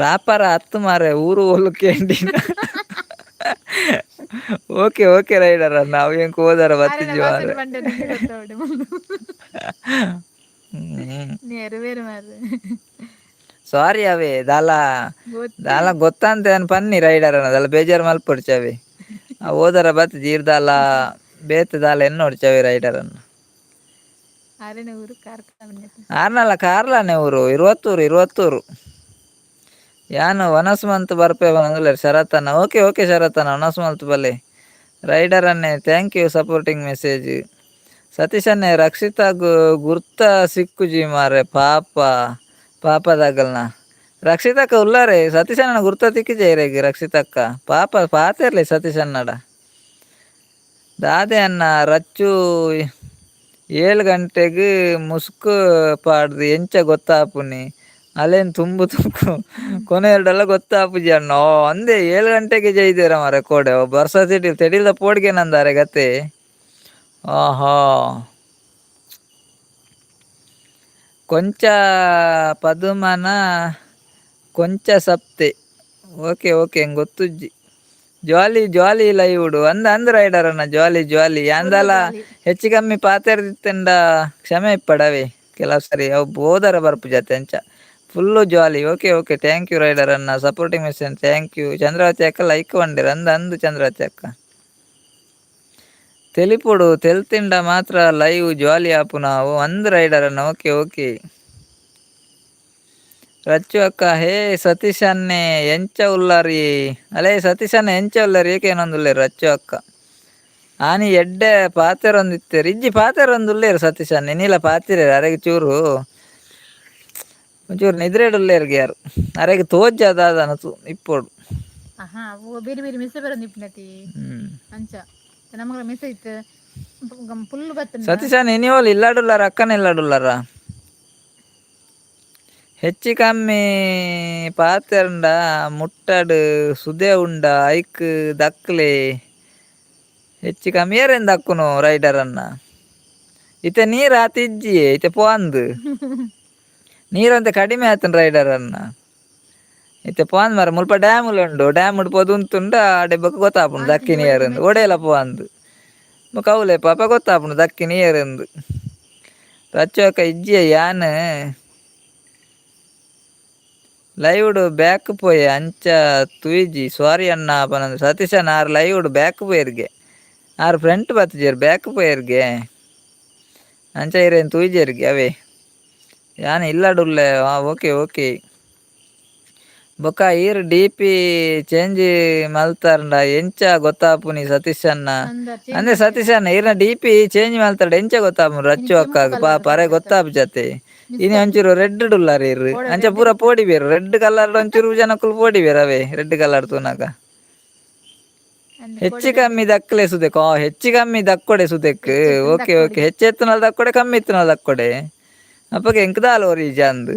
ರಾಪರ ಹತ್ತು ಮಾರೆ ಊರು ಓಲು ಕೇಂಡಿನ. Okay okay rider ಅಣ್ಣ ಅವು ಎಂಕ್ ಹೋದಾರ ಬತ್ತಿಜ್ಜಿ ಮಾರ್ರೆ. ನೆರವೇರು ಮಾರ್ರೆ. ಸಾರಿ ಅವೇ ದಾಲ ದಾಲ ಗೊತ್ತಂತೆ ಅನ್ ಪನ್ನಿ ರೈಡರ್ ಅಣ್ಣ ದಾಲ ಬೇಜಾರು ಮಲ್ಪೊಡ್ಚಿ ಅವೇ. ಆ ಹೋದಾರ ಬತ್ತಿಜ್ಜಿ ಈರ್ ದಾಲ ಬೇತೆ ದಾಲ ಎನ್ನೊಡ್ಚಿ ರೈಡರ್ ಅಣ್ಣ. ಆರೆನ ಊರು ಕಾರ್ಕಳ. ಆರ್ನಲ್ಲ ಕಾರ್ಲಾನೆ ಊರು ಇರುವತ್ತೂರು ಇರುವತ್ತೂರು. ಯಾನು ವನಸ್ ಮಂತ್ ಬರ್ಪೆ ಪನೊಂದುಲ್ಲೆರ್ ಶರತಣ್ಣ. ಓಕೆ ಓಕೆ ಶರತಣ್ಣ ವನಸ್ ಮಲ್ತ್ ಬಲೆ. ರೈಡರ್ ಅನ್ನೆ thank you supporting message. Satish ಅನ್ನೆ ರಕ್ಷಿತಾ ಗುರ್ತ ಸಿಕ್ಕುಜಿ ಮಾರ್ರೆ ಪಾಪ ಪಾಪದಾಗಲ್ನ. ರಕ್ಷಿತಕ್ಕ ಉಲ್ಲಾರೆ ಸತೀಶ್ ಅಣ್ಣನ ಗುರ್ತ ತಿಕ್ಕಿಜೆ ಇರೆಗ್ ರಕ್ಷಿತಕ್ಕ ಪಾಪ ಪಾತೆರ್ಲೆ ಸತೀಶ್ ಅಣ್ಣಡ. ದಾದೆ ಅಣ್ಣ ರಚ್ಚು 7 ಗಂಟೆಗ್ ಮುಸ್ಕು ಪಾಡ್ದು ಎಂಚ ಗೊತ್ತಾಪುನಿ ಅಲೆನ್ ತುಂಬು ತುಂಬು ಕೊನೆಯೆರಡೆಲ್ಲ ಗೊತ್ತಾಪುಜಿ ಅಣ್ಣ. ಓ ಅಂದೆ 7 ಗಂಟೆಗೆ ಜೈದೇರ ಮಾರ್ರೆ ಕೋಡೆ ಬರ್ಸ ತೆಡಿಲ್ ತೆಡಿಲ್ದ ಪೋಡಿಗೆ ನಂದಾರೆ ಗತೆ. ಆಹಾ ಕೊಂಚ ಪದುಮನ ಕೊಂಚ ಸಪ್ತೆ. ಓಕೆ ಓಕೆ ಎಂಕ್ ಗೊತ್ತುಜ್ಜಿ. ಜಾಲಿ ಜಾಲಿ ಲೈವುಡು ಅಂದ ಅಂದ್ ರೈಡರ್ ಅಣ್ಣ ಜಾಲಿ ಜಾಲಿ ಯಾಂದಲ ಹೆಚ್ಚು ಕಮ್ಮಿ ಪಾತೆರ್ದಿತ್ತೆಂಡ ಕ್ಷಮೆ ಇಪ್ಪಡವೇ ಕೆಲವು ಸರಿ ಅವು ಬೋದರ ಬರ್ಪುಜತೆ ಅಂಚ. Full jolly. Okay okay thank you rider ಅಣ್ಣ supporting message thank you. Chandravati ಅಕ್ಕ ಲೈಕ್ ಪಂಡೆರ್ ಅಂದ ಅಂದು ಚಂದ್ರಾವತಿ ಅಕ್ಕ. ತೆಲಿಪೊಡು ತೆಲ್ತಿಂಡ ಮಾತ್ರ ಲೈವ್ ಜಾಲಿ ಆಪುನಾವು ಅಂದ್ ರೈಡರ್ ಅಣ್ಣ. ಓಕೆ ಓಕೆ ರಚ್ಚು ಅಕ್ಕ ಹೇ ಸತೀಶ್ ಅನ್ನೆ ಎಂಚ ಉಲ್ಲರಿ ಅಲೇ ಸತೀಶ್ ಅಣ್ಣೆ ಎಂಚ ಉಲ್ಲರಿ ಏಕೇನೊಂದುಲ್ಲೆರ್ ರಚ್ಚು ಅಕ್ಕ. ಆನಿ ಎಡ್ಡೆ ಪಾತೆರೊಂದಿತ್ತೇರು ಇಜ್ಜಿ ಪಾತೆರೊಂದುಲ್ಲೇರು ಸತೀಶ್ ಅಣ್ಣೆ ನೀಲ ಪಾತಿರೇರು ಅರೆಗ್ ಚೂರು ಒಂಚೂರು ನಿದ್ರೆಡುಲ್ಲೇರ್ಗೆ ಯಾರು ಅರೆಗ್ ತೋಜ್ಜ ದಾದನ ಇಪ್ಪೊಡು. ಆಹಾ, ಅವು ಬೇರೆ ಬೇರೆ ಮೆಸೇಜ್ ಬರೋದು ಇಪ್ಪನತಿ. ಅಂಚ ನಮಗಳ ಮೆಸೇಜ್ ಫುಲ್ ಬತ್ತುಂಡ. ಸತೀಶ್ ಅಣ್ಣ ಇನಿ ಓಲು ಇಲ್ಲಾಡುಲ್ಲಾರ ಅಕ್ಕನ ಇಲ್ಲಾಡುಲ್ಲಾರ ಹೆಚ್ಚಿ ಕಮ್ಮಿ ಪಾತೆರಂಡ ಮುಟ್ಟಡ್ ಸುದೆ ಉಂಡ ಐಕ್ ದಕ್ಲೆ ಹೆಚ್ಚಿ ಕಮ್ಮಿ ಏರೇನು ದಕ್ಕುನು ರೈಡರ್ ಅನ್ನ ಇತ್ತೆ ನೀರು ಆತ ಇಜ್ಜಿ ಇತ್ತೆ ಪೋಂದು ನೀರಂತೆ ಕಡಿಮೆ ಆತನ ರೈಡರ್ ಅನ್ನ ಇತ್ತೆ ಪೋಂದ್ ಮಾರ ಮುಲ್ಪ ಡ್ಯಾಮ್ ಉಂಡು ಡ್ಯಾಮ್ ಪೋದು ಉಂತುಂಡ ಆಡೆ ಬೊಕ್ಕ ಗೊತ್ತಾಪುಂಡು ದಕ್ಕಿ ನೀರಂದು ಒಡೆಯಲ ಪೋಂದು ಬೊಕ್ಕ ಅವ್ಲೆ ಪಾಪ ಗೊತ್ತಾಪುಂಡು ದಕ್ಕಿ ನೀರಂದು ರಚ್ಚೋಕ ಇಜ್ಜಿಯ ಯಾನ್ ಲೈವ್ಡ್ ಬ್ಯಾಕ್ ಪೋಯೆ ಅಂಚ ತುಯಿಜಿ ಸಾರಿ ಅಣ್ಣ ಪನಂದು ಸತೀಶಣ್ಣ ಆರ್ ಲೈವ್ಡ್ ಬ್ಯಾಕ್ ಪೋಯೆರ್ಗೆ ಆರ್ ಫ್ರಂಟ್ ಬತ್ತಿಜೆರ್ ಬ್ಯಾಕ್ ಪೋಯೆರ್ಗೆ ಅಂಚ ಇರೇನು ತುಯಿಜೆರ್ಗೆ ಅವೇ ಯಾನ್ ಇಲ್ಲಡುಲ್ಲೆ. ಹಾಂ, ಓಕೆ ಓಕೆ. ಬೊಕ್ಕ ಈರ್ D P change ಮಲ್ತಾರಂಡ ಎಂಚ ಗೊತ್ತಾಪುನಿ ಸತೀಶ್ ಅಣ್ಣ? ಅಂದ್ರೆ ಸತೀಶ್ ಅಣ್ಣ ಈರ್ನ D P change ಮಲ್ತಾಡ ಎಂಚ ಗೊತ್ತಾಪುನು ರಚ್ಚು ಅಕ್ಕಾಗ ಪಾಪ ಅರೆ ಗೊತ್ತಾಪು ಜತೆ. ಇನಿ ಒಂಚೂರು ರೆಡ್ ಡುಲ್ಲಾರ ಇರ್ ಅಂಚ ಪೂರ ಪೋಡಿ ಬೇರು ರೆಡ್ ಕಲರ್ ಒಂಚೂರು ಜನಕ್ಕುಲು ಪೋಡಿ ಬೇರು ಅವೇ ರೆಡ್ ಕಲರ್ ತೂನಗ. ಹೆಚ್ಚು ಕಮ್ಮಿ ದಕ್ಕಲೆ ಸುದೆಕ್ ಹೆಚ್ಚು ಕಮ್ಮಿ ದಕ್ಕೊಡೆ ಸುದೆಕ್. ಓಕೆ ಓಕೆ, ಹೆಚ್ಚು ಎತ್ತುನಲ್ ದಕ್ಕೊಡೆ ಕಮ್ಮಿ ಎತ್ತುನಲ್ ದಕ್ಕೊಡೆ ಅಪ್ಪಗೆ ಎಂಕದಾಲ ಒರಿ ಅಂದು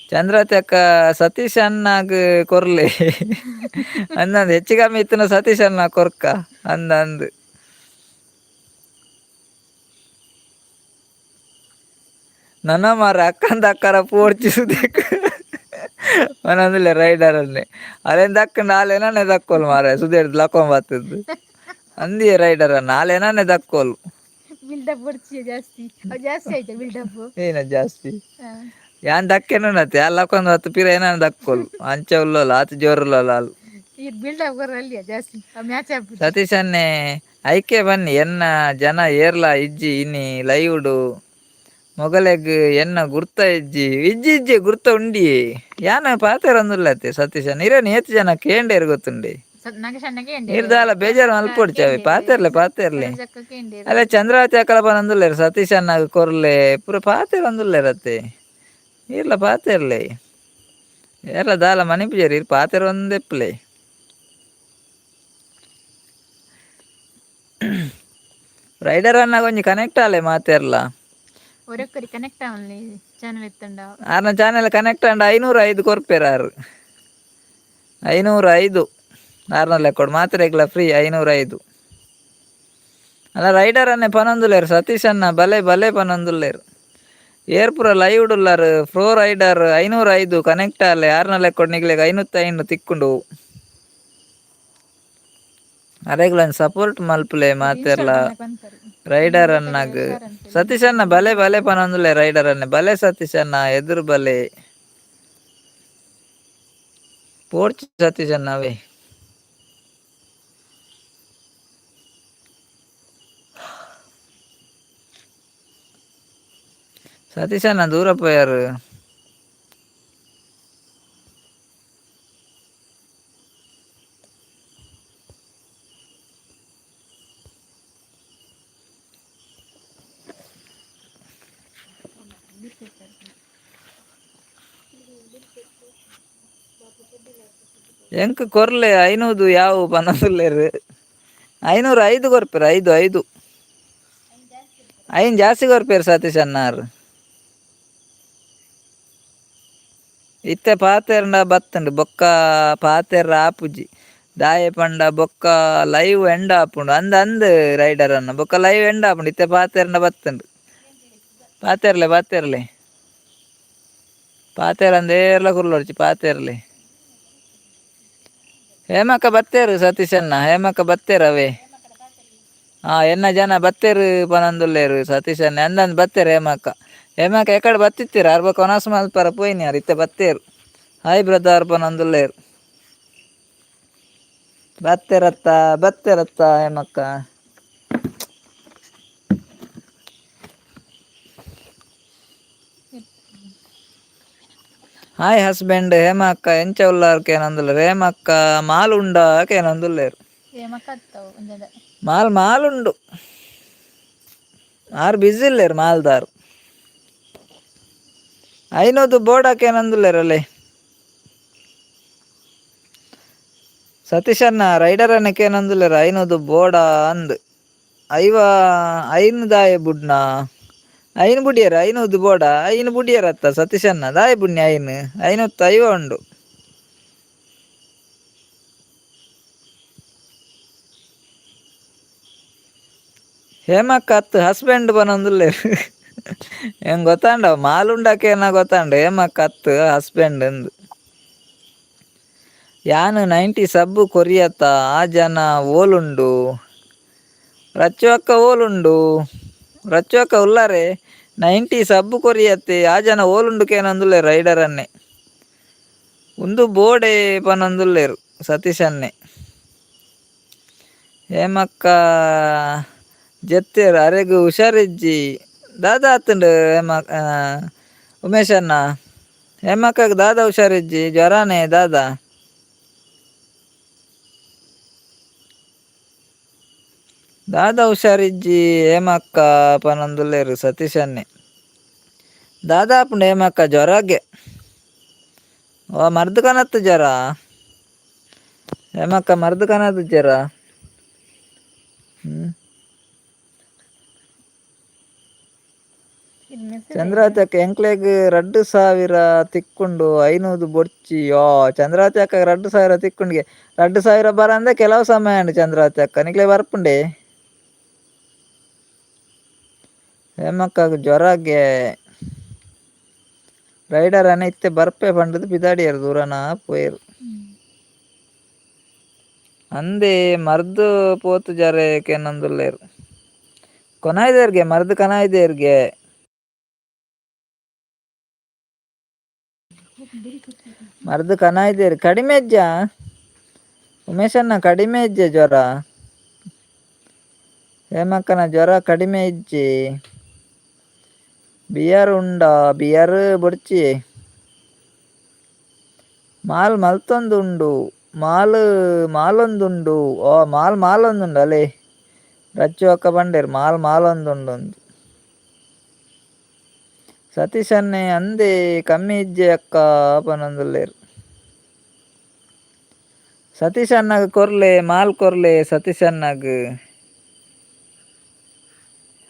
ಚಂದ್ರಾವತಿ ಅಕ್ಕ ಸತೀಶ್ ಅಣ್ಣಗ್ ಕೊರ್ಲೆ ಅಂದಂದು ಹೆಚ್ಚು ಕಮ್ಮಿ ಇತ್ತನ ಸತೀಶ್ ಅಣ್ಣ ಕೊರ್ಕ ಅಂದ ಅಂದು ನನ್ನ ಮಾರ ಅಕ್ಕಂದ ಅಕ್ಕರ ಪೋಡ್ಚಿ ಸುದೆಕ್ ಮನಂದಿಲ್ಲ ರೈಡರ್ ಅನ್ನೆ ಅಲ್ಲೇನು ದಕ್ಕಂಡ ಆಲೇನೇ ದಕ್ಕೋಲು ಮಾರ ಸುದೇರ್ದು ಲಕೊಂಬ ಬತ್ತದ್ದು ಅಂದಿಯೇ ರೈಡರ್ ಅನ್ನ ಆಲೇನೇ ದಕ್ಕೋಲು. ಬಿಲ್ಡಪ್ ಬರ್ಚಿ ಜಾಸ್ತಿ ಅವು ಜಾಸ್ತಿ ಆಯ್ತಾ ಬಿಲ್ಡಪ್? ಏನ ಜಾಸ್ತಿ ಯಾನ್ ದಕ್ಕೆನತ್ತೆ ಅಲ್ಲ ಲಕೊಂದು ಹತ್ತು ಪಿರ ಏನಾನ ದಕ್ಕೋಲು ಅಂಚ ಉಲ್ಲೋಲ್ಲ ಆತ ಜೋರುಲ್ಲಲ್ಲ ಅಲ್. ಈ ಬಿಲ್ಡಪ್ ಅಲ್ಲಿ ಜಾಸ್ತಿ ಮ್ಯಾಚ್ ಆಗ್ಬಿಟ್ಟು. ಸತೀಶ್ ಅನ್ನೆ ಐಕೆ ಬನ್ನಿ ಎನ್ನ ಜನ ಏರ್ಲಾ ಇಜ್ಜಿ ಇನಿ ಲೈವುಡು ಮೊಗಲೆಗ್ ಎನ್ನ ಗುರ್ತ ಇಜ್ಜಿ ಇಜ್ಜಿ ಇಜ್ಜಿ ಗುರ್ತ ಉಂಡಿ ಯಾನ ಪಾತೆರೊಂದುಲ್ಲತ್ತೆ ಸತೀಶ್ ಅಣ್ಣ ಇರೇನು ಏತ್ ಜನ ಕೇಂಡೇರು ಗೊತ್ತುಂಡಿ. ನಾಗೇಶ್ ಅಣ್ಣಗೆ. ಇರ್ದಾಲ ಬೇಜಾರು ಮಲ್ಪೊಡ್ಚಿ ಪಾತೆರ್ಲೆ ಪಾತೆರ್ಲೆ. ಅಲ್ಲ ಚಂದ್ರಾವತಿ ಅಕ್ಕಲ ಪನೊಂದುಲ್ಲೆರ್ ಸತೀಶ್ ಅಣ್ಣಗ್ ಕೊರ್ಲೆ ಪೂರ ಪಾತೆರೊಂದುಲ್ಲೆರ್ ಅತ್ತೆ ಇರ್ಲ ಪಾತೆರ್ಲೆ ಏರ್ಲ ದಾಲ ಮನಿಪುಜೆರ್ ಇರ್ ಪಾತೆರೊಂದೆಪ್ಪುಲೆ. ರೈಡರ್ ಅಣ್ಣ ಒಂಜಿ ಕನೆಕ್ಟ್ ಆಲೆ ಮಾತೆರ್ಲ. ಒರೊಕ್ಕರಿ ಕನೆಕ್ಟ್ ಆವಲ್ಲಿ ಚಾನಲ್ ಎತ್ತಂಡ. ಆರ್ನ ಚಾನೆಲ್ ಕನೆಕ್ಟ್ ಆಂಡ 505 ಕೊರ್ಪೆರ್ ಆರ್ 505 ಆರ್ನ ಲೆಕ್ಕೊಡು ಮಾತ್ರೆಗ್ಲ ಫ್ರೀ 505. ಅಲ್ಲ ರೈಡರ್ ಅನ್ನೆ ಪನೊಂದುಲ್ಲೆರ್ ಸತೀಶ್ ಅಣ್ಣ ಬಲೆ ಬಲೆ ಪನೊಂದುಲ್ಲೆರ್ ಏರ್ ಪೂರ ಲೈವ್ ಉಲ್ಲಾರ್ pro rider 505 connect ಆಲೆ ಆರ್ನ ಲೆಕ್ಕೊಡು ನಿಗ್ಲೆಗ್ 505 ತಿಕ್ಕುಂಡು ಅರೆಗ್ಲ ಸಪೋರ್ಟ್ ಮಲ್ಪುಲೆ ಮಾತೆರ್ಲ ರೈಡರ್ ಅಣ್ಣಗ್ ಸತೀಶ್ ಅಣ್ಣ ಬಲೆ ಬಲೆ ಪನೊಂದುಲ್ಲೆ ರೈಡರ್ ಅಣ್ಣೆ ಬಲೆ ಸತೀಶ್ ಅಣ್ಣ ಎದುರು ಬಲೆ ಪೋರ್ಚ್ ಸತೀಶ್ ಅಣ್ಣ ಅವೇ. ಸತೀಶ್ ಅಣ್ಣ ದೂರ ಪೋಯಾರು. ಎಂಕ್ ಕೊರ್ಲೆ 500 ಯಾವು ಪನೊಂದುಲ್ಲೆರ್ 505 ಕೊರ್ಪೆರ್ ಐದು ಐದು ಐನ್ ಜಾಸ್ತಿ ಕೊರ್ಪೆರ್ ಸತೀಶ್ ಅಣ್ಣಾರ್ ಇತ್ತೆ ಪಾತೆರ್ಂಡ ಬತ್ತುಂಡು ಬೊಕ್ಕ ಪಾತೆರ್ರ ಆಪುಜಿ ದಾಯೆ ಪಂಡ ಬೊಕ್ಕ ಲೈವ್ ಎಂಡ್ ಆಪುಂಡು ಅಂದ್ ಅಂದ್ ರೈಡರ್ ಅನ್ನ ಬೊಕ್ಕ ಲೈವ್ ಎಂಡ್ ಆಪುಂಡು ಇತ್ತೆ ಪಾತೆರ್ಂಡ ಬತ್ತುಂಡು ಪಾತೆರ್ಲೆ ಪಾತೆರ್ಲೆ ಪಾತೆರಂದು ಏರ್ಲ ಕುರ್ಲೊಡ್ಚಿ ಪಾತೆರ್ಲೆ ಹೇಮಕ್ಕ ಬತ್ತೇರು ಸತೀಶ್ ಅಣ್ಣ ಹೇಮಕ್ಕ ಬತ್ತೇರು ಅವೇ ಹಾಂ ಎನ್ನ ಜನ ಬತ್ತೇರು ಪನೊಂದುಲ್ಲೇರು ಸತೀಶ್ ಅಣ್ಣ ಅಂದಂದು ಬತ್ತೇರು ಹೇಮಕ್ಕ ಹೇಮಕ್ಕ ಎಕಡೆ ಬತ್ತಿತ್ತೀರ ಅರ್ಬ ಕೊನಸ್ ಮಲ್ಪರ ಪೋಯಿನಿ ಯಾರು ಇತ್ತೆ ಬತ್ತೇರು ಹಾಯ್ ಬ್ರದರ್ ಪನೊಂದುಲ್ಲೇರು ಬತ್ತೇರತ್ತ ಬತ್ತೇರತ್ತ ಹೇಮಕ್ಕ. ಹಾಯ್ ಹಸ್ಬೆಂಡ್ ಹೇಮಕ್ಕ ಎಂಚ ಉಲ್ಲಾರ್ ಕೇನೊಂದುಲ್ಲೆರ್ ಹೇಮಕ್ಕ ಮಾಲ್ ಉಂಡ ಕೇನೊಂದುಲ್ಲೆರ್. ಏಮಕ್ಕತ್ತವು ಒಂಜೆದ. ಮಾಲ್ ಮಾಲುಂಡು ಆರು ಬಿಜಿ ಇಲ್ಲೇರು ಮಾಲ್ದಾರು. ಐನೂದು ಬೋರ್ಡ್ ಹಾಕೇನಂದುಲ್ಲೇರಲ್ಲೇ. ಸತೀಶಣ್ಣ, ರೈಡರ್ ಅನ್ನಕ್ಕೇನಂದುಲ್ಲೇರು, ಐನೂದು ಬೋಡ ಅಂದ್. ಐವ ಐನು ದಾಯ ಬುಡ್ನ? ಐನು ಬುಡಿಯರ? ಐನೂದು ಬೋಡ, ಐನು ಬುಡಿಯರತ್ತ? ಸತೀಶಣ್ಣ, ದಾಯ ಬುಣ್ಯ? ಐನು ಐನೂತ್ತು ಐವ ಉಂಡು. ಹೇಮಕ್ಕ ಅತ್ತು, ಹಸ್ಬೆಂಡ್ ಬನೊಂದುಲ್ಲೇರು. ಏನ್ ಗೊತ್ತಾಂಡ, ಮಾಲುಂಡಕೇನ ಗೊತ್ತಾಂಡ. ಹೇಮಕ್ಕ ಅತ್ತು, ಹಸ್ಬೆಂಡ್ ಅಂದು. ಯಾನ್ 90 ಸಬ್ಬು ಕೊರಿಯತ್ತ, ಆ ಜನ ಓಲುಂಡು? ರಚ್ಚು ಅಕ್ಕ ಓಲುಂಡು? ರಚ್ಚು ಅಕ್ಕ ಉಲ್ಲಾರೆ. 90 ಸಬ್ಬು ಕೊರಿಯತ್ತೆ, ಆ ಜನ ಓಲುಂಡು ಕೇನಂದುಲ್ಲೇರು ರೈಡರ್ ಅನ್ನೆ. ಉಂದು ಬೋಡೆ ಪನೊಂದುಲ್ಲೇರು ಸತೀಶ್ ಅನ್ನೆ. ಹೇಮಕ್ಕ ಜತ್ತೇರು, ಅರೆಗು ಹುಷಾರಿಜ್ಜಿ. ದಾದಾ ಆತುಂಡು ಹೇಮ? ಉಮೇಶ್ ಅಣ್ಣ, ಹೇಮಕ್ಕಗ್ ದಾದಾ ಹುಷಾರಿಜ್ಜಿ? ಜ್ವರಾನೆ ದಾದಾ? ದಾದಾ ಹುಷಾರಿಜ್ಜಿ ಹೇಮಕ್ಕ ಪನೊಂದುಲ್ಲೇರು ಸತೀಶ್ ಅನ್ನೆ. ದಾದಾ ಆಪುಂಡು ಹೇಮಕ್ಕ ಜ್ವರಗೆ? ಓ, ಮರ್ದು ಕನತ್ತು ಜ್ವರ ಹೇಮಕ್ಕ? ಮರ್ದು ಕನತ್ತು ಜ್ವರ? ಹ್ಮ್. ಚಂದ್ರಾವತಿ ಅಕ್ಕ, ಎಂಕ್ಲೆಗ್ 2000 ತಿಕ್ಕೊಂಡು, ಐನೂದು ಬೊಡ್ಚಿ. ಯೋ ಚಂದ್ರಾವತಿ ಅಕ್ಕ, 2000 ತಿಕ್ಕೊಂಡ್ಗೆ. 2000 ಬರಂದೆ ಕೆಲವು ಸಮಯ ಉಂಡು. ಚಂದ್ರಾವತಿ ಅಕ್ಕ, ನಿಕ್ಲೆ ಬರ್ಪುಂಡೆ? ಹೇಮಕ್ಕ ಜ್ವರಗೆ. ರೈಡರ್ ಅನ್ನ ಇತ್ತೆ ಬರ್ಪೆ ಪಂಡದು ಪಿದಾಡಿಯರು, ದೂರನ ಪೋಯರು. ಅಂದೆ, ಮರ್ದು ಪೋತು ಜರೆ ಕೇನೊಂದುಲ್ಲೇರು. ಕೊನಾಯ್ದೇರ್ಗೆ ಮರ್ದು ಕನಾಯ್ದೇರ್ಗೆ. ಮರ್ದು ಕನಾಯ್ದೇರು. ಕಡಿಮೆ ಅಜ್ಜ ಉಮೇಶಣ್ಣ, ಕಡಿಮೆ ಇಜ್ಜೆ ಜ್ವರ. ಹೇಮಕ್ಕನ ಜ್ವರ ಕಡಿಮೆ ಇಜ್ಜಿ. ಬಿಯರ್ ಉಂಡ? ಬಿಯರ್ ಬೊಡ್ಚಿ. ಮಾಲ್ ಮಲ್ತೊಂದುಂಡು, ಮಾಲ್ ಮಾಲೊಂದುಂಡು. ಓ, ಮಾಲ್ ಮಾಲೊಂದುಂಡು ಅಲೇ. ರಚ್ಚು ಅಕ್ಕ ಬಂಡೇರು, ಮಾಲ್ ಮಾಲೊಂದುಂಡು ಅಂದು. ಸತೀಶ್ ಅನ್ನೆ, ಅಂದೆ ಕಮ್ಮಿ ಇಜ್ಜೆ ಅಕ್ಕ ಪನೊಂದುಲ್ಲೇರು. ಸತೀಶ್ ಅಣ್ಣಗ್ ಕೊರ್ಲೆ, ಮಾಲ್ ಕೊರ್ಲೆ ಸತೀಶ್ ಅಣ್ಣಗ್.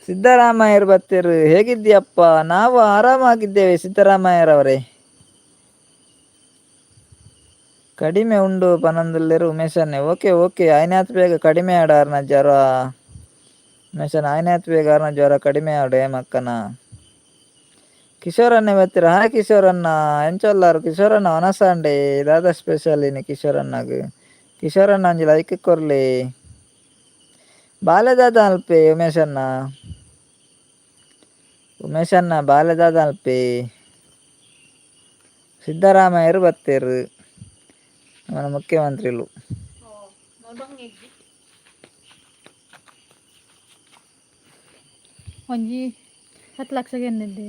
ಸಿದ್ದರಾಮಯ್ಯರು ಬತ್ತೇರು. ಹೇಗಿದ್ಯಪ್ಪ? ನಾವು ಆರಾಮಾಗಿದ್ದೇವೆ ಸಿದ್ದರಾಮಯ್ಯರವರೇ. ಕಡಿಮೆ ಉಂಡು ಪನೊಂದುಲ್ಲೇರು ಉಮೇಶ್ ಅನ್ನೆ. ಓಕೆ ಓಕೆ, ಆಯ್ನಾತ್ ಬೇಗ ಕಡಿಮೆ ಆಡಾರ್ನ ಜ್ವರ ಉಮೇಶಣ್ಣ. ಆಯ್ನಾತ್ ಬೇಗ ಆರ್ನ ಜ್ವರ ಕಡಿಮೆ ಆಡು ಹೇಮಕ್ಕನ. ಕಿಶೋರ್ ಅಣ್ಣೆ ಬತ್ತೀರ. ಹಾಯ್ ಕಿಶೋರ್ ಅಣ್ಣ, ಎಂಚೊಲ್ಲಾರು ಕಿಶೋರ್ ಅಣ್ಣ? ವನಸಾಂಡೆ. ದಾದಾ ಸ್ಪೆಷಲ್ ಇನಿ ಕಿಶೋರ್ ಅಣ್ಣಗ್? ಕಿಶೋರ್ ಅಣ್ಣ, ಒಂಜಿ ಲೈಕ್ ಕೊರ್ಲೆ. ಬಾಲೆ ದಾದ ಅಲ್ಪೆ ಉಮೇಶ್ ಅಣ್ಣ? ಉಮೇಶ್ ಅಣ್ಣ, ಬಾಲೆ ದಾದ ಅಲ್ಪೆ? ಸಿದ್ದರಾಮಯ್ಯರು ಬತ್ತೇರು, మన ಮುಖ್ಯಮಂತ್ರಿಲು. ಒಂಜಿ 10 ಲಕ್ಷಗೆ ಎನ್ನಿದ್ದೆ.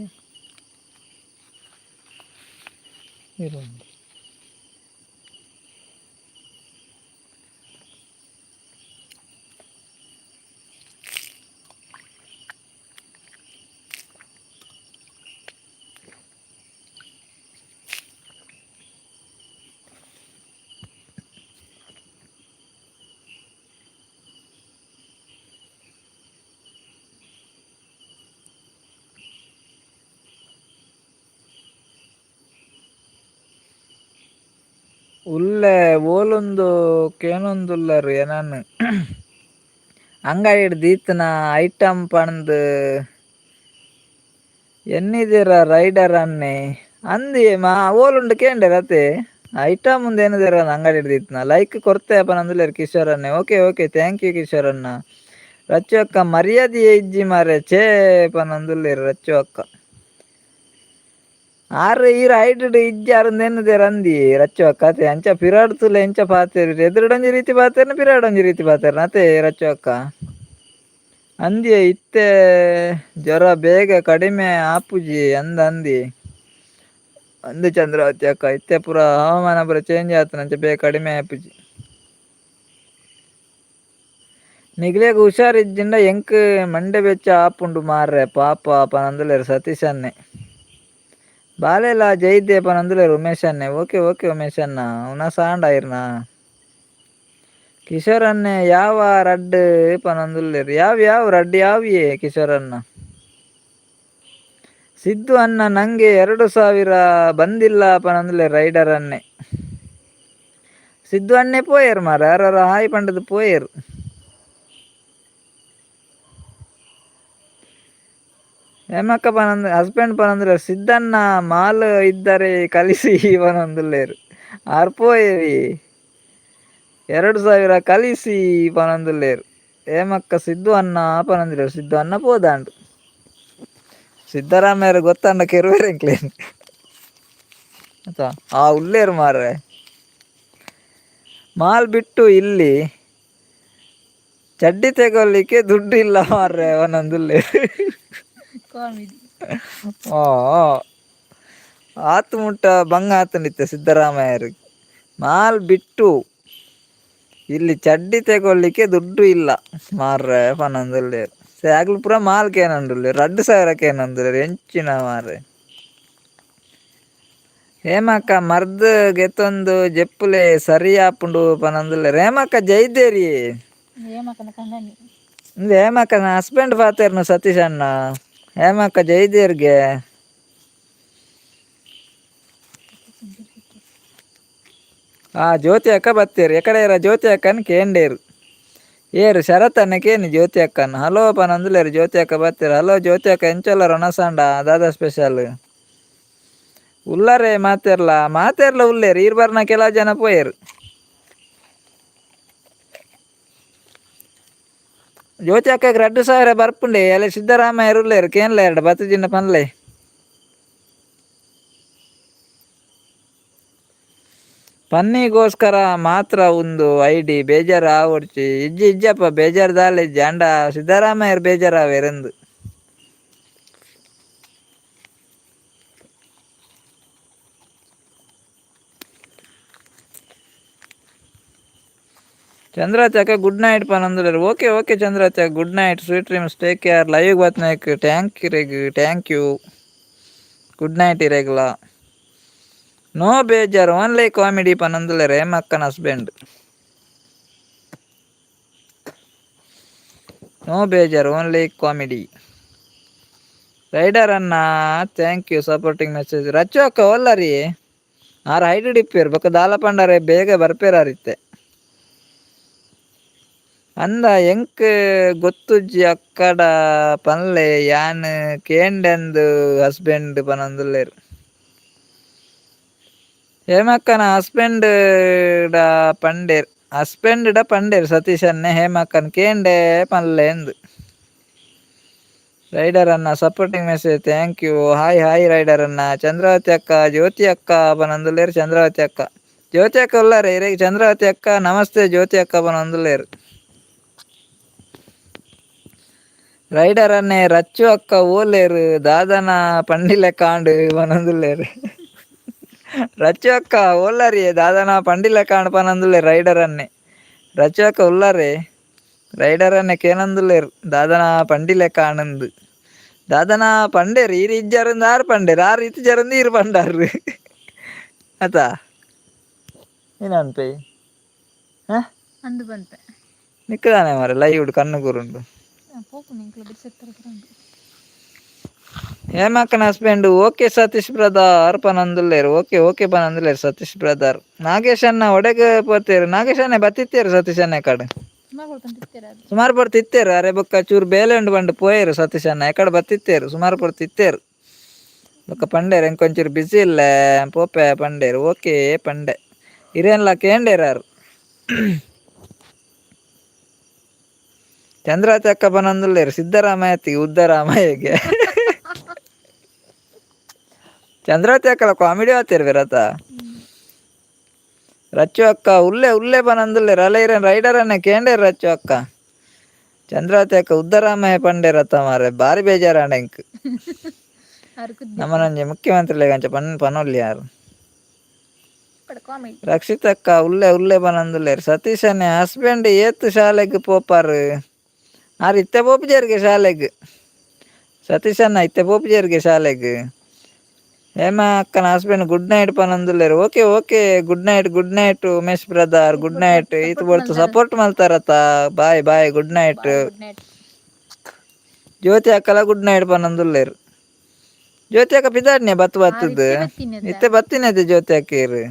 ಉಲ್ಲೆ, ಓಲೊಂದು ಕೇನೊಂದುಲ್ಲರು ಎನನ್. ಅಂಗಡಿಡ್ ದೀತನ ಐಟಮ್ ಪಂದ್ ಎನ್ನಿದೀರ ರೈಡರ್ ಅನ್ನೆ? ಅಂದಿ ಮಾ ಓಲುಂಡು ಕೇಂಡೆರ್ ಅತೆ. ಐಟಮ್ ಉಂದು ಏನಿದೀರ ಅಂಗಡಿಡ್ ದೀತನ. ಲೈಕ್ ಕೊರ್ತೆ ಪನೊಂದುಲ್ಲೆರ್ ಕಿಶೋರ್ ಅನ್ನೆ. Okay okay, thank you Kishore ಅಣ್ಣ. ರಚ್ಚು ಅಕ್ಕ, ಮರ್ಯಾದೆ ಇಜ್ಜಿ ಮಾರೆ, ಛೇ ಪನೊಂದುಲ್ಲೆರ್ ರಚ್ಚು ಅಕ್ಕ. ಆರ್ ಈರ್ ಐಟುಡು ಇಜ್ಜಿ ಅರಂದ್ ಅಂದಿ ರಚ್ಚು ಅಕ್ಕ ಅತೆ. ಅಂಚ ಪಿರಾಡ್ತುಲೆ ಎಂಚ ಪಾತೆರ್? ಎದುರುಡೊಂಜಿ ರೀತಿ ಪಾತೆರ್ನ, ಪಿರಾಡೊಂಜಿ ರೀತಿ ಪಾತೆರ್ನ ಅತೆ ರಚ್ಚು ಅಕ್ಕ. ಅಂದಿ, ಇತ್ತೆ ಜ್ವರ ಬೇಗ ಕಡಿಮೆ ಆಪುಜಿ ಅಂದ ಅಂದಿ. ಅಂದು ಚಂದ್ರಾವತಿ ಅಕ್ಕ, ಇತ್ತೆ ಪೂರ ಹವಾಮಾನ ಪೂರ ಚೇಂಜ್ ಆತನ, ಅಂಚ ಬೇಗ ಕಡಿಮೆ ಆಪುಜಿ. ನಿಗ್ಲೇಗ್ ಹುಷಾರಿಜ್ಜಿಂಡ ಎಂಕ್ ಮಂಡೆ ಬೆಚ್ಚ ಆಪುಂಡು ಮಾರ್ರೆ ಪಾಪ ಪನಂದುಲ್ಲೆರ್ ಸತೀಶ್ ಅಣ್ಣೆ. ಬಾಲೆಲ ಜೈದೆ ಪನಂದುಲ್ಲೆರ್ ಉಮೇಶ್ ಅಣ್ಣೆ. ಓಕೆ ಓಕೆ ಉಮೇಶ್ ಅಣ್ಣ, ಉನಸಾಂಡ ಇರ್ನ. ಕಿಶೋರ್ ಅಣ್ಣೆ ಯಾವ ರಡ್ಡ್ ಪನಂದುಲ್ಲೆರ್. ಯಾವ ಯಾವ ರಡ್ಡ್ ಯಾವಿಯೇ ಕಿಶೋರ್ ಅಣ್ಣ. ಸಿದ್ದು ಅಣ್ಣ ನಂಗೆ 2000 ಬಂದಿಲ್ಲ ಪನಂದುಲ್ಲೆರ್ ರೈಡರ್ ಅಣ್ಣೆ. ಸಿದ್ದು ಅಣ್ಣೆ ಪೋಯೆರ್ ಮಾರ್ರೆ, ಯಾರ ಹಾಯ್ ಪಂಡದು ಪೋಯೆರ್. ಹೇಮಕ್ಕ ಪನಂದ್ ಹಸ್ಬೆಂಡ್ ಪನಂದುಲ್ಲೆರ್ ಸಿದ್ದಣ್ಣ ಮಾಲ್ ಇದ್ದರೆ ಕಲಿಸಿ ಪನಂದುಲ್ಲೆರ್. ಆರ್ ಪೋಯೆರಿ 2000 ಕಲಿಸಿ ಪನಂದುಲ್ಲೆರ್. ಹೇಮಕ್ಕ ಸಿದ್ದು ಅಣ್ಣ ಪನಂದುಲ್ಲೆರ್. ಸಿದ್ದು ಅಣ್ಣ ಪೋದಾಂಡ್. ಸಿದ್ದರಾಮಯ್ಯರು ಗೊತ್ತಂಡ ಕೆರುವೆರ್ ಎಂಕ್ಲೇನ್ ಆತಾ. ಆ ಉಲ್ಲೇರ್ ಮಾರ್ರೆ. ಮಾಲ್ ಬಿಟ್ಟು ಇಲ್ಲಿ ಚಡ್ಡಿ ತೆಗೊಳ್ಳಿಕ್ಕೆ ದುಡ್ಡು ಇಲ್ಲ ಮಾರ್ರೆ ಪನಂದುಲ್ಲೆರ್. ಕಾಮಿಡಿ. ಆ ಆತು ಮುಟ್ಟ ಬಂಗ ಆತಂಡಿತ್ತೆ ಸಿದ್ದರಾಮಯ್ಯರಿಗೆ. ಮಾಲ್ ಬಿಟ್ಟು ಇಲ್ಲಿ ಚಡ್ಡಿ ತೆಗೊಳ್ಳಿಕ್ಕೆ ದುಡ್ಡು ಇಲ್ಲ ಮಾರ್ರೆ ಪನಂದುಲ್ಲೆರ್. ಅಗ್ಲು ಪೂರ ಮಾಲ್ ಕೇನಂದುಲ್ಲೆರ್, 2000 ಕೇನಂದುಲ್ಲೆರ್ ಎಂಚಿನ ಮಾರ್ರೆ. ಹೇಮಕ್ಕ ಮರ್ದ್ ಗೆತ್ತೊಂದು ಜೆಪ್ಪುಲೆ ಸರಿ ಆಪುಂಡು ಪನಂದುಲ್ಲೆರ್. ಹೇಮಕ್ಕ ಜೈದೇರಿ. ಹೇಮಕ್ಕನ ಕಂಡನಿ. ಇಂದು ಹೇಮಕ್ಕನ ಹಸ್ಬೆಂಡ್ ಪಾತೆರ್ನು ಸತೀಶ್ ಅಣ್ಣ. ಹೇಮಕ್ಕ ಜೈದೇರ್ಗೆ. ಆ ಜ್ಯೋತಿ ಅಕ್ಕ ಬತ್ತೇರು ಎಕಡೆ ಜ್ಯೋತಿ ಅಕ್ಕನ್ ಕೇಂಡೇರು. ಏರು ಶರತ್ ಅಣ್ಣ ಕೇನಿ ಜ್ಯೋತಿ ಅಕ್ಕನ್. ಹಲೋ ಪನಂದುಲ್ಲೆರ್ ಜ್ಯೋತಿ ಅಕ್ಕ ಬತ್ತೇರು. ಹಲೋ ಜ್ಯೋತಿ ಅಕ್ಕ ಎಂಚೊಲ್ಲರ್ ಒಣಸಾಂಡ ದಾದಾ ಸ್ಪೆಷಲ್. ಉಲ್ಲರೆ ಮಾತೆರ್ಲ ಮಾತೆರ್ಲ ಉಲ್ಲೇರು ಈರ್ ಬರ್ನ ಕೆಲವು ಜನ ಪೋಯೆರು. ಜ್ಯೋತಿ ಅಕ್ಕಗ್ 2000 ಬರ್ಪುಂಡೆ ಅಲೆ ಸಿದ್ದರಾಮಯ್ಯರು ಉಲ್ಲೇರು ಕೇನ್ಲ ಎರಡು ಬತ್ತಜಿನ ಪನ್ಲೆ. ಪನ್ನಿಗೋಸ್ಕರ ಮಾತ್ರ ಒಂದು ಐಡಿ ಬೇಜಾರು ಆವೊಡ್ಚಿ. ಇಜ್ಜಿ ಇಜ್ಜಪ್ಪ ಬೇಜಾರು ದಾಲ ಇಜ್ಜಿ ಅಂಡ ಸಿದ್ದರಾಮಯ್ಯರು ಬೇಜಾರಾವೆರಂದು. ಚಂದ್ರಾವತಿ ಅಕ್ಕ ಗುಡ್ ನೈಟ್ ಪನಂದುಲ್ಲೆರ್. ಓಕೆ ಓಕೆ ಚಂದ್ರಾವತಿ ಅಕ್ಕ good night, sweet dreams, take care. Live ಬತ್ನಾಕ್ thank ಇರೆಗ್, thank you. Good night ಇರೆಗ್ಲ. No ಬೇಜಾರ್, ಓನ್ಲಿ ಕಾಮಿಡಿ ಪನಂದುಲ್ಲೆರ್ ಹೇಮಕ್ಕನ ಹಸ್ಬೆಂಡ್. ನೋ ಬೇಜಾರ್, only comedy. Rider ಅಣ್ಣ thank you supporting message. Rachchu ಅಕ್ಕ ಓಲ್ಲರಿ ಆರ್ ಹೈಟ್ ಡಿಪ್ಪೇರು ಬೊಕ್ಕ ದಾಲ ಪಂಡಾರೆ ಬೇಗ ಬರ್ಪೇರಾರಿತ್ತೆ. ಅಂದ ಎಂಕ್ ಗೊತ್ತುಜ್ಜಿ ಅಕ್ಕಡ ಪನ್ಲೆ ಯಾನ್ ಕೇಂಡೆಂದು ಹಸ್ಬೆಂಡ್ ಪನೊಂದುಲ್ಲೆರ್. ಹೇಮಕ್ಕನ ಹಸ್ಬೆಂಡ್ ಡ ಪಂಡೇರ್, ಹಸ್ಬೆಂಡ್ ಡ ಪಂಡೇರ್ ಸತೀಶ್ ಅಣ್ಣೆ ಹೇಮಕ್ಕನ್ ಕೇಂಡೆ ಪನ್ಲೆ ಎಂದು. ರೈಡರ್ ಅಣ್ಣ supporting message thank you. Hi hi rider ಅಣ್ಣ. ಚಂದ್ರಾವತಿ ಅಕ್ಕ ಜ್ಯೋತಿ ಅಕ್ಕ ಪನೊಂದುಲ್ಲೆರ್. ಚಂದ್ರಾವತಿ ಅಕ್ಕ ಜ್ಯೋತಿ ಅಕ್ಕ ಉಲ್ಲಾರೆ ಇರೆಗ್. ಚಂದ್ರಾವತಿ ಅಕ್ಕ ನಮಸ್ತೆ ಜ್ಯೋತಿ ಅಕ್ಕ ಪನೊಂದುಲ್ಲೆರ್. ರೈಡರ್ ಅಣ್ಣೆ ರಚ್ಚು ಅಕ್ಕ ಓಲೇರು ದಾದನ ಪಂಡಿಲೆ ಕಾಂಡ್ ಪನೊಂದುಲ್ಲೆರ್. ರಚ್ಚು ಅಕ್ಕ ಓಲ್ಲರಿ ದಾದನ ಪಂಡಿಲೆ ಕಾಂಡ್ ಪನೊಂದುಲ್ಲೆರ್ ರೈಡರ್ ಅಣ್ಣೆ. ರಚ್ಚು ಅಕ್ಕ ಉಲ್ಲಾರೆ ರೈಡರ್ ಅಣ್ಣೆ ಕೇನೊಂದುಲ್ಲೆರ್ ದಾದನ ಪಂಡಿಲೆ ಕಾಣಂದು. ದಾದನ ಪಂಡೇರ್ ಈರ್ ಇಜ್ಜಾರಂದು ಆರ್ ಪಂಡೇರ್, ಆರ್ ಇತ್ತಿಜಾರಂದು ಈರ್ ಪಂಡಾರ್ ಅತಾ. ಏನ್ ಹಾ ಅಂದು ಪನ್ಪೆ. ನಿಕ್ಕದಾನೆ ಮಾರ್ರೆ ಲೈವ್ ಕಣ್ಣು ಕೂರುಂಡು. ಪೋಪುಂಡು ಎಂಕ್ಲ ಬಿರ್ಸೆತ್ತರ ಪುರ. ಹೇಮಕ್ಕನ husband okay Satish brother ಪನೊಂದುಲ್ಲೆರ್. Okay okay ಪನೊಂದುಲ್ಲೆರ್ Satish brother. Nagesh ಅಣ್ಣ ಒಡೆಗ್ ಪೋತೇರು. ನಾಗೇಶ್ ಅಣ್ಣೆ ಬತ್ತಿತ್ತೇರು ಸತೀಶ್ ಅಣ್ಣೆ ಕಡೆ. ಸುಮಾರು ಸುಮಾರು ಕೊಡ್ತಂತಿತ್ತೇರು ಅದು. ಪೊರ್ತು ಇತ್ತೇರು ಅರೆ ಬೊಕ್ಕ ಚೂರು ಬೇಲೆ ಉಂಡು ಪಂಡ್ ಪೋಯೆರು ಸತೀಶ್ ಅಣ್ಣ. ಎಕಡೆ ಬತ್ತಿತ್ತೇರು ಸುಮಾರು ಪೊರ್ತು ಇತ್ತೇರು ಬೊಕ್ಕ ಪಂಡೇರು ಎಂಕೊಂಚೂರು ಬಿಸಿ ಇಲ್ಲ ಪೋಪೆ ಪಂಡೇರು. ಓಕೆ ಪಂಡೆ ಇರೇನ್ಲ ಕೇಂಡೇರು. ಚಂದ್ರಾವತಿ ಅಕ್ಕ ಪನೊಂದುಲ್ಲೆರ್ ಸಿದ್ದರಾಮಯ್ಯತ್ತಿಗೆ ಉದ್ದರಾಮಯ್ಯಗೆ. ಚಂದ್ರಾವತಿ ಅಕ್ಕಲ ಕಾಮಿಡಿ ಆತೇರು ಬೇರತ. ರಚ್ಚು ಅಕ್ಕ ಉಲ್ಲೆ ಉಲ್ಲೆ ಪನೊಂದುಲ್ಲೆರ್. ಅಲ್ಲ ಇರೇನ್ ರೈಡರ್ ಅಣ್ಣ ಕೇಂಡೇರು ರಚ್ಚು ಅಕ್ಕ. ಚಂದ್ರಾವತಿ ಅಕ್ಕ ಉದ್ದರಾಮಯ್ಯ ಪಂಡೇರತ್ತ ಮಾರ್ರೆ ಬಾರಿ ಬೇಜಾರಾಂಡ ಎಂಕ್. ನಮ್ಮನೊಂಜಿ ಮುಖ್ಯಮಂತ್ರಿಲೆಗ್ ಅಂಚ ಪನ್ ಪನೊಲ್ಲಿ ಯಾರು. ಕಾಮಿಡಿ. ರಕ್ಷಿತ್ ಅಕ್ಕ ಉಲ್ಲೆ ಉಲ್ಲೆ ಪನೊಂದುಲ್ಲೆರ್. ಸತೀಶ್ ಅಣ್ಣೆ ಹಸ್ಬೆಂಡ್ ಏತ್ ಶಾಲೆಗ್ ಪೋಪಾರ್. ಆರು ಇತ್ತೆ ಪೋಪುಜೆರ್ಗೆ ಶಾಲೆಗ್. ಸತೀಶಣ್ಣ ಇತ್ತೆ ಪೋಪುಜೆರ್ಗೆ ಶಾಲೆಗ್. ಹೇಮಾ ಅಕ್ಕನ husband good night ಪನೊಂದುಲ್ಲೆರ್. Okay okay, good night, good night Umesh brother, good night. ಈತ್ support ಬೊರ್ತು ಮಲ್ತಾರ. ಸಪೋರ್ಟ್ ಮಲ್ತಾರತ. Bye bye, good night. Bye, good night. Jyothi ಅಕ್ಕಲ ಗುಡ್ ನೈಟ್ ಪನೊಂದುಲ್ಲೆರ್. ಜ್ಯೋತಿ ಅಕ್ಕ ಪಿದಾಡ್ನೆ ಬತ್ತು ಆರ್ ಬತ್ತದ್. ಇತ್ತೆ ಬತ್ತಿನದ. ಇತ್ತೆ ಬತ್ತಿನದೆ ಜ್ಯೋತಿ ಅಕ್ಕ ಇರು.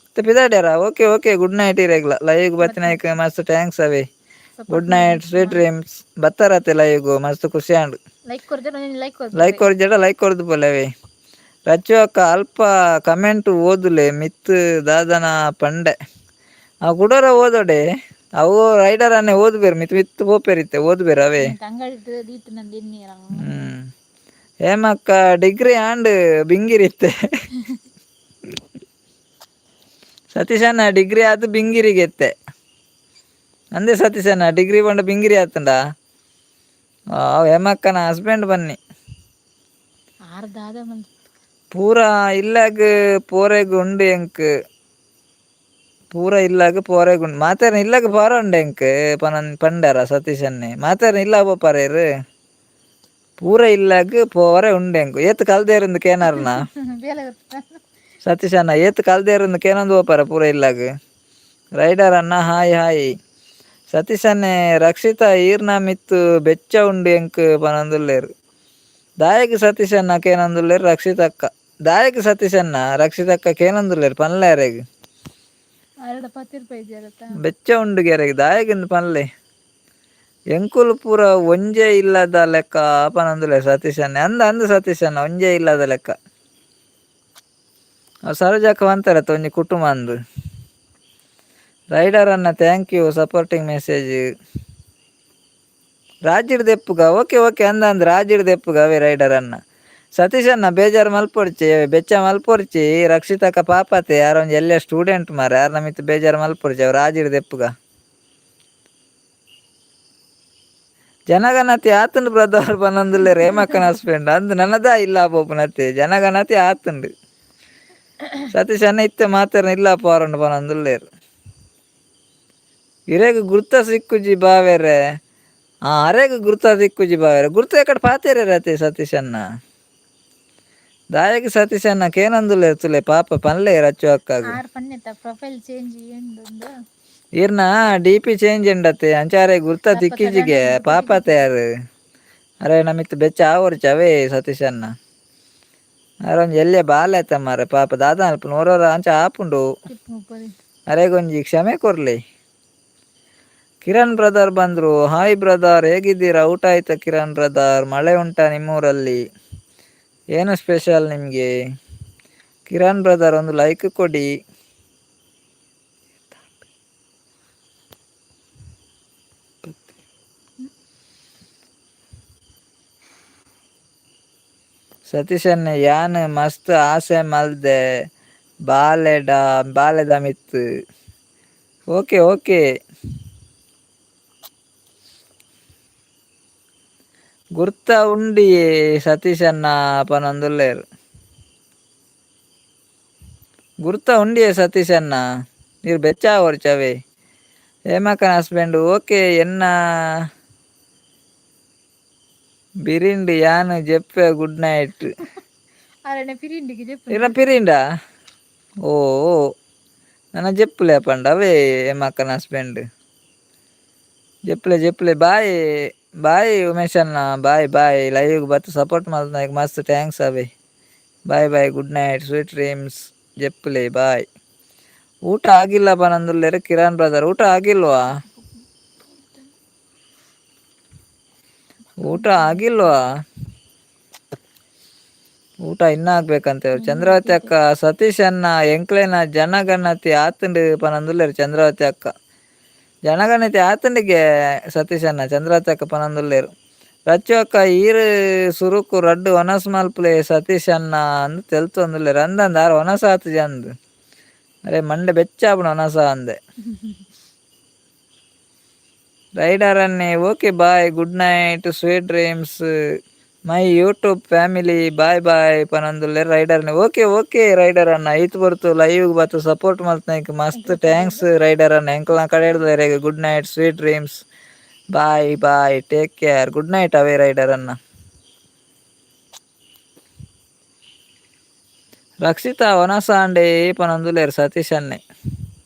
ಇತ್ತೆ ಪಿದಾಡ್ಯಾರ. Okay okay, good night ಇರೆಗ್ಲ. Live ಬತ್ತಿನೈಕ್ ಮಸ್ತ್ thanks ಅವೇ. Support good night, sweet dreams. ಬತ್ತಾರತೆ live, ಮಸ್ತ್ ಖುಷಿ ಆಂಡ್. ಲೈಕ್ ಕೊರ್ಜೆ, ಲೈಕ್ ಕೊರ್ಜೆ. ಲೈಕ್ ಕೊರ್ಜಡ, ಲೈಕ್ ಕೊರ್ದು ಪೋಲೆವೆ. ರಚ್ಚು ಅಕ್ಕ ಅಲ್ಪ ಕಮೆಂಟ್ ಓದುಲೆ, ಮಿತ್ ದಾದನ ಪಂಡೆ. ಆ ಕುಡೋರ ಓದೋಡೆ, ಅವು ರೈಡರ್ ಅನ್ನೆ ಓದ್ಬೇರು, ಮಿತ್ ಮಿತ್ ಪೋಪೆರಿತ್ತೆ, ಓದ್ಬೇರು ಅವೇ. ಅಂಗಡಿ ದೀತ್ ನಂದು ಎಣ್ಣೀರ. ಹೇಮಕ್ಕ ಡಿಗ್ರಿ ಆಂಡ್ ಬಿಂಗಿರಿತ್ತೆ. ಸತೀಶಣ್ಣ ಡಿಗ್ರಿ ಆತು ಬಿಂಗಿರಿಗೆ ಎತ್ತೆ ಅಂದೆ. ಸತೀಶಣ್ಣ ಡಿಗ್ರಿ ಪಂಡ ಬಿಂಗಿರಿ ಆತಂಡ. ಹೇಮಕ್ಕನ ಹಸ್ಬೆಂಡ್ ಬನ್ನಿ. ಆರ್ ದಾದ ಮಲ್ತ್. ಪೂರ ಇಲ್ಲಾಗ ಪೋರೆಗ್ ಉಂಡು ಎಂಕ್. ಪೂರ ಇಲ್ಲಾಗ ಪೋರೆಗ್ ಉಂಡು ಮಾತೆರ್ನ ಇಲ್ಲಾಗ ಪೋರ ಉಂಡು ಎಂಕ್ ಪನನ್ ಪಂಡಾರ ಸತೀಶನ್ನೆ. ಮಾತೆರ್ನ ಇಲ್ಲ ಪೋಪಾರೇರು, ಪೂರ ಇಲ್ಲಾಗ ಪೋರೆ ಉಂಡು ಎಂಕ್. ಏತ್ ಕಲ್ದೇರಿಂದು ಕೇನಾರ್ನ? ಬೇಲೆ ಗೊತ್ತ. ಸತೀಶಣ್ಣ ಏತ್ ಕಲ್ದೇರಿಂದು ಕೇನೊಂದು ಪೋಪಾರ ಪೂರ ಇಲ್ಲಾಗ. ರೈಡರ್ ಅಣ್ಣ ಹಾಯ್ ಹಾಯ್. ಸತೀಶನ್ನೆ ರಕ್ಷಿತಾ ಈರ್ನ ಮಿತ್ತು ಬೆಚ್ಚ ಉಂಡು ಎಂಕ್ ಪನೊಂದುಲ್ಲೆರ್. ದಾಯೆಗ್ ಸತೀಶಣ್ಣ ಕೇನೊಂದುಲ್ಲೆರ್ ರಕ್ಷಿತಕ್ಕ? ದಾಯೆಗ್ ಸತೀಶಣ್ಣ ರಕ್ಷಿತಕ್ಕ ಕೇನೊಂದುಲ್ಲೆರ್ ಪನ್ಲೆ ಅರೆಗ್. ಅರಡ 10 ರೂಪಾಯಿ ಇದೆಯಲ್ಲ. ಬೆಚ್ಚ ಉಂಡು ಗೆರೆಗ್ ದಾಯೆಗಿಂದು ಪನ್ಲೆ. ಎಂಕುಲು ಪೂರ ಒಂಜೇ ಇಲ್ಲದ ಲೆಕ್ಕ ಪನೊಂದುಲ್ಲೆರ್ ಸತೀಶನ್ನೆ. ಅಂದ ಅಂದ ಸತೀಶಣ್ಣ, ಒಂಜೇ ಇಲ್ಲದ ಲೆಕ್ಕ. ಅವು ಸರೋಜಕ್ಕ ಪಂತಾರತ್ತ ಒಂಜಿ ಕುಟುಂಬ ಅಂದು. ರೈಡರ್ ಅಣ್ಣ thank you supporting message. ರಾಜಿಡ್ ದೆಪ್ಪುಗ. Okay okay, ಅಂದ ಅಂದ್, ರಾಜಿಡ್ ದೆಪ್ಪುಗ ಅವೇ ರೈಡರ್ ಅಣ್ಣ. ಸತೀಶ್ ಅಣ್ಣ ಬೇಜಾರು ಮಲ್ಪೊಡ್ಚಿ, ಬೆಚ್ಚ ಮಲ್ಪೊಡ್ಚಿ. ರಕ್ಷಿತಕ್ಕ ಪಾಪತೆ, ಯಾರ ಒಂಜಿ ಎಲ್ಲ ಸ್ಟೂಡೆಂಟ್ ಮಾರೆ, ಯಾರ ನಮಿತ್ ಬೇಜಾರು ಮಲ್ಪೊಡ್ಚಿ. ಅವ್ ರಾಜಿಡ್ ದೆಪ್ಪುಗ. ಜನಗಣತಿ ಆತುಂಡು ಬ್ರದರ್ ಪನೊಂದುಲ್ಲೆರ್ ಹೇಮಕ್ಕನ ಹಸ್ಬೆಂಡ್. ಅಂದ್ ನನದ ಇಲ್ಲ ಪೋಪುನತೆ ಜನಗಣತಿ ಆತುಂಡು. ಸತೀಶ್ ಅಣ್ಣ ಇತ್ತೆ ಮಾತೆರ್ನ ಇಲ್ಲ ಪೋರಂಡು ಪನೊಂದುಲ್ಲೆರ್. ಇರೆಗ್ ಗುರ್ತ ಸಿಕ್ಕುಜಿ ಬಾವೆರೆ. ಆ ಅರೆಗ್ ಗುರ್ತ ಸಿಕ್ಕುಜಿ ಬಾವೆರೆ. ಗುರ್ತ ಎಕಡೆ ಪಾತೆರತೆ ಸತೀಶ್ ಅಣ್ಣ? ದಾಯೆಗ್ ಸತೀಶ್ ಅಣ್ಣ ಕೇನೊಂದುಲ್ಲೆರ್ ತುಲೆ ಪಾಪ ಪನ್ಲೆ ರಚ್ಚು ಅಕ್ಕಾಗ. ಆರ್ ಪನ್ನೆತ್ತ ಪ್ರೊಫೈಲ್ ಚೇಂಜ್ ಉಂಡು. ಈರ್ನ D P change ಉಂಡತೆ, ಅಂಚಾರೆ ಗುರ್ತ ಸ್ವಲ್ಪ ತಿಕ್ಕಿಜಿಗೆ. ಸಡನ್. ಪಾಪತೆ ಯಾರು ಅರೆ ನಮಿತ್ ಬೆಚ್ಚ ಆವೊರ್ಚಿ ಅವೇ ಸತೀಶ್ ಅಣ್ಣ. ಅರೊಂಜಿ ಎಲ್ಯ ಬಾಲೆ ಅತ್ತ ಮಾರೆ, ಪಾಪ ದಾದ ಅಲ್ಪ ನೂರೊರ ಅಂಚ ಆಪುಂಡು. 30. ಅರೆಗೊಂಜಿ ಕ್ಷಮೆ ಕೊರ್ಲಿ. ಕಿರಣ್ ಬ್ರದರ್ ಬಂದ್ರು. ಹಾಯ್ ಬ್ರದರ್, ಹೇಗಿದ್ದೀರಾ? ಊಟ ಆಯ್ತಾ ಕಿರಣ್ ಬ್ರದರ್? ಮಳೆ ಉಂಟಾ ನಿಮ್ಮೂರಲ್ಲಿ? ಏನು ಸ್ಪೆಷಲ್ ನಿಮಗೆ? ಕಿರಣ್ ಬ್ರದರ್ ಒಂದು ಲೈಕ್ ಕೊಡಿ. ಸತೀಶನ್ನ ಯಾನ್ ಮಸ್ತ್ ಆಸೆ ಮಲ್ದೆ ಬಾಲೆಡ ಬಾಲೆದ ಮಿತ್. ಓಕೆ ಓಕೆ, ಗುರ್ತ ಉಂಡಿಯೇ ಸತೀಶಣ್ಣ ಪನೊಂದುಲ್ಲೆರ್. ಗುರ್ತ ಉಂಡಿಯೇ ಸತೀಶಣ್ಣ, ನೀರು ಬೆಚ್ಚ ಆವೊರ್ಚಿ ಹೇಮಕ್ಕನ ಹಸ್ಬೆಂಡ್ ಓಕೆ. ಎನ್ನ ಬಿರಿಂಡ್ ಯಾನ್ ಜೆಪ್ಪೆ, ಗುಡ್ ನೈಟ್. ಅರೆನ ಪಿರಿಂಡಿಗೆ ಜೆಪ್ಪು. ಇರ ಪಿರಿಂಡ? ಓ ನನ್ನ ಜೆಪ್ಪುಲೆ ಪಂಡ ಅವೇ ಹೇಮಕ್ಕನ ಹಸ್ಬೆಂಡ್. ಜೆಪ್ಪುಲೆ ಜೆಪ್ಪುಲೆ. ಬಾಯ್ ಬಾಯ್ ಉಮೇಶ್ ಅಣ್ಣ, ಬಾಯ್ ಬಾಯ್. ಲೈವ್ ಬತ್ತು ಸಪೋರ್ಟ್ ಮಲ್ತ್ನಾಕ್ ಮಸ್ತ್ thanks ಅವೇ. Bye bye, good night, sweet dreams. ಜೆಪ್ಪುಲೆ, ಬಾಯ್. ಊಟ ಆಗಿಲ್ಲ ಪನೊಂದುಲ್ಲೆರ್ ಕಿರಣ್ ಬ್ರದರ್. ಊಟ ಆಗಿಲ್ವಾ? ಊಟ ಆಗಿಲ್ವಾ? ಊಟ ಇನ್ನ ಆಗ್ಬೇಕಂತ ಇವ್ರು. ಚಂದ್ರಾವತಿ ಅಕ್ಕ ಸತೀಶ್ ಅಣ್ಣ ಎಂಕ್ಲೆನ ಜನಗಣತಿ ಆತುಂಡು ಪನೊಂದುಲ್ಲೆರ್ ಚಂದ್ರಾವತಿ ಅಕ್ಕ. ಜನಗಣತಿ ಆತುಂಡಿಗೆ ಸತೀಶ್ ಅಣ್ಣ, ಚಂದ್ರಾವತಿ ಅಕ್ಕ ಪನೊಂದುಲ್ಲೆರ್. ರಚ್ಚು ಅಕ್ಕ ಈರ್ ಸುರುಕು ರಡ್ಡ್ ವನಸ್ ಮಲ್ಪುಲೆ ಸತೀಶ್ ಅಣ್ಣ ಅಂದ್ ತೆಲ್ತೊಂದುಲ್ಲೆರ್. ಅಂದಂದ್ ಆರ್ ವನಸ್ ಆತುಜಿ ಅಂದ್. ಅರೆ ಮಂಡೆ ಬೆಚ್ಚ ಆಪುಂಡು ವನಸ ಅಂದೆ. ರೈಡರ್ ಅನ್ನೆ okay bye, good night, sweet dreams, my YouTube family, bye bye ಪನೊಂದುಲ್ಲೆರ್ rider. Okay okay rider ಅಣ್ಣ, ಈತ್ ಪೊರ್ತು ಲೈವ್ ಬತ್ತು ಸಪೋರ್ಟ್ ಮಲ್ತ್ನೈಕ್ ಮಸ್ತ್ thanks rider ಅಣ್ಣ. ಎಂಕಲ್ನ ಕಡೆ ಹಿಡ್ದು good night, sweet dreams, Bye bye, take care, good night away rider ಅನ್ನ. ರಕ್ಷಿತಾ ವನಸಾಂಡೆ ಪನೊಂದುಲ್ಲೆರ್ ಸತೀಶ್ ಅಣ್ಣೆ.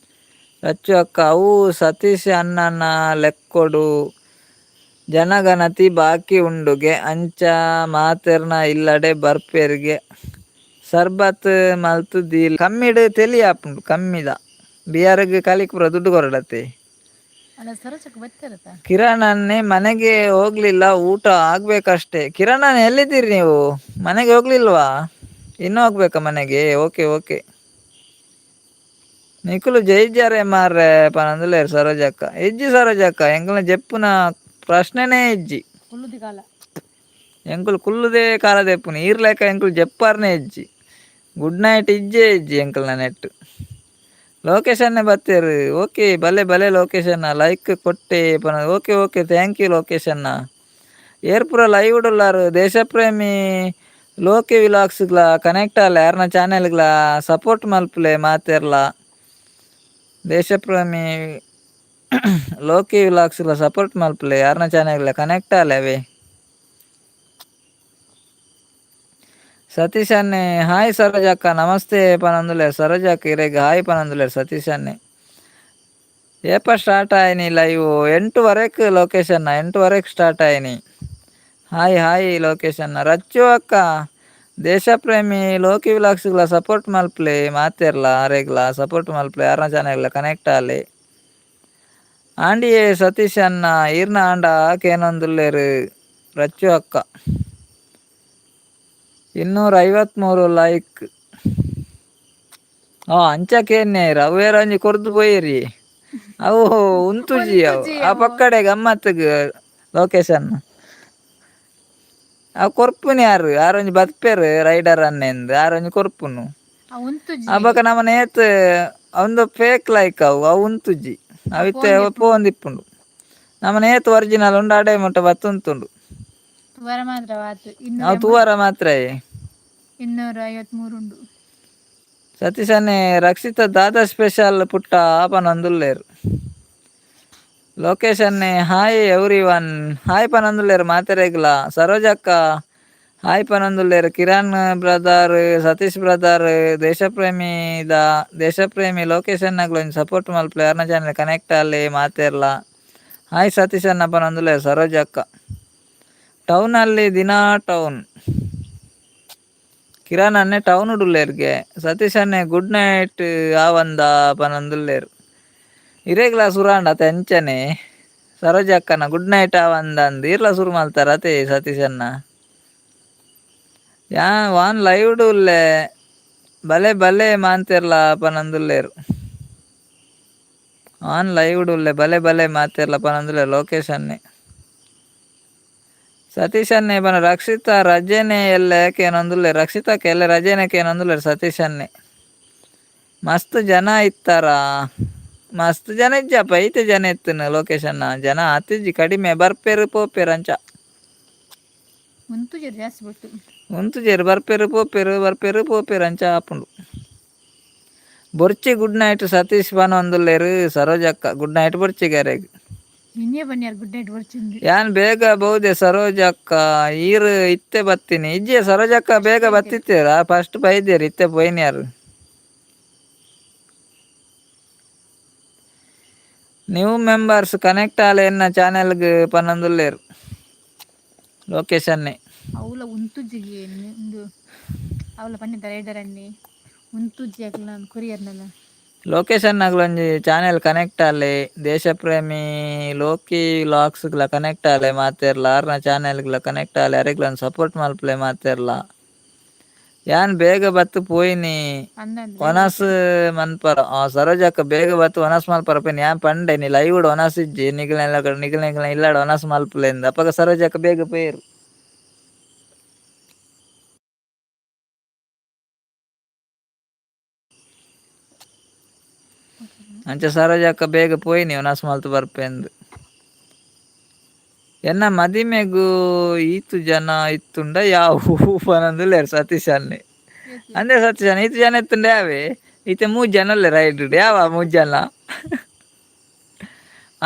ರಚ್ಚು ಅಕ್ಕ ಅವು ಸತೀಶ್ ಅಣ್ಣನ ಲೆಕ್ಕೊಡು ಜನಗಣತಿ ಬಾಕಿ ಉಂಡುಗೆ ಅಂಚ ಮಾತೆರ್ನ ಇಲ್ಲಡೆ ಬರ್ಪೆರ್ಗೆ ಸರ್ಬತ್ ಮಲ್ತ್ ದೀಲ್ ಕಮ್ಮಿಡ್ ತೆಲಿ ಆಪುಂಡು ಕಮ್ಮಿದ ಬಿಯರ್ಗ್ ಕಲಿಕ್ ಪೂರ ದುಡ್ಡು ಕೊರಡತ್ತೆ. ಅಲ್ಲ ಸರೋಜಕ್ಕೆ ಬತ್ತಿರತ್ತ. ಕಿರಣ್ ಅನ್ನೆ ಮನೆಗೆ ಹೋಗ್ಲಿಲ್ಲ, ಊಟ ಆಗ್ಬೇಕಷ್ಟೇ. ಕಿರಣ್ ಅಣ್ಣ ಎಲ್ಲಿದ್ದೀರಿ ನೀವು? ಮನೆಗೆ ಹೋಗ್ಲಿಲ್ವಾ? ಇನ್ನೂ ಹೋಗ್ಬೇಕಾ ಮನೆಗೆ? ಓಕೆ ಓಕೆ, ನಿಕುಲು ಜೈಜಾರೆ ಮಾರ್ರೆ ಪನೊಂದುಲ್ಲೆರ್ ಸರೋಜಕ್ಕ. ಇಜ್ಜಿ ಸರೋಜಕ್ಕ, ಎಂಕಲ್ನ ಜೆಪ್ಪುನ ಪ್ರಶ್ನೆನೇ ಇಜ್ಜಿ. ಕುಲ್ಲುದಿ ಕಾಲ. ಎಂಕುಲು ಕುಲ್ಲುದೇ ಕಾಲ ದೆಪ್ಪುನು, ಈರ್ ಲೆಕ್ಕ ಎಂಕುಲು ಜೆಪ್ಪಾರ್ನೆ ಇಜ್ಜಿ. ಗುಡ್ ನೈಟ್ ಇಜ್ಜೇ ಇಜ್ಜಿ ಎಂಕಲ್ನ ನೆಟ್. ಲೋಕೇಶ್ ಅಣ್ಣೆ ಬತ್ತೆರ್. ಓಕೆ, ಬಲೆ ಬಲೆ ಲೋಕೇಶ್ ಅಣ್ಣ, ಲೈಕ್ ಕೊಟ್ಟೆ ಪನ. Okay okay, thank you Lokesh ಅಣ್ಣ. ಏರ್ ಪೂರ ಲೈವ್ ಉಲ್ಲಾರ್. ದೇಶಪ್ರೇಮಿ ಲೋಕೆ ವಿಲಾಗ್ಸ್ಗ್ಲ ಕನೆಕ್ಟ್ ಆಲೆ, ಯಾರ್ನ ಚಾನೆಲ್ಗ್ಲ ಸಪೋರ್ಟ್ ಮಲ್ಪುಲೆ ಮಾತೆರ್ಲ. ದೇಶಪ್ರೇಮಿ ಲೋಕಿ ವಿಲಾಗ್ಸ್ಗ್ಲ ಸಪೋರ್ಟ್ ಮಲ್ಪುಲೆ, ಯಾರ್ನ ಚಾನೆಲ್ಗ್ಲ ಕನೆಕ್ಟ್ ಆಲೆ ಅವೇ. ಸತೀಶ್ ಅಣ್ಣೆ ಹಾಯ್ ಸರೋಜಕ್ಕ ನಮಸ್ತೆ ಪನೊಂದುಲ್ಲೆರ್. ಸರೋಜಕ್ಕ ಇರೆಗ್ ಹಾಯ್ ಪನೊಂದುಲ್ಲೆರ್ ಸತೀಶ್ ಅಣ್ಣೆ. ಏಪ ಸ್ಟಾರ್ಟ್ ಆಯಿನಿ ಲೈವ್? 8:30ಕ್ ಲೋಕೇಶ್ ಅಣ್ಣ, 8:30ಕ್ ಸ್ಟಾರ್ಟ್ ಆಯಿನಿ. ಹಾಯ್ ಹಾಯ್ ಲೋಕೇಶ್ ಅಣ್ಣ. ರಚ್ಚು ಅಕ್ಕ ದೇಶಪ್ರೇಮಿ ಲೋಕಿ ವಿಲಾಗ್ಸ್ಗ್ಲ ಸಪೋರ್ಟ್ ಮಲ್ಪುಲೆ ಮಾತೆರ್ಲ, ಆರೆಗ್ಲ ಸಪೋರ್ಟ್ ಮಲ್ಪುಲೆ, ಯಾರ್ನ ಚಾನೆಲ್ಗ್ಲ ಕನೆಕ್ಟ್ ಆಲೆ. ಆಂಡಿಯೇ ಸತೀಶ್ ಅಣ್ಣ ಈರ್ನ ಆಂಡ ಕೇನೊಂದುಲ್ಲೆರ್ ರಚ್ಚು ಅಕ್ಕ. 253 ಲೈಕ್. ಅಂಚ ಕೇನ್ಯೆರ್ ಅವು ಒಂಜಿ ಕೊರ್ದು ಪೋಯೆರಿ ಅವು ಉಂತುಜಿ ಅವು. ಉಂತುಜಿ ಆ ಅವು. ಪಕ್ಕಡೆ ಗಮ್ಮತ್ಗ್ ಲೋಕೇಶ್ ಅಣ್ಣ. ಅವು ಕೊರ್ಪುನಿ ಯಾರು ಆರ್ ಒಂಜಿ ಬತ್ಪೆರ್ ರೈಡರ್ ಅಣ್ಣೆಂದ್ ಆರ್ ಒಂಜಿ ಕೊರ್ಪುನು. ಆ ಉಂತುಜಿ. ಅಪಗ ನಮನ ಏತ್ ಒಂದು ಫೇಕ್ ಲೈಕ್ ಅವು, ಅವು ಉಂತುಜಿ ಅವಿತ್ತೆ ಪೋವೊಂದಿಪ್ಪುಂಡು. ನಮನ ಏತ್ ಒರಿಜಿನಲ್ ಉಂಡು ಅಡೆ ಮುಟ್ಟ ಬತ್ತುಂತುಂಡು. ತುವರ ಮಾತ್ರ ಆತು. ಅವು ತೂವರ ಮಾತ್ರ. 253 ಉಂಡು. ಸತೀಶ್ ಅಣ್ಣೆ ರಕ್ಷಿತ ದಾದಾ ಸ್ಪೆಷಲ್ ಪುಟ್ಟ ಪನೊಂದುಲ್ಲೆರ್. ಲೋಕೇಶ್ ಅಣ್ಣೆ hi every one, hi ಪನೊಂದುಲ್ಲೆರ್ ಮಾತೆರೆಗ್ಲ. ಸರೋಜಕ್ಕ ಹಾಯ್ ಪನೊಂದುಲ್ಲೆರ್. ಕಿರಣ್ ಬ್ರದರ್, ಸತೀಶ್ ಬ್ರದರ್, ದೇಶಪ್ರೇಮಿ ದ ದೇಶಪ್ರೇಮಿ ಲೋಕೇಶ್ ಅಣ್ಣಗ್ಲ ಒಂಜಿ ಸಪೋರ್ಟ್ ಮಲ್ಪುಲೆ, ಯಾರ್ನ ಚಾನೆಲ್ ಕನೆಕ್ಟ್ ಆಲೆ ಮಾತೆರ್ಲ. ಹಾಯ್ ಸತೀಶ್ ಅಣ್ಣ ಪನೊಂದುಲ್ಲೆರ್ ಸರೋಜಕ್ಕ. ಟೌನಲ್ಲಿ ದಿನಾ ಟೌನ್. ಕಿರಣ್ ಅಣ್ಣೆ ಟೌನ್ ಉಲ್ಲೆರ್ಗೆ. ಸತೀಶ್ ಅಣ್ಣೆ ಗುಡ್ ನೈಟ್ ಆವಂದ ಪನೊಂದುಲ್ಲೆರ್. ಇರೆಗ್ಲ ಸುರಾಂಡ ಅತೆ ಅಂಚನೆ ಸರೋಜಕ್ಕನ ಗುಡ್ ನೈಟ್ ಆವಂದ ಅಂದ್ ಈರ್ಲ ಸುರು ಮಲ್ತಾರ ಅತೆ ಸತೀಶ್ ಅಣ್ಣ. ಯಾ ವಾನ್ ಲೈವ್ ಉಲ್ಲೆ ಬಲೆ ಬಲೆ ಮಾಂತೆರ್ಲ ಪನೊಂದುಲ್ಲೆರ್. ಆನ್ ಲೈವ್ ಉಲ್ಲೆ ಬಲೆ ಬಲೆ ಮಾತೆರ್ಲ ಪನೊಂದುಲ್ಲೆರ್ ಲೋಕೇಶ್ ಅಣ್ಣೆ. ಸತೀಶ್ ಅಣ್ಣೆ ಪನ ರಕ್ಷಿತಾ ರಜೆನೆ ಎಲ್ಲೆ ಕೇನೊಂದುಲ್ಲೆರ್. ರಕ್ಷಿತಾಕ್ಕೆ ಎಲ್ಲೆ ರಜೆನೆ ಕೇನೊಂದುಲ್ಲೆರ್ ಸತೀಶ್ ಅಣ್ಣೆ. ಮಸ್ತ್ ಜನ ಇತ್ತಾರ, ಮಸ್ತ್ ಜನ ಇಜ್ಜಪ್ಪ, ಐತೆ ಜನ ಇತ್ತನ ಲೋಕೇಶ್ ಅಣ್ಣ. ಜನ ಆತಿಜ್ಜಿ ಕಡಿಮೆ, ಬರ್ಪೇರು ಪೋಪೇರು ಅಂಚ. ಉಂತುಜಿ ಜಾಸ್ತಿ ಬಿಟ್ಟು. ಉಂತುಜೆರ್, ಬರ್ಪೇರು ಪೋಪೇರು ಬರ್ಪೇರು ಪೋಪೇರು ಅಂಚ ಆಪುಂಡು. ಬೊರ್ಚಿ ಗುಡ್ ನೈಟ್ ಸತೀಶ್ ಪನೊಂದುಲ್ಲೆರ್ ಸರೋಜಕ್ಕ. ಗುಡ್ ನೈಟ್ ಬೊರ್ಚಿ ಗಾರೆಗ್. ಇನ್ನೇ ಬನ್ನಿಯಾರ್ ಗುಡ್ ನೈಟ್ ಬರ್ಚಿಂದು. ಯಾನ್ ಬೇಗ ಬಹುದೆ ಸರೋಜಕ್ಕ, ಈರ್ ಇತ್ತೆ ಬತ್ತೀನಿ. ಇಜ್ಜೆ ಸರೋಜಕ್ಕ ಬೇಗ ಬತ್ತಿತ್ತೇರ, ಫಸ್ಟ್ ಬೈದೇರ್ ಇತ್ತೆ ಪೋಯಿನ್ಯಾರ್. New members connect ಆಲೆ ಎನ್ನ ಚಾನೆಲ್ಗ್ ಪನೊಂದುಲ್ಲೆರ್ ಲೋಕೇಶ್ ಅಣ್ಣೆ. ಅವಲ ಉಂತುಜಿಗೆ ಉಂದು ಅವಲ ಪನ್ನಿದ್ದ ರೈಡರ್ ಅಣ್ಣೆ ಉಂತುಜಿ ಅಕ್ಲ ಕೊರಿಯರ್ನಲ್ಲ. ಲೋಕೇಶ್ ಅಣ್ಣಗ್ಲ ಒಂಜಿ ಚಾನೆಲ್ ಕನೆಕ್ಟ್ ಆಲೆ, ದೇಶಪ್ರೇಮಿ ಲೋಕಿ ವ್ಲಾಗ್ಸ್ಗ್ಲ ಕನೆಕ್ಟ್ ಆಲೆ ಮಾತೆರ್ಲ, ಆರ್ನ ಚಾನೆಲ್ಗ್ಲ ಕನೆಕ್ಟ್ ಆಲೆ, ಅರೆಗ್ಲ ಸಪೋರ್ಟ್ ಮಲ್ಪುಲೆ ಮಾತೆರ್ಲ. ಯಾನ್ ಬೇಗ ಬತ್ತು ಪೋಯಿನಿ ಅಂದಂದ್ರೆ ವನಸ್ ಮನ್ಪರ. ಆ ಸರೋಜಕ್ಕ ಬೇಗ ಬತ್ತು ವನಸ್ ಮನ್ಪರ ಪೋಯಿನಿ. ಯಾನ್ ಪಂಡೆ ನೀ ಲೈವ್ ವನಸ್ ಇಜ್ಜಿ ನಿಗಲ್ನೆಲ್ಲ ನಿಗಲ್ ನಿಗಲ್ನ ಇಲ್ಲಾಡ ವನಸ್ ಮಲ್ಪುಲೆ ಅಂದ್. ಅಪಗ ಸರೋಜಕ್ಕ ಬೇಗ ಪೋಯೆರ್. ಅಂಚ ಸರೋಜಕ್ಕ ಬೇಗ ಪೋಯಿನಿ ವನಸ್ ಮಲ್ತು ಬರ್ಪೆಂದು. ಎನ್ನ ಮದಿಮೆಗು ಈತು ಜನ ಇತ್ತುಂಡ ಯಾವು ಪನೊಂದುಲ್ಲೆರ್ ಸತೀಶ್ ಅಣ್ಣೆ. ಅಂದೆ ಸತೀಶ್ ಅಣ್ಣ ಈತು ಜನ ಇತ್ತುಂಡ ಯಾವೆ? ಈತೆ ಮೂಜಿ ಜನ ಉಲ್ಲೆರ್ ರೈಟ್ ಯಾವ ಮೂಜಿ ಜನ.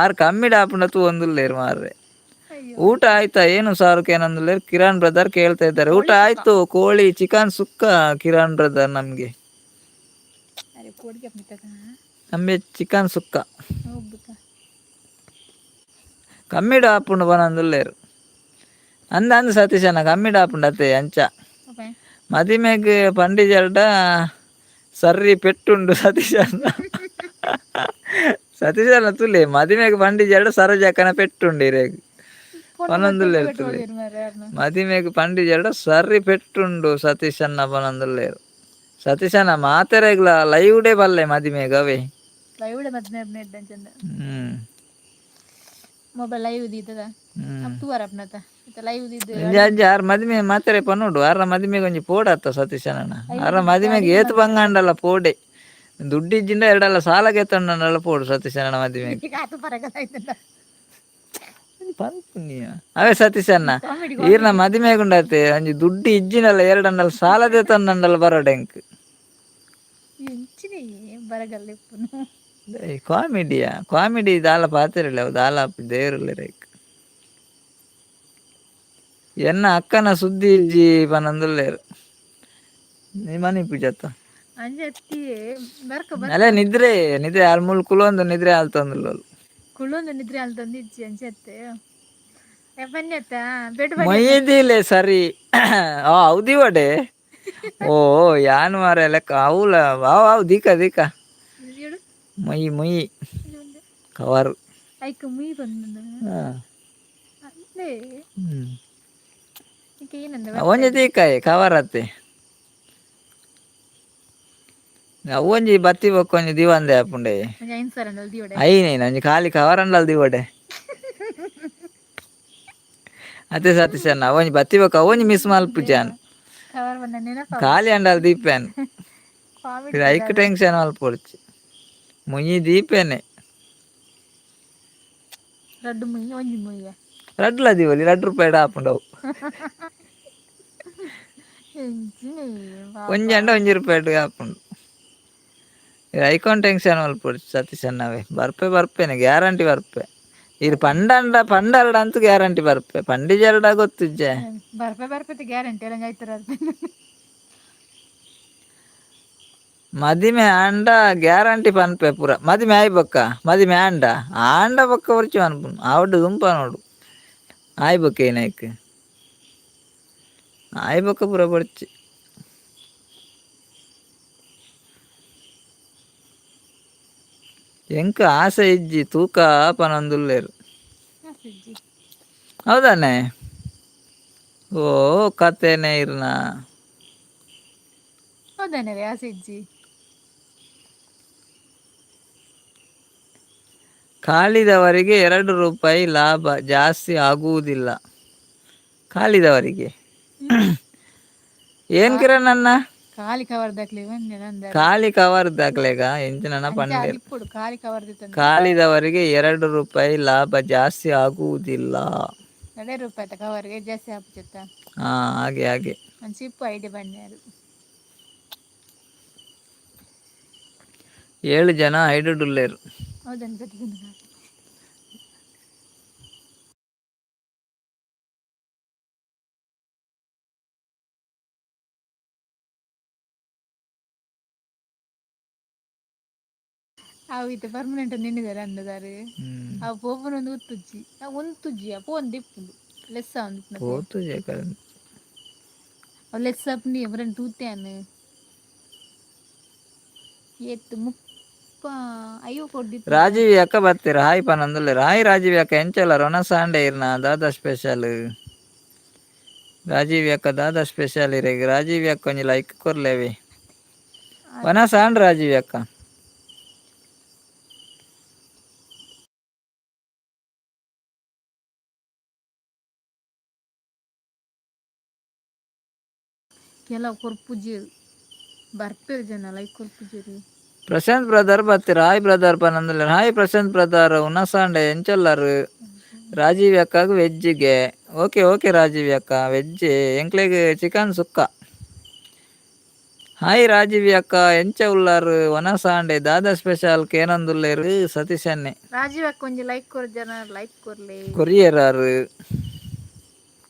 ಆರ್ ಕಮ್ಮಿಡ್ ಆಪುಂಡ ತೂವೊಂದುಲ್ಲೆರ್ ಮಾರ್ರೆ. ಅಯ್ಯೋ. ಊಟ ಆಯ್ತಾ, ಏನು ಸಾರು ಕೇನೊಂದುಲ್ಲೆರ್ ಕಿರಣ್ ಬ್ರದರ್ ಕೇಳ್ತಾ ಇದ್ದಾರೆ. ಊಟ ಆಯ್ತು, ಕೋಳಿ ಚಿಕನ್ ಸುಕ್ಕ ಕಿರಣ್ ಬ್ರದರ್ ನಮ್ಗೆ. ಅರೆ ಪೋಡಿಗೆ ಅಪ್ನಿತಕ. ನಮ್ಗೆ ಚಿಕನ್ ಸುಕ್ಕ. ಹೋಗ್ಬೇಕ. ಕಮ್ಮಿಡ್ ಆಪುಂಡು ಪನೊಂದುಲ್ಲೆರ್. ಅಂದ ಅಂದ್ ಸತೀಶಣ್ಣ ಕಮ್ಮಿಡ್ ಆಪುಂಡು ಅತ್ತೆ ಅಂಚ. ಓಕೆ. ಮದಿಮೆಗ್ ಪಂಡಿಜೆರ್ಡ ಸರ್ರಿ ಪೆಟ್ಟುಂಡು ಸತೀಶಣ್ಣ. ಸತೀಶಣ್ಣ ತುಲೆ ಮದಿಮೆಗ್ ಪಂಡಿಜೆರ್ಡ ಸರೋಜಕ್ಕನ ಪೆಟ್ಟುಂಡು ಇರೆಗ್ ಪನೊಂದುಲ್ಲೆರ್ ತುಲೆ. ಮದಿಮೆಗ್ ಪಂಡಿಜೆರ್ಡ ಸರ್ರಿ ಪೆಟ್ಟುಂಡು ಸತೀಶಣ್ಣ ಪನೊಂದುಲ್ಲೆರ್. ಸತೀಶಣ್ಣ ಮಾತೆರೆಗ್ಲ ಲೈವ್ಡೇ ಬಲ್ಲೆ ಮದಿಮೆಗ್ ಅವೇ. ಲೈವ್ ಮದ್ಮೆ ಅಂಚಂದ. ಮೊಬೈಲ್ ಲೈವ್ ದೀತದ. ತೂವರ ಅಪ್ನತ ಲೈವ್ ದೀದ್. ಒಂಜಿ ಅಜ್ಜಿ ಆರ್ ಮದಿಮೆ ಮಾತೆರೆ ಪನೋಡು. ಆರ್ನ ಮದಿಮೆಗ್ ಒಂಜಿ ಪೋಡತ್ತ ಸತೀಶಣ್ಣ. ಆರ್ನ ಮದಿಮೆಗ್ ಏತ್ ಬಂಗಾಂಡಲ ಪೋಡೆ, ದುಡ್ಡಿಜ್ಜಿಂಡ ಎರಡಲ್ಲ ಸಾಲ ಗೆತ್ತೊಂಡಲ್ಲ ಪೋಡು ಸತೀಶಣ್ಣ ಮದಿಮೆಗ್. ಆತು ಪರಗಲ ಆಯ್ತಲ್ಲ. ಪನ್ಪುನಿಯ ಅವೇ ಸತೀಶಣ್ಣ. ಕಾಮಿಡಿ. ಈರ್ನ ಮದಿಮೆಗುಂಡತೆ ಒಂಜಿ ದುಡ್ಡು ಇಜ್ಜಿನಲ್ಲ ಎರಡಂಡಲ ಸಾಲ ದೆತ್ತೊಂಡಲ್ಲ ಬರೋಡೆ ಎಂಕ್. ಎಂಚಿನ ಬರಗಲ್ಲ ಇಪ್ಪುನು. ಕಾಮಿಡಿಯಾ? ಕಾಮಿಡಿ ದಾಲ ಪಾತೆರಿಲ್ಲ ಅವು ದಾಲ ದೇವರುಲ್ಲೆರ್. ಎನ್ನ ಅಕ್ಕನ ಸುದ್ದಿ ಇಜ್ಜಿ ಪನೊಂದುಲ್ಲೆರ್. ಮನಿ ಪೂಜತ್ತ. ಅಂಜತ್ತಿ ಬರ್ಕ. ಅಲೆ ನಿದ್ರೆ ನಿದ್ರೆ ಆಲ್ ಮುಲ್ ಕುಲೊಂದು ನಿದ್ರೆ ಆಲ್ತೊಂದುಲ್ಲೋಲು. ಕುಳ್ಳೊಂದು ನಿದ್ರೆ ಅಲ್ತೊಂದು ಇಜ್ಜಿ ಅಂಚತ್ತೆ ಬನ್ನಿತ್ತ ಬೆಡ್. ಮೊಯ್ದಿಲೆ ಸರಿ. ಆ ಹೌದಿ ವಡೆ. ಓ ಯಾನ್ ಮಾರೆ ಲೆಕ್ಕ ಅವುಲ ಅವು ಅವು ದೀಕ ದೀಕ. ಮೊಯ್ ಮೊಯ್ ಕವರ್. ಐಕ್ ಮುಯ್ ಬಂದ. ಅದೇ. ಏನಂದ? ಒಂಜಿ ದೀಕಾಯೆ ಕವರ್ ಅತ್ತೆ. ಅವು ಒಂಜಿ ಬತ್ತಿ ಬೊಕ್ಕ ಒಂಜಿ ದಿವಂದೆ ಆಪುಂಡೆ. ಒಂಜಿ 5 ಸಾವಿರ ದಿವಡೆ. ಐನೇನು ಒಂಜಿ ಖಾಲಿ ಕವರ್ ಅಂಡಲ್ ದಿವಡೆ ಅತ್ತೆ ಸತೀಶ್ ಅಣ್ಣ. ಒಂಜಿ ಬತ್ತಿ ಬೊಕ್ಕ ಒಂಜಿ ಮಿಸ್ ಮಲ್ಪುಜಾನ್. ಕವರ್ ಬಂದ ನೆನಪ. ಖಾಲಿ ಅಂಡಲ್ ದೀಪೇನ್. ಕಾಮಿಡಿ. ಐಕ್ ಟೆನ್ಷನ್ ಮಲ್ಪೊಡ್ಚಿ, ಮುಯಿ ದೀಪೇನೆ. ರಡ್ಡು ಮುಯ್ ಒಂಜಿ ಮುಯ್ಯ. ರಡ್ಲ ದೀವೊಲಿ, 2 ರೂಪಾಯಿ ಆಪುಂಡು ಅವು. ಎಂಚಿನ. ಒಂಜಿ ಅಂಡ 1 ರೂಪಾಯಿ ಆಪುಂಡು. ಐಕಾನ್ ಟೆನ್ಷನ್ ಮಲ್ಪೊಡ್ಚಿ ಸತೀಶ್ ಅಣ್ಣವೇ. ಬರ್ಪೆ ಬರ್ಪೇನೆ, ಗ್ಯಾರಂಟಿ ಬರ್ಪೆ. ಇರ್ ಪಂಡಂಡ ಪಂಡರಡ ಅಂತೂ ಗ್ಯಾರಂಟಿ ಬರ್ಪೆ, ಪಂಡಿಜರಡ ಗೊತ್ತಿಜ್ಜೆ. ಬರ್ಪೆ ಬರ್ಪೆ ಗ್ಯಾರಂಟಿ ಎಲ್ಲ ಆಯ್ತಾರ. ಮದಿಮೆ ಆಂಡ ಗ್ಯಾರಂಟಿ ಪನ್ಪೆ ಪೂರ. ಮದಿಮೆ ಆಯ್ ಬೊಕ್ಕ ಮದಿಮೆ ಆಂಡ ಆಂಡ ಬೊಕ್ಕ ಒರ್ಚಿ ಪನ್ಪುನು ಆವಡ್ಡು ದುಂಪ ನೋಡು. ಆಯ್ ಬೊಕ್ಕ ಏನಾಯ್ಕ್ ಆಯ್ ಬೊಕ್ಕ ಪೂರ ಬೊಡ್ಚಿ. ಎಂಕ್ ಆಸೆ ಇಜ್ಜಿ ತೂಕ ಪನೊಂದುಲ್ಲೆರ್. ಇಜ್ಜಿ. ಹೌದಾನೆ? ಓ ಕತೆನೆ ಇರ್ನ. ಹೌದಾನೆ ರೀ ಆಸೆ ಇಜ್ಜಿ. ಕಾಲಿದವರಿಗೆ 2 ರೂಪಾಯಿ ಲಾಭ ಜಾಸ್ತಿ ಆಗುವುದಿಲ್ಲ ಕಾಲಿದವರಿಗೆ. ಏನ್ ಕಿರಣ್ ಅಣ್ಣ? ಖಾಲಿ ಕವರ್ ದಾಕ್ಲಿ ಒಂಜಿ ನಂದ. ಖಾಲಿ ಕವರ್ ದಾಕ್ಲೆಗ ಎಂಚಿನ ಪಂಡೆರ್. ಇಪ್ಪುಡು ಖಾಲಿ ಕವರ್ ದಿತ್ತಂದು. ಕಾಲಿದವರಿಗೆ 2 ರೂಪಾಯಿ ಲಾಭ ಜಾಸ್ತಿ ಆಗುವುದಿಲ್ಲ. 2 ರೂಪಾಯಿ ಕವರ್ಗೆ ಜಾಸ್ತಿ ಆಪುಜತ್ತ. ಹಾ, ಹಾಗೆ ಹಾಗೆ. ಒಂದು ಚಿಪ್ಪು ಐಡಿಯಾ ಬನ್ನಿಯಾರು. ಏಳು ಜನ ಐಡುಡುಲ್ಲೇರು. ಹೌದನ್ ಸತಿ. ಅವು ಇತ್ತೆ ಪರ್ಮನೆಂಟ್ ನಿನ್ನಿದ್ದಾರೆ ಅಂದದಾರು. ಅವು ಪೋಪುನ ಒಂದು ಉತ್ತುಜ್ಜಿ ಒಂತುಜ್ಜಿ ಅಪೋ ಒಂದು ಇಪ್ಪುಂಡು ಲೆಸ್ ಒಂದು. ಪೋತುಜೆ. ಅವು ಲೆಸ್ ಅಪ್ನಿ ಬರನ್ ತೂತ್ಯಾನ್ ಏತ್ 30 ಅಯ್ಯೋ ಕೊಡ್ದಿತ್ತು. ರಾಜೀವ್ ಅಕ್ಕ ಬರ್ತೀರ ಹಾಯ್ ಪನೊಂದುಲ್ಲೆರ್. ಹಾಯ್ ರಾಜೀವ್ ಅಕ್ಕ, ಎಂಚಲ್ಲ ರೊಣ ಸಾಂಡೆ ಇರ್ನ ದಾದಾ ಸ್ಪೆಷಲ್? ರಾಜೀವ್ ಅಕ್ಕ ದಾದಾ ಸ್ಪೆಷಲ್ ಇರೆಗ್? ರಾಜೀವ್ ಅಕ್ಕ ಒಂಜಿ ಲೈಕ್ ಕೊರ್ಲೇವಿ. ವನ ಸಾಂಡ್ ರಾಜೀವ್ ಅಕ್ಕ. ಕೆಲವು ಕೊರ್ಪುಜೆರ್ ಬರ್ಪೆರ್ ಜನ ಲೈಕ್ ಕೊರ್ಪುಜೆರ್. ಪ್ರಶಾಂತ್ ಬ್ರದರ್ ಬರ್ತೀರ hi brother ಪನೊಂದುಲ್ಲೆರ್. Hi Prashant brother, ಉನಸಾಂಡೆ ಎಂಚಲ್ಲರು? Rajiv ಅಕ್ಕಗ್ ವೆಜ್ಗೆ. Okay okay Rajiv ಅಕ್ಕ, ವೆಜ್. ಎಂಕ್ಲೆಗ್ ಚಿಕನ್ ಸುಕ್ಕ. ಹಾಯ್ ರಾಜೀವಿ ಅಕ್ಕ, ಎಂಚ ಉಲ್ಲಾರು? ವನಸಾಂಡೆ ದಾದಾ ಸ್ಪೆಷಲ್ ಕೇನೊಂದುಲ್ಲೇರು ಸತೀಶ್ ಅನ್ನೆ. ರಾಜೀವ್ ಅಕ್ಕ ಒಂಜಿ ಲೈಕ್ ಕೊರ್ ಜನ, ಲೈಕ್ ಕೊರ್ಲೆ. ಕೊರಿಯರಾರು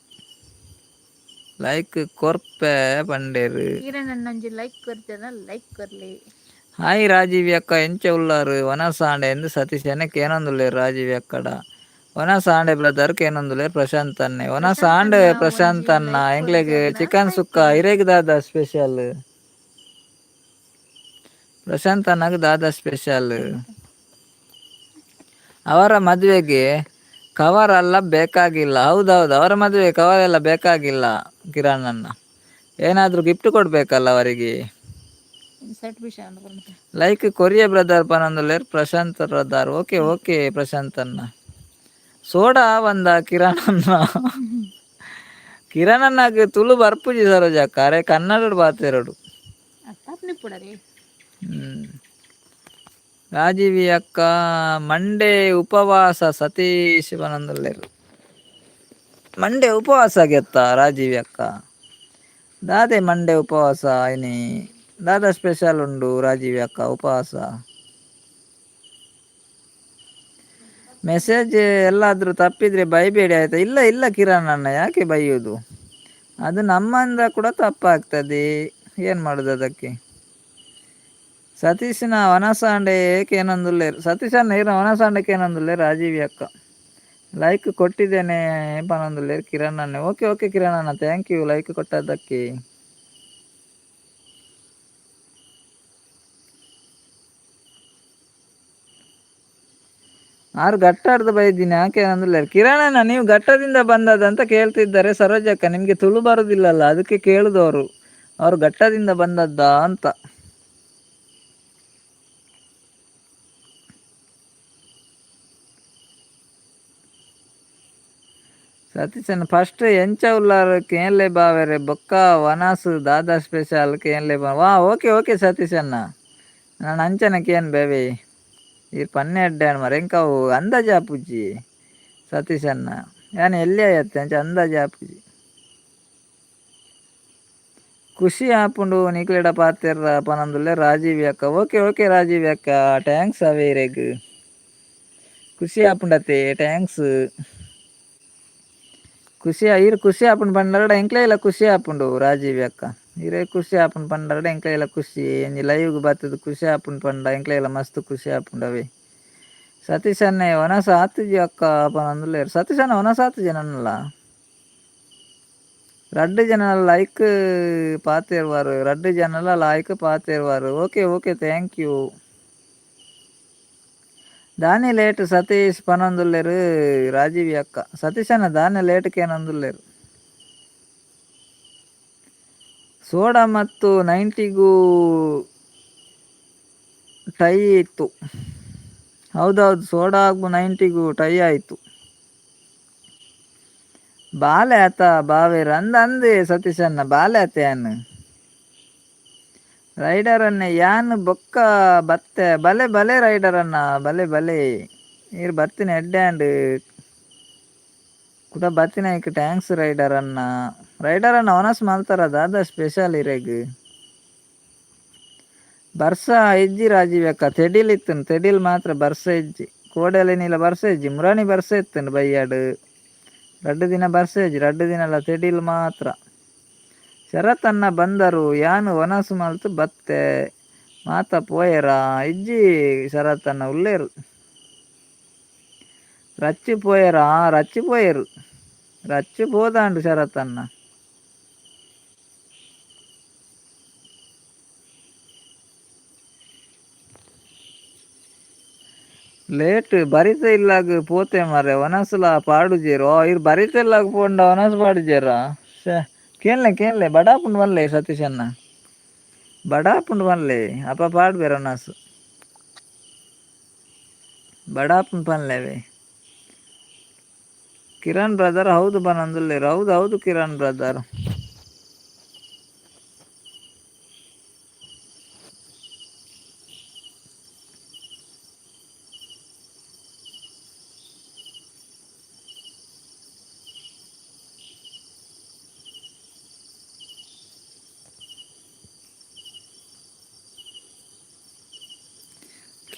ಲೈಕ್ ಕೊರ್ಪೆ ಪಂಡೇರು. ಕಿರಣ್ ಅಣ್ಣ ಒಂಜಿ ಲೈಕ್ ಕೊರ್ ಜನ, ಲೈಕ್ ಕೊರ್ಲೆ. ಹಾಯ್ ರಾಜೀವಿ ಅಕ್ಕ, ಎಂಚ ಉಲ್ಲಾರು? ವನಸಾಂಡೆ ಎಂದು ಸತೀಶ್ ಅನ್ನೆ ಕೇನೊಂದುಲ್ಲೇರು. ರಾಜೀವಿ ಅಕ್ಕಡ ವನಸಾಂಡೆ ಬ್ರದರ್ ಕೇನೊಂದುಲ್ಲೇರು ಪ್ರಶಾಂತ್ ಅನ್ನೆ. ಪ್ರಶಾಂತ್ ವನಸಾಂಡೆ ಅಣ್ಣ ಪ್ರಶಾಂತ್ ಒಂಜಿ ಅಣ್ಣ, ಲೈಕ್ ಕೊರ್ ಎಂಕ್ಲೆಗ್ ಜನ, ಚಿಕನ್ ಲೈಕ್ ಸುಕ್ಕ ಕೊರ್ಲೆ. ಇರೆಗ್ ದಾದಾ ಸ್ಪೆಷಲ್? ಪ್ರಶಾಂತ್ ಅಣ್ಣಗ್ ದಾದಾ ಸ್ಪೆಷಲ್? ಅವರ ಮದುವೆಗೆ ಕವರ್ ಎಲ್ಲ ಬೇಕಾಗಿಲ್ಲ. ಹೌದೌದು, ಅವರ ಮದುವೆ ಕವರ್ ಎಲ್ಲ ಬೇಕಾಗಿಲ್ಲ ಕಿರಣ್ ಅಣ್ಣ. ಏನಾದರೂ ಗಿಫ್ಟ್ ಕೊಡಬೇಕಲ್ಲ ಅವರಿಗೆ. ಇನ್ಸರ್ಟ್ ವಿಷಯ ಅನ್ಕೊಂಡೆ. ಲೈಕ್ ಕೊರಿಯ ಬ್ರದರ್ ಪನೊಂದುಲ್ಲೇರ್ Prashanth brother. Okay okay Prashanth ಅಣ್ಣ. ಸೋಡಾ ಬಂದ ಕಿರಣ್ ಅಣ್ಣ. ಕಿರಣ್ ಅಣ್ಣಗ್ ತುಳು ಬರ್ಪುಜಿ ಸರೋಜಕ್ಕ, ಅರೆ ಕನ್ನಡ ಬಾತೆರಡು. ತಪ್ಪು ಪುಡರಿ. ರಾಜೀವಿ ಅಕ್ಕ ಮಂಡೇ ಉಪವಾಸ ಸತೀಶ್ ಪನೊಂದುಲ್ಲೇರು. ಮಂಡೇ ಉಪವಾಸ ಗೆತ್ತ ರಾಜೀವಿ ಅಕ್ಕ? ದಾದೆ ಮಂಡೇ ಉಪವಾಸ ಇನಿ? ದಾದಾ ಸ್ಪೆಷಲ್ ಉಂಡು ರಾಜೀವಿ ಅಕ್ಕ ಉಪವಾಸ? ಮೆಸೇಜ್ ಎಲ್ಲಾದರೂ ತಪ್ಪಿದ್ರೆ ಬೈಬೇಡಿ ಆಯ್ತಾ? ಇಲ್ಲ ಇಲ್ಲ ಕಿರಣ್ ಅಣ್ಣ, ಯಾಕೆ ಬೈಯೋದು? ಅದು ನಮ್ಮಿಂದ ಕೂಡ ತಪ್ಪಾಗ್ತದೆ, ಏನು ಮಾಡೋದು ಅದಕ್ಕೆ? ಸತೀಶನ ವನಸಾಂಡೆ ಏಕೆ ಏನೊಂದುಲ್ಲೇರು? ಸತೀಶ್ ಅಣ್ಣ ಇರ ವನಸಾಂಡಕ್ಕೆ ಏನೊಂದುಲ್ಲೇರು. ರಾಜೀವಿ ಅಕ್ಕ ಲೈಕ್ ಕೊಟ್ಟಿದ್ದೇನೆ ಪನೊಂದುಲ್ಲೇರು ಕಿರಣ್ ಅಣ್ಣ. ಓಕೆ ಓಕೆ ಕಿರಣ್ ಅಣ್ಣ, thank you like ಕೊಟ್ಟದ್ದಕ್ಕೆ. ಆರು ಘಟ್ಟಾಡ್ದು ಬೈದ್ದೀನಿ ಯಾಕೆ ಏನಂದಿಲ್ಲ ಕಿರಣ್ ಅಣ್ಣ. ನೀವು ಘಟ್ಟದಿಂದ ಬಂದದಂತ ಕೇಳ್ತಿದ್ದಾರೆ ಸರೋಜಕ್ಕ. ನಿಮಗೆ ತುಳು ಬರುದಿಲ್ಲಲ್ಲ, ಅದಕ್ಕೆ ಕೇಳುದವರು, ಅವರು ಘಟ್ಟದಿಂದ ಬಂದದ್ದ ಅಂತ. ಸತೀಶನ್ ಫಸ್ಟ್ ಎಂಚ ಉಲ್ಲಾರು ಕೇನ್ಲೆ ಬಾವೆರೆ, ಬೊಕ್ಕ ವನಾಸು ದಾದಾ ಸ್ಪೆಷಲ್ ಕೇನ್ಲೆ ಬಾ. ವಾ, ಓಕೆ ಓಕೆ ಸತೀಶ್ ಅಣ್ಣ, ನಾನು ಅಂಚನೆ ಕೇನ್ ಬೇವೆ. ಈರ್ ಪನ್ನೆ ಅಡ್ಡೆ ಮರ ಎಂಕವು ಅಂದಾಜು ಆಪುಜಿ ಸತೀಶ್ ಅಣ್ಣ. ಯಾನ್ ಎಲ್ಲಿ ಆಯತ್ತೆ ಅಂಚ ಅಂದಾಜು ಆಪುಜಿ. ಖುಷಿ ಆಪುಂಡು ನಿಕ್ಲೆಡ ಪಾತೆರ್ರ ಪನೊಂದುಲ್ಲೆ ರಾಜೀವಿ ಅಕ್ಕ. ಓಕೆ ಓಕೆ ರಾಜೀವಿ ಅಕ್ಕ, thanks ಅವೇ ಇರೆಗ್. ಖುಷಿ ಆಪುಂಡತೆ, thanks. ಖುಷಿ ಈರ್ ಖುಷಿ ಆಪುಂಡು ಪಂಡರಡ ಎಂಕ್ಲೆ ಇಲ್ಲ ಖುಷಿ ಆಪುಂಡು ರಾಜೀವಿ ಅಕ್ಕ. ಇರೆ ಖುಷಿ ಆಪುಂಡು ಪಂಡರಡ ಎಂಕ್ಲೆ ಇಲ್ಲ ಖುಷಿ. ಒಂಜಿ ಲೈವ್ಗ್ ಬತ್ತದ ಖುಷಿ ಆಪುಂಡು ಪಂಡ ಎಂಕ್ಲೆ ಇಲ್ಲ ಮಸ್ತ್ ಖುಷಿ ಆಪುಂಡು ಅವೇ. ಸತೀಶ್ ಅಣ್ಣೆ ವನಸ ಆತುಜಿ ಅಕ್ಕ ಪನೊಂದುಲ್ಲೆರ್. ಸತೀಶ್ ಅಣ್ಣ ವನಸ ಆತುಜಿ ನನ್ನಲ್ಲ. ರಡ್ಡು ಜನ ಲೈಕ್ ಪಾತೆರ್ವಾರು, ರಡ್ಡು ಜನಲ ಲೈಕ್ ಪಾತೆರ್ವಾರು. Okay okay thank you. ದಾನೆ ಲೇಟ್ ಸತೀಶ್ ಪನೊಂದುಲ್ಲೆರ್ ರಾಜೀವಿ ಅಕ್ಕ. ಸತೀಶ್ ಅಣ್ಣ ದಾನೆ ಲೇಟ್ ಕೇನೊಂದುಲ್ಲೆರ್. ಸೋಡಾ ಮತ್ತು 90ಗೂ ಟೈ ಇತ್ತು. ಹೌದೌದು, ಸೋಡಾಗೂ 90ಗೂ ಟೈ ಆಯಿತು. ಬಾಲೆ ಆತ ಬಾವೇರ್ ಅಂದ ಅಂದೆ ಸತೀಶ್ ಅಣ್ಣ, ಬಾಲೆ ಆತ ಯಾನ್ ರೈಡರ್ ಅಣ್ಣ. ಯಾನ್ ಬೊಕ್ಕ ಬತ್ತೆ. ಬಲೆ ಬಲೆ ರೈಡರ್ ಅಣ್ಣ, ಬಲೆ ಬಲೆ. ಈರ್ ಬತ್ತಿನ ಎಡ್ಡೆ ಆಂಡ್, ಕುಡ ಬತ್ತಿನ thanks rider ಅಣ್ಣ. ರೈಡರ್ ಅಣ್ಣ ವನಸ್ ಮಲ್ತಾರ ದಾದಾ ಸ್ಪೆಷಲ್ ಇರೆಗ್? ಬರ್ಸ ಇಜ್ಜಿ ರಾಜೀವ್ ಅಕ್ಕ, ತೆಡಿಲ್ ಇತ್ತುಂಡು, ತೆಡಿಲ್ ಮಾತ್ರ, ಬರ್ಸ ಇಜ್ಜಿ. ಕೋಡೆಲೆ ನೀಲ ಬರ್ಸ ಇಜ್ಜಿ, ಮುರಾಣಿ ಬರ್ಸ ಇತ್ತುಂಡು ಬಯ್ಯಾಡು. ರಡ್ಡು ದಿನ ಬರ್ಸ ಇಜ್ಜಿ, ರಡ್ಡು ದಿನಲ ತೆಡಿಲ್ ಮಾತ್ರ. ಶರತ್ ಅಣ್ಣ ಬಂದರು, ಯಾನು ವನಸು ಮಲ್ತು ಬತ್ತೆ. ಮಾತ ಪೋಯೆರಾ? ಇಜ್ಜಿ ಶರತ್ ಅಣ್ಣ ಉಲ್ಲೇರು. ರಚ್ಚಿ ಪೋಯೆರಾ? ರಚ್ಚಿ ಪೋಯೆರು, ರಚ್ಚಿ ಪೋದಾಂಡು ಶರತ್ ಅಣ್ಣ. ಲೇಟ್ ಬರಿತ ಇಲ್ಲಾಗ ಪೋತೆ ಮಾರ್ರೆ, ವನಸುಲ ಪಾಡುಜೆರು. ಓ ಇರ್ ಬರಿತ ಇಲ್ಲಾಗ ಪೋಂಡ ವನಸು ಪಾಡುಜೆರಾ? ಶ್ಯೆ, ಕೇನ್ಲೆ ಕೇನ್ಲೆ, ಬಡಾಪುಂಡು ಬನ್ಲೆ ಸತೀಶ್ ಅಣ್ಣ, ಬಡಾಪುಂಡು ಬನ್ಲೆ. ಅಪ್ಪ ಪಾಡ್ಬೇರ ವನಸು, ಬಡಾಪುಂಡು ಪನ್ಲೆವೆ. ಕಿರಣ್ ಬ್ರದರ್ ಹೌದು ಬನಂದುಲ್ಲೇರು. ಹೌದು ಹೌದು ಕಿರಣ್ ಬ್ರದರ್.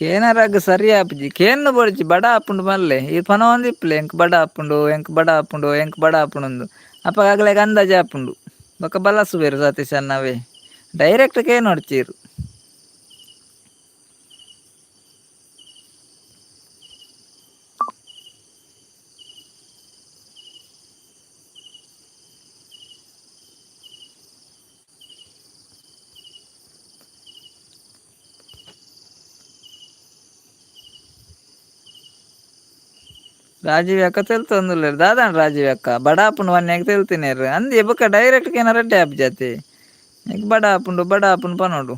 ಕೇನರಾಗ ಸರಿ ಆಪುಜಿ ಕೇನ್ನು ಬೊಡ್ಚಿ ಬಡ ಆಪುಂಡು ಮಲ್ಲೆ ಈ ಪನ ಒಂದಿಪ್ಪಲೆ ಎಂಕ್ ಬಡ ಆಪುಂಡು ಎಂಕ್ ಬಡ ಆಪುಂಡು ಎಂಕ್ ಬಡ ಆಪುಂಡು ಅಪಗ ಅಗಲೆಗ್ ಅಂದಾಜು ಆಪುಂಡು ಬೊಕ ಬಲಸುವೆರ್ ಸತೀಶ್ ಅಣ್ಣವೇ ಡೈರೆಕ್ಟ್ ಕೇನೊಡ್ಚೀರು. ರಾಜೀವ್ ಅಕ್ಕ ತೆಲ್ತೊಂದುಲ್ಲೆರ್ ದಾದಾಂಡ ರಾಜೀವ್ ಅಕ್ಕ ಬಡ ಆಪುಂಡು ವನ್ಯಗ್ ತೆಲ್ತಿನೇರ್ ಅಂದ್ ಬೊಕ ಡೈರೆಕ್ಟ್ ಕೇನ ರೆಡ್ಡಿ ಆಪುಜತೆ ಎಂಕ್ ಬಡ ಆಪುಂಡು ಬಡ ಆಪುಂಡು ಪನೊಡು.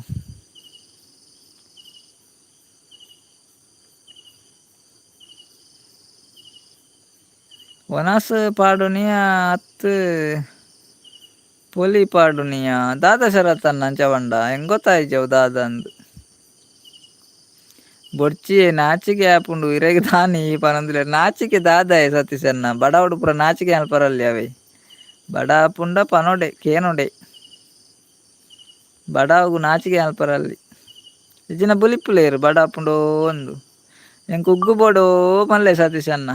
ವನಸ್ ಪಾಡುನಿಯ ಅತ್ತ್ ಪೊಲಿ ಪಾಡುನಿಯ ದಾದ ಶರತ್ ಅಣ್ಣ ಅಂಚ ಪಂಡ ಎಂಕ್ ಗೊತ್ತಾಯಿಜಿ ಅವು ದಾದ ಅಂದ್. ಬೊಡ್ಚಿ ನಾಚಿಕೆ ಆಪುಂಡು ಇರೆಗ್ ದಾನಿ ಪನೊಂದುಲ್ಲೆರ್ ನಾಚಿಕೆ ದಾದಾಯೆ ಸತೀಶ್ ಅಣ್ಣ ಬಡವುಡು ಪೂರ ನಾಚಿಕೆ ಮಲ್ಪರಲ್ಲಿ ಅವೆ ಬಡ ಆಪುಂಡ ಪನೊಡೆ ಕೇನೊಡೆ ಬಡವುಗು ನಾಚಿಕೆ ಮಲ್ಪರಲ್ಲಿ ಇಜ್ಜಿಂಡ ಬುಲಿಪುಲೇರ್ ಬಡ ಆಪುಂಡೋ ಅಂದ್ ಎಂಕ್ ಉಗ್ಗು ಬೋಡೋ ಪನ್ಲೆ ಸತೀಶ್ ಅಣ್ಣ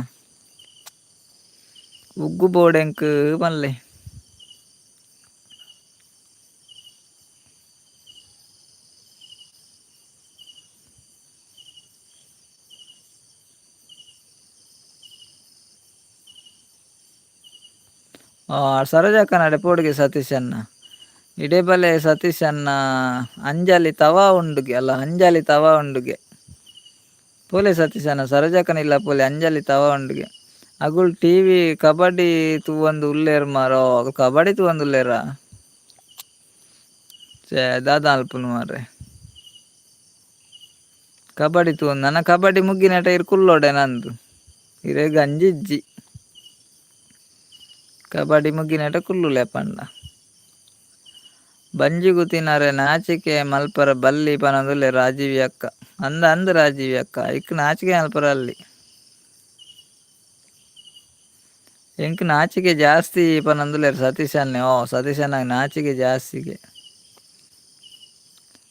ಉಗ್ಗು ಬೋಡು ಎಂಕ್ ಪನ್ಲೆ. ಸರೋಜಕ್ಕನಡೆ ಪೋಡಿಗೆ ಸತೀಶ್ ಅಣ್ಣ ಇಡೆ ಬಲೆ ಸತೀಶ್ ಅಣ್ಣ ಅಂಜಲಿ ತವಾ ಉಂಡುಗೆ ಅಲ್ಲ ಅಂಜಲಿ ತವಾ ಉಂಡುಗೆ ಪೋಲೆ ಸತೀಶ್ ಅಣ್ಣ ಸರೋಜಕ್ಕನ ಇಲ್ಲ ಪೋಲೆ ಅಂಜಲಿ ತವಾ ಉಂಡುಗೆ ಅಗುಲ್ ಟಿವಿ ಕಬಡ್ಡಿ ತೂವೊಂದು ಉಲ್ಲೇರ್ ಮಾರೋ ಕಬಡ್ಡಿ ತೂವೊಂದು ಉಲ್ಲೇರಾ ಛೇ ದಾದ ಅಲ್ಪುನು ಮಾರ್ರೆ ಕಬಡ್ಡಿ ತೂವೊಂದು ನನ ಕಬಡ್ಡಿ ಮುಗ್ಗಿನಟ ಇರ್ ಕುಲ್ಲೋಡೆ ನಂದು ಇರೆಗ್ ಅಂಜಿಜ್ಜಿ ಕಬಡ್ಡಿ ಮುಗ್ಗಿನಟ ಕುಲ್ಲುಲೆ ಪಂಡ ಬಂಜಿಗು ತಿನರೆ ನಾಚಿಕೆ ಮಲ್ಪರ ಬಲ್ಲಿ ಪನೊಂದುಲ್ಲೆ ರಾಜೀವಿ ಅಕ್ಕ ಅಂದ ಅಂದ್ ರಾಜೀವಿ ಅಕ್ಕ ಇಕ್ ನಾಚಿಕೆ ಮಲ್ಪರ ಅಲ್ಲಿ ಎಂಕ್ ನಾಚಿಕೆ ಜಾಸ್ತಿ ಪನೊಂದುಲ್ಲೆರ್ ಸತೀಶ್ ಅಣ್ಣೆ ಓ ಸತೀಶ್ ಅಣ್ಣಗ್ ನಾಚಿಕೆ ಜಾಸ್ತಿಗೆ.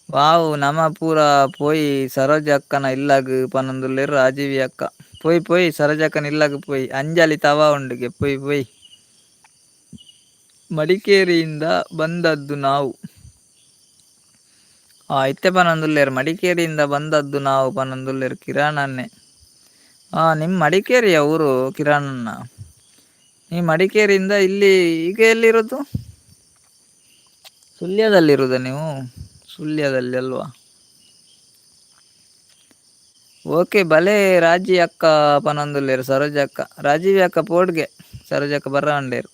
ವಾವ್ ನಮ ಪೂರ ಪೋಯಿ ಸರೋಜ ಅಕ್ಕನ ಇಲ್ಲಗ್ ಪನೊಂದುಲ್ಲೆರ್ ರಾಜೀವಿ ಅಕ್ಕ ಪೋಯಿ ಪೋಯಿ ಸರೋಜಕ್ಕನ ಇಲ್ಲಗ್ ಪೋಯಿ ಅಂಜಲಿ ತವಾ ಉಂಡುಗೆ ಪೋಯಿ ಪೋಯಿ. ಮಡಿಕೇರಿಯಿಂದ ಬಂದದ್ದು ನಾವು. ಇತ್ತೆ ಪನೊಂದುಲ್ಲೆರ್ ಮಡಿಕೇರಿಯಿಂದ ಬಂದದ್ದು ನಾವು ಪನೊಂದುಲ್ಲೆರ್ ಕಿರಣನ್ನೇ. ನಿಮ್ಮ ಮಡಿಕೇರಿಯ ಊರು ಕಿರಣಣ್ಣ? ನೀವು ಮಡಿಕೇರಿಯಿಂದ ಇಲ್ಲಿ ಈಗ ಎಲ್ಲಿರೋದು? ಸುಳ್ಯದಲ್ಲಿರುವುದಾ ನೀವು? ಸುಳ್ಯದಲ್ಲಿ ಅಲ್ವಾ? ಓಕೆ ಭಲೆ ರಾಜಿ ಅಕ್ಕ ಪನೊಂದುಲ್ಲೆರ್ ಸರೋಜ ಅಕ್ಕ ರಾಜೀವಿ ಅಕ್ಕ ಪೋಡ್ಗೆ ಸರೋಜ ಅಕ್ಕ ಬರ್ರ ಪಂಡೇರ್.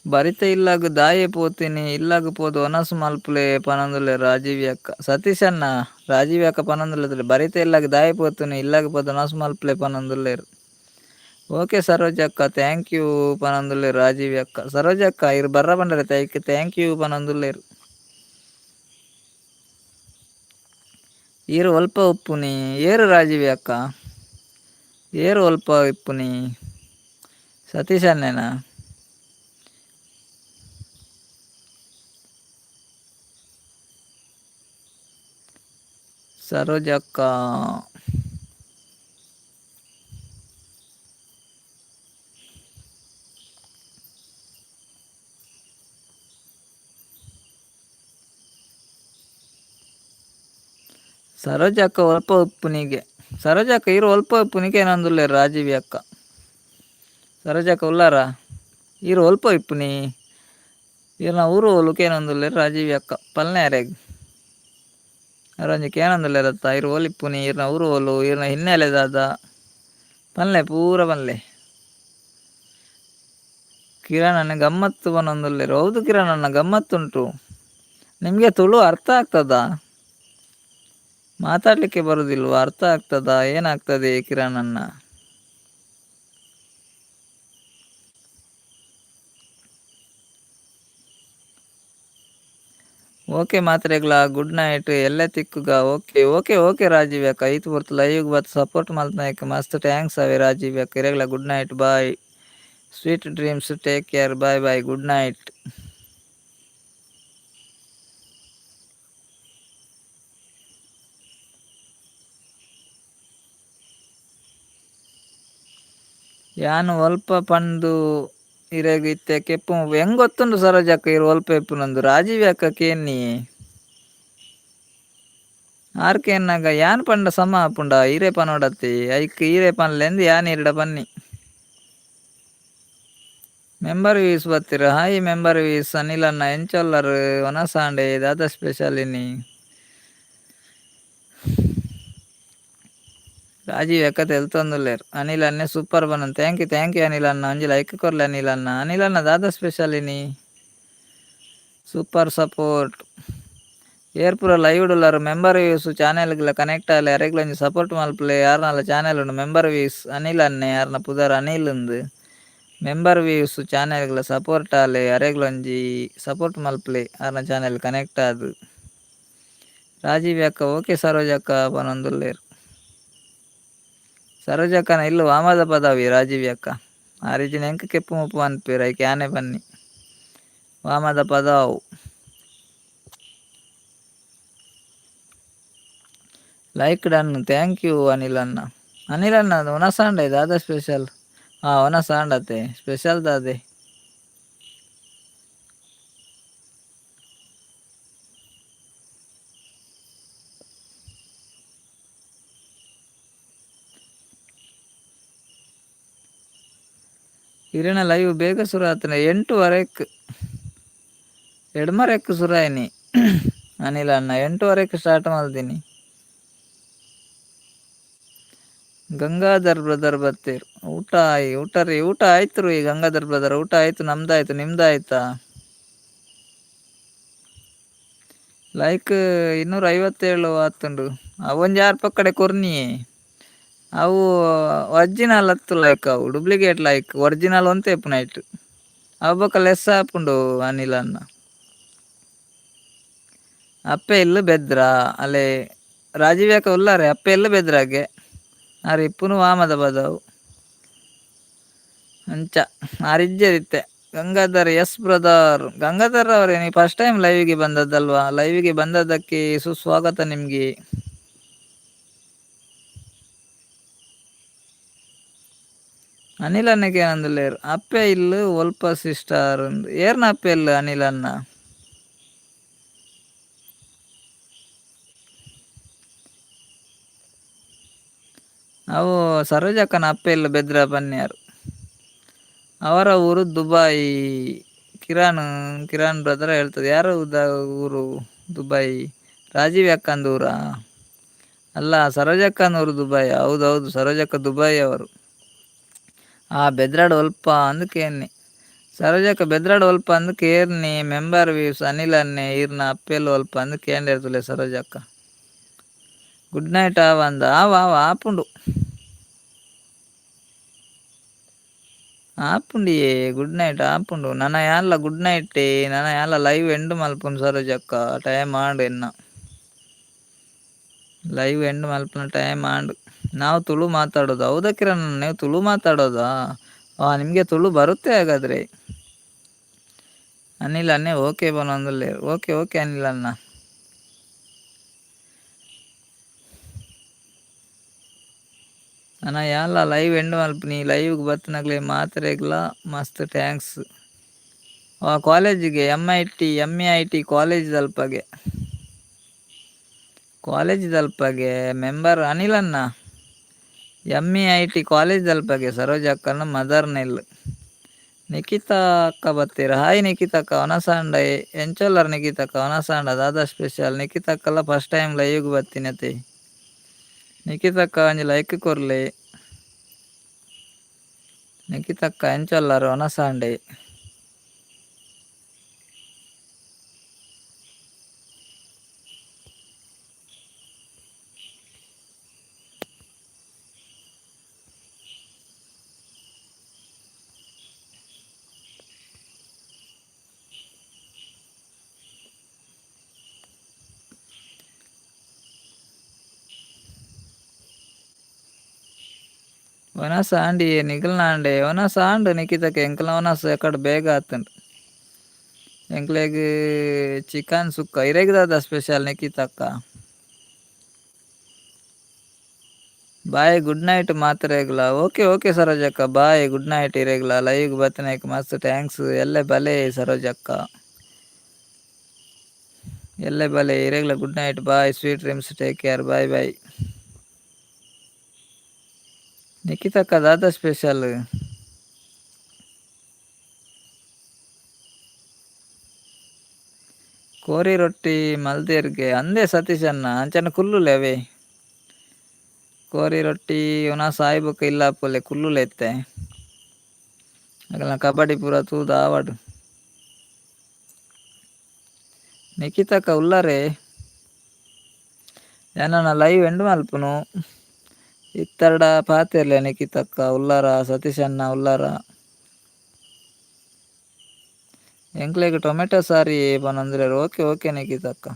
ಬರಿತ ಇಲ್ಲಗ್ ದಾಯೆ ಪೋತಿನಿ ಇಲ್ಲಗ್ ಪೋದು ವನಸ್ ಮಲ್ಪುಲೆ ಪನೊಂದುಲ್ಲೆರ್ ರಾಜೀವಿ ಅಕ್ಕ ಸತೀಶ್ ಅಣ್ಣ ರಾಜೀವಿ ಅಕ್ಕ ಪನೊಂದುಲ್ಲೆರ್ ಬರಿತ ಇಲ್ಲಗ್ ದಾಯೆ ಪೋತಿನಿ ಇಲ್ಲಗ್ ಪೋದು ವನಸ್ ಮಲ್ಪುಲೆ ಪನೊಂದುಲ್ಲೆರ್. ಓಕೆ ಸರೋಜ ಅಕ್ಕ thank you ಪನೊಂದುಲ್ಲೆರ್ ರಾಜೀವಿ ಅಕ್ಕ ಸರೋಜ ಅಕ್ಕ ಇರ್ ಬರ್ರ ಪಂಡರೆ ಐಕ್ thank you ಪನೊಂದುಲ್ಲೆರ್. ಈರ್ ಒಲ್ಪ ಉಪ್ಪುನಿ ಏರು ರಾಜೀವಿ ಅಕ್ಕ ಏರು ಒಲ್ಪ ಇಪ್ಪುನಿ ಸತೀಶ್ ಅಣ್ಣೇನಾ? ಸರೋಜ ಅಕ್ಕ ಸರೋಜ ಅಕ್ಕ ಒಲ್ಪ ಉಪ್ಪುನಿಗೆ ಸರೋಜ ಅಕ್ಕ ಈರ್ ಒಲ್ಪ ಉಪ್ಪುನಿಗೆ ಏನೊಂದುಲ್ಲೆರ್ ರಾಜೀವಿ ಅಕ್ಕ ಸರೋಜ ಅಕ್ಕ ಉಲ್ಲಾರಾ ಈರ್ ಒಲ್ಪ ಇಪ್ಪುನಿ ಈರ್ನ ಊರು ಓಲು ಕೇನೊಂದುಲ್ಲೆರ್ ರಾಜೀವಿ ಅಕ್ಕ ಪಲ್ನೆ ಅರೆಗ್ ಅರೊಂಜಿ ಕೇನೊಂದುಲ್ಲೆರತ್ತ ಈರ್ ಓಲಿಪ್ಪುನಿ ಈರ್ನ ಊರು ಓಲು ಈರ್ನ ಹಿನ್ನೆಲೆ ದಾದ ಪನ್ಲೆ ಪೂರ ಪನ್ಲೆ. ಕಿರಣ್ ಅಣ್ಣ ಗಮ್ಮತ್ತು ಪನೊಂದುಲ್ಲೆರ್ ಹೌದು ಕಿರಣ್ ಅಣ್ಣ ಗಮ್ಮತ್ತುಂಟು. ನಿಮಗೆ ತುಳು ಅರ್ಥ ಆಗ್ತದಾ? ಮಾತಾಡಲಿಕ್ಕೆ ಬರುದಿಲ್ವಾ? ಅರ್ಥ ಆಗ್ತದಾ? ಏನಾಗ್ತದೆ ಕಿರಣ್ ಅಣ್ಣ? ಓಕೆ ಮಾತ್ರೆಗ್ಲಾ ಗುಡ್ ನೈಟ್ ಎಲ್ಲೆ ತಿಕ್ಕುಗ. ಓಕೆ ಓಕೆ ಓಕೆ ರಾಜೀವ್ ಅಕ್ಕ ಈತ್ ಪೊರ್ತು ಲೈವ್ ಬತ್ ಸಪೋರ್ಟ್ ಮಲ್ತ್ನಾಯ್ಕ್ ಮಸ್ತ್ thanks ಅವೇ ರಾಜೀವ್ ಅಕ್ಕ ಇರೆಗ್ಲ good night bye sweet dreams take care bye bye good night. ಯಾನ್ ಒಲ್ಪ ಪಂದು ಇರೆಗ್ ಇತ್ತೆ ಕೆಪ್ಪು ಹೆಂಗ್ ಗೊತ್ತುಂಡು ಸರೋಜಕ್ಕ ಇರು ಒಲ್ಪ ಇಪ್ಪುನಂದು ರಾಜೀವ್ ಅಕ್ಕ ಕೇನ್ನಿ ಆರ್ ಕೇನ್ನಾಗ ಯಾನ್ ಪಂಡ ಸಮ ಆಪುಂಡ ಈರೇ ಪನೋಡತ್ತಿ ಐಕ್ ಈರೇ ಪನ್ಲೆಂದು ಯಾನ್ ಈರ್ಡ ಪನ್ನಿ. ಮೆಂಬರ್ ವೀಸ್ ಬತ್ತೀರ ಹಾಯ್ ಮೆಂಬರ್ ವೀಸ್ ಅನಿಲ್ ಅಣ್ಣ ಎಂಚೊಲ್ಲರ್ ವನಸಾಂಡೆ ದಾದ ಸ್ಪೆಷಲ್ ಇನಿ. ರಾಜೀವ್ ಅಕ್ಕ ತೆಲ್ತೊಂದುಲ್ಲೆರ್ ಅನಿಲ್ ಅಣ್ಣೆ ಸೂಪರ್ ಬನ್ನನ್ thank you thank you Anil ಅಣ್ಣ ಒಂಜಿ ಲೈಕ್ ಕೊರ್ಲೆ ಅನಿಲ್ ಅಣ್ಣ. ಅನಿಲ್ ಅಣ್ಣ ದಾದ ಸ್ಪೆಷಲ್ ಇನಿ ಸೂಪರ್ ಸಪೋರ್ಟ್ ಏರ್ ಪೂರ ಲೈವ್ ಉಲ್ಲರ್ ಮೆಂಬರ್ ವ್ಯೂಸ್ ಚಾನೆಲ್ ಕನೆಕ್ಟ್ ಆಲೆ ಅರೆಗ್ಲ ಒಂಜಿ ಸಪೋರ್ಟ್ ಮಲ್ಪುಲೆ ಯಾರ್ನಲ ಚಾನೆಲ್ ಉಂಡು ಮೆಂಬರ್ ವ್ಯೂಸ್ ಅನಿಲ್ ಅಣ್ಣೆ ಯಾರ್ನ ಪುದರ್ ಅನಿಲ್ ಉಂದು ಮೆಂಬರ್ ವ್ಯೂಸ್ ಚಾನೆಲ್ ಸಪೋರ್ಟ್ ಆಲೆ ಅರೆಗ್ಲ ಒಂಜಿ ಸಪೋರ್ಟ್ ಮಲ್ಪುಲೆ ಆರ್ನ ಚಾನೆಲ್ ಕನೆಕ್ಟ್ ಆದ್. ರಾಜೀವ್ ಅಕ್ಕ ಓಕೆ ಸರೋಜಕ್ಕ ಪನೊಂದುಲ್ಲೆರ್. ಸರೋಜಕ್ಕನ ಇಲ್ಲು ವಾಮದ ಪದವಿ ರಾಜೀವ್ ಅಕ್ಕ ಆರಿಜಿನ ಎಂಕ್ ಕೆಪ್ಪು ಮುಪ್ಪು ಅನ್ಪೇರ್ ಐಕ್ ಯಾನೆ ಬನ್ನಿ ವಾಮದ ಪದಾವು. Like done thank you Anil ಅಣ್ಣ. ಅನಿಲ್ ಅಣ್ಣ ಒನಸಾಂಡ ದಾದ ಸ್ಪೆಷಲ್? ಹಾಂ ಒನಸಾಂಡತೆ ಸ್ಪೆಷಲ್ ದಾದೆ? ಇರೆನ ಲೈವ್ ಬೇಗ ಶುರು ಆತನ 8:30ಕ್ಕೆ ಎಡ್ಮರೆಕ್ ಶುರು ಆಯ್ನಿ ಅನಿಲ್ ಅಣ್ಣ 8:30ಕ್ಕೆ ಸ್ಟಾರ್ಟ್ ಮಾಡ್ತೀನಿ. ಗಂಗಾಧರ್ ಬ್ರದರ್ ಬತ್ತೀರ್ ಊಟ ಆಯ್ ಊಟ ರೀ ಊಟ ಆಯ್ತು ರೀ ಗಂಗಾಧರ್ ಬ್ರದರ್ ಊಟ ಆಯ್ತು ನಮ್ದಾಯ್ತು ನಿಮ್ದಾಯ್ತಾ? ಲೈಕ್ 257 ಆತುಂಡು ಅವೊಂಜಿ ಆರ್ ಪಕ್ಕಡೆ ಕೊರ್ನಿ ಅವು ಒರಿಜಿನಲ್ ಅತ್ತು ಲೈಕ್ ಅವು ಡೂಪ್ಲಿಕೇಟ್ ಲೈಕ್ ಒರಿಜಿನಲ್ ಒಂತೆ ಇಪ್ಪುನೈಟ್ ಅವು ಬೊಕ ಲೆಸ್ ಆಪುಂಡು ಅನಿಲ್ ಅಣ್ಣ. ಅಪ್ಪೆ ಇಲ್ಲು ಬೆದ್ರ ಅಲ್ಲೇ ರಾಜೀವ್ ಅಕ್ಕ ಉಲ್ಲಾರೆ ಅಪ್ಪೆ ಇಲ್ಲು ಬೆದ್ರಾಗೆ ಆರ್ ಇಪ್ಪುನು ವಾಮದ ಬದವು ಅಂಚ ಆರಿಜ್ಜೆರ್ ಇತ್ತೆ. ಗಂಗಾಧರ್ ಎಸ್ ಬ್ರದರ್ ಗಂಗಾಧರ್ ಅವರೇ ನೀವು ಫಸ್ಟ್ ಟೈಮ್ ಲೈವಿಗೆ ಬಂದದ್ದಲ್ವಾ? ಲೈವಿಗೆ ಬಂದದ್ದಕ್ಕೆ ಸುಸ್ವಾಗತ ನಿಮಗೆ. ಅನಿಲ್ ಅಣ್ಣಗೆ ಏನಂದುಲ್ಲೆರ್ ಅಪ್ಪೆ ಇಲ್ಲು ಒಲ್ಪ ಸಿಸ್ಟರ್ ಏರ್ನ ಅಪ್ಪೆ ಇಲ್ಲು ಅನಿಲ್ ಅಣ್ಣ? ಅವು ಸರೋಜಕ್ಕನ ಅಪ್ಪೆ ಇಲ್ಲು ಬೆದ್ರ ಪನ್ಯಾರ್. ಅವರ ಊರು ದುಬೈ. ಕಿರಣ್ ಕಿರಣ್ ಬ್ರದರ್ ಹೇಳ್ತದೆ ಯಾರ ಊರು ದುಬೈ? ರಾಜೀವ್ ಅಕ್ಕಂದ ಊರಾ? ಅಲ್ಲ ಸರೋಜಕ್ಕನ ಊರು ದುಬೈ. ಹೌದೌದು ಸರೋಜಕ್ಕ ದುಬೈ ಅವರು. ಆ ಬೆದ್ರಾಡ್ ಒಲ್ಪ ಅಂದ್ ಕೇನ್ನಿ ಸರೋಜಕ್ಕ ಬೆದ್ರಾಡ್ ಒಲ್ಪ ಅಂದ್ ಕೇರ್ನಿ ಮೆಂಬರ್ ವೀವ್ಸ್ ಅನಿಲ್ ಅಣ್ಣೆ ಈರ್ನ ಅಪ್ಪೆಲ್ ಒಲ್ಪ ಅಂದ್ ಕೇಂಡಿರ್ತಲೆ ಸರೋಜಕ್ಕ. ಗುಡ್ ನೈಟ್ ಆವಂದ ಆವ ಆವ ಆಪುಂಡು ಆಪುಂಡಿಯೇ ಗುಡ್ ನೈಟ್ ಆಪುಂಡು ನನ ಯಾನ್ಲ ಗುಡ್ ನೈಟ್ ನನ ಯಾನ್ಲ ಲೈವ್ ಎಂಡ್ ಮಲ್ಪುನು ಸರೋಜಕ್ಕ ಟೈಮ್ ಆಂಡ್ ಎನ್ನ ಲೈವ್ ಎಂಡ್ ಮಲ್ಪುನ ಟೈಮ್ ಆಂಡ್. ನಾವು ತುಳು ಮಾತಾಡೋದು ಹೌದಾ ಕಿರಣ್? ನೀವು ತುಳು ಮಾತಾಡೋದಾ? ನಿಮಗೆ ತುಳು ಬರುತ್ತೆ ಹಾಗಾದ್ರೆ. ಅನಿಲ್ ಅಣ್ಣೆ ಓಕೆ ಬನೊಂದುಲ್ಲೆರ್ ಓಕೆ ಓಕೆ ಅನಿಲ್ ಅಣ್ಣ. ಅಣ್ಣ ಯಾನ್ಲ ಲೈವ್ ಎಂಡ್ ಮಲ್ಪುನಿ ಲೈವ್ಗ್ ಬತ್ತಿನಕ್ಲೆ ಮಾತೆರೆಗ್ಲ ಮಸ್ತ್ thanks. ಕಾಲೇಜಿಗೆ M I T M A I T college ದಲ್ಪಗೆ college ದಲ್ಪಗೆ member Anil ಅಣ್ಣ M E I T college ದಲ್ಪಗೆ ಸರೋಜಕ್ಕನ mother ನಿಲ್. ನಿಖಿತಾ ಅಕ್ಕ ಬತ್ತೀರ ಹಾಯ್ ನಿಖಿತಕ್ಕ ವನಸಾಂಡ ಎಂಚೊಲ್ಲರ್ ನಿಖಿತಕ್ಕ ವನಸಾಂಡ ದಾದಾ ಸ್ಪೆಷಲ್ ನಿಖಿತಕ್ಕಲ ಫಸ್ಟ್ ಟೈಮ್ ಲೈವ್ಗ್ ಬತ್ತಿನತೆ ನಿಖಿತಕ್ಕ ಒಂಜಿ ಲೈಕ್ ಕೊರ್ಲೆ ನಿಖಿತಕ್ಕ ಎಂಚೊಲ್ಲರ್ ವನಸಾಂಡೆ. ವನಸ ಆಂಡಿ ನಿಗಲ್ನಾಂಡೆ ವನಸ ಆಂಡ್ ನಿಕಿತಕ್ಕ ಎಂಕಲ್ನ ವನಸ ಎಕಡೆ ಬೇಗ ಆತುಂಡು. ಎಂಕ್ಲೆಗ್ ಚಿಕನ್ ಸುಕ್ಕ ಇರೆಗ್ ದಾದ ಸ್ಪೆಷಲ್ ನಿಕಿತಕ್ಕ? ಬಾಯ್ ಗುಡ್ ನೈಟ್ ಮಾತ್ರೆಗ್ಲ. ಓಕೆ ಓಕೆ ಸರೋಜಕ್ಕ, ಬಾಯ್ ಗುಡ್ ನೈಟ್ ಇರೆಗ್ಲ. ಲೈವ್ ಬತ್ತನೇಕ್ ಮಸ್ತ್ thanks. ಎಲ್ಲೆ ಬಲೆ ಸರೋಜಕ್ಕ, ಎಲ್ಲೆ ಬಲೆ ಇರೆಗ್ಲ. Good night, bye, sweet dreams, take care, bye bye. ನಿಖಿತಕ್ಕ ದಾದ ಸ್ಪೆಷಲ್? ಕೋರಿ ರೊಟ್ಟಿ ಮಲ್ದೇರ್ಗೆ ಅಂದೇ ಸತೀಶಣ್ಣ ಅಂಚನ ಕುಲ್ಲುಲೆ ಅವೇ. ಕೋರಿ ರೊಟ್ಟಿ ಉನ ಸಾಯಿಬೊಕ್ಕ ಇಲ್ಲ ಪೋಲೆ ಕುಲ್ಲುಲೆ ಇತ್ತೆ. ಅಗಲ್ನ ಕಬಡ್ಡಿ ಪೂರ ತೂದು ಆವಡ್. ನಿಖಿತಕ್ಕ ಉಲ್ಲರೆ? ಯಾನನ ಲೈವ್ ಎಂಡ್ ಮಲ್ಪುನು ಇತ್ತರ್ಡ ಪಾತೆರ್ಲೆ. ನಿಖಿತಕ್ಕ ಉಲ್ಲರ? ಸತೀಶಣ್ಣ ಉಲ್ಲರ? ಎಂಕ್ಲೆಗ್ ಟೊಮೆಟೊ ಸಾರಿ ಪನೊಂದುಲ್ಲೆರ್. ಓಕೆ ಓಕೆ ನಿಖಿತಕ್ಕ.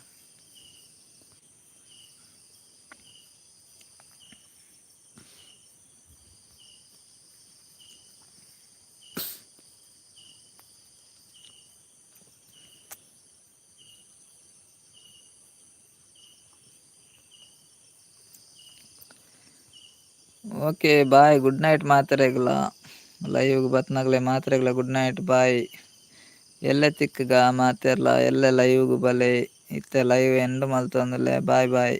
ಓಕೆ ಬಾಯ್, ಗುಡ್ ನೈಟ್ ಮಾತೆರೆಗ್ಲ. ಲೈವ್ ಬತ್ನಗಲೆ ಮಾತೆರೆಗ್ಲ ಗುಡ್ ನೈಟ್, ಬಾಯ್. ಎಲ್ಲೆ ತಿಕ್ಕುಗ ಮಾತೆರ್ಲ. ಎಲ್ಲೆ ಲೈವ್ಗ್ ಬಲೆ. ಇತ್ತೆ ಲೈವ್ ಎಂಡ್ ಮಲ್ತೊಂದುಲ್ಲೆ. Bye boy.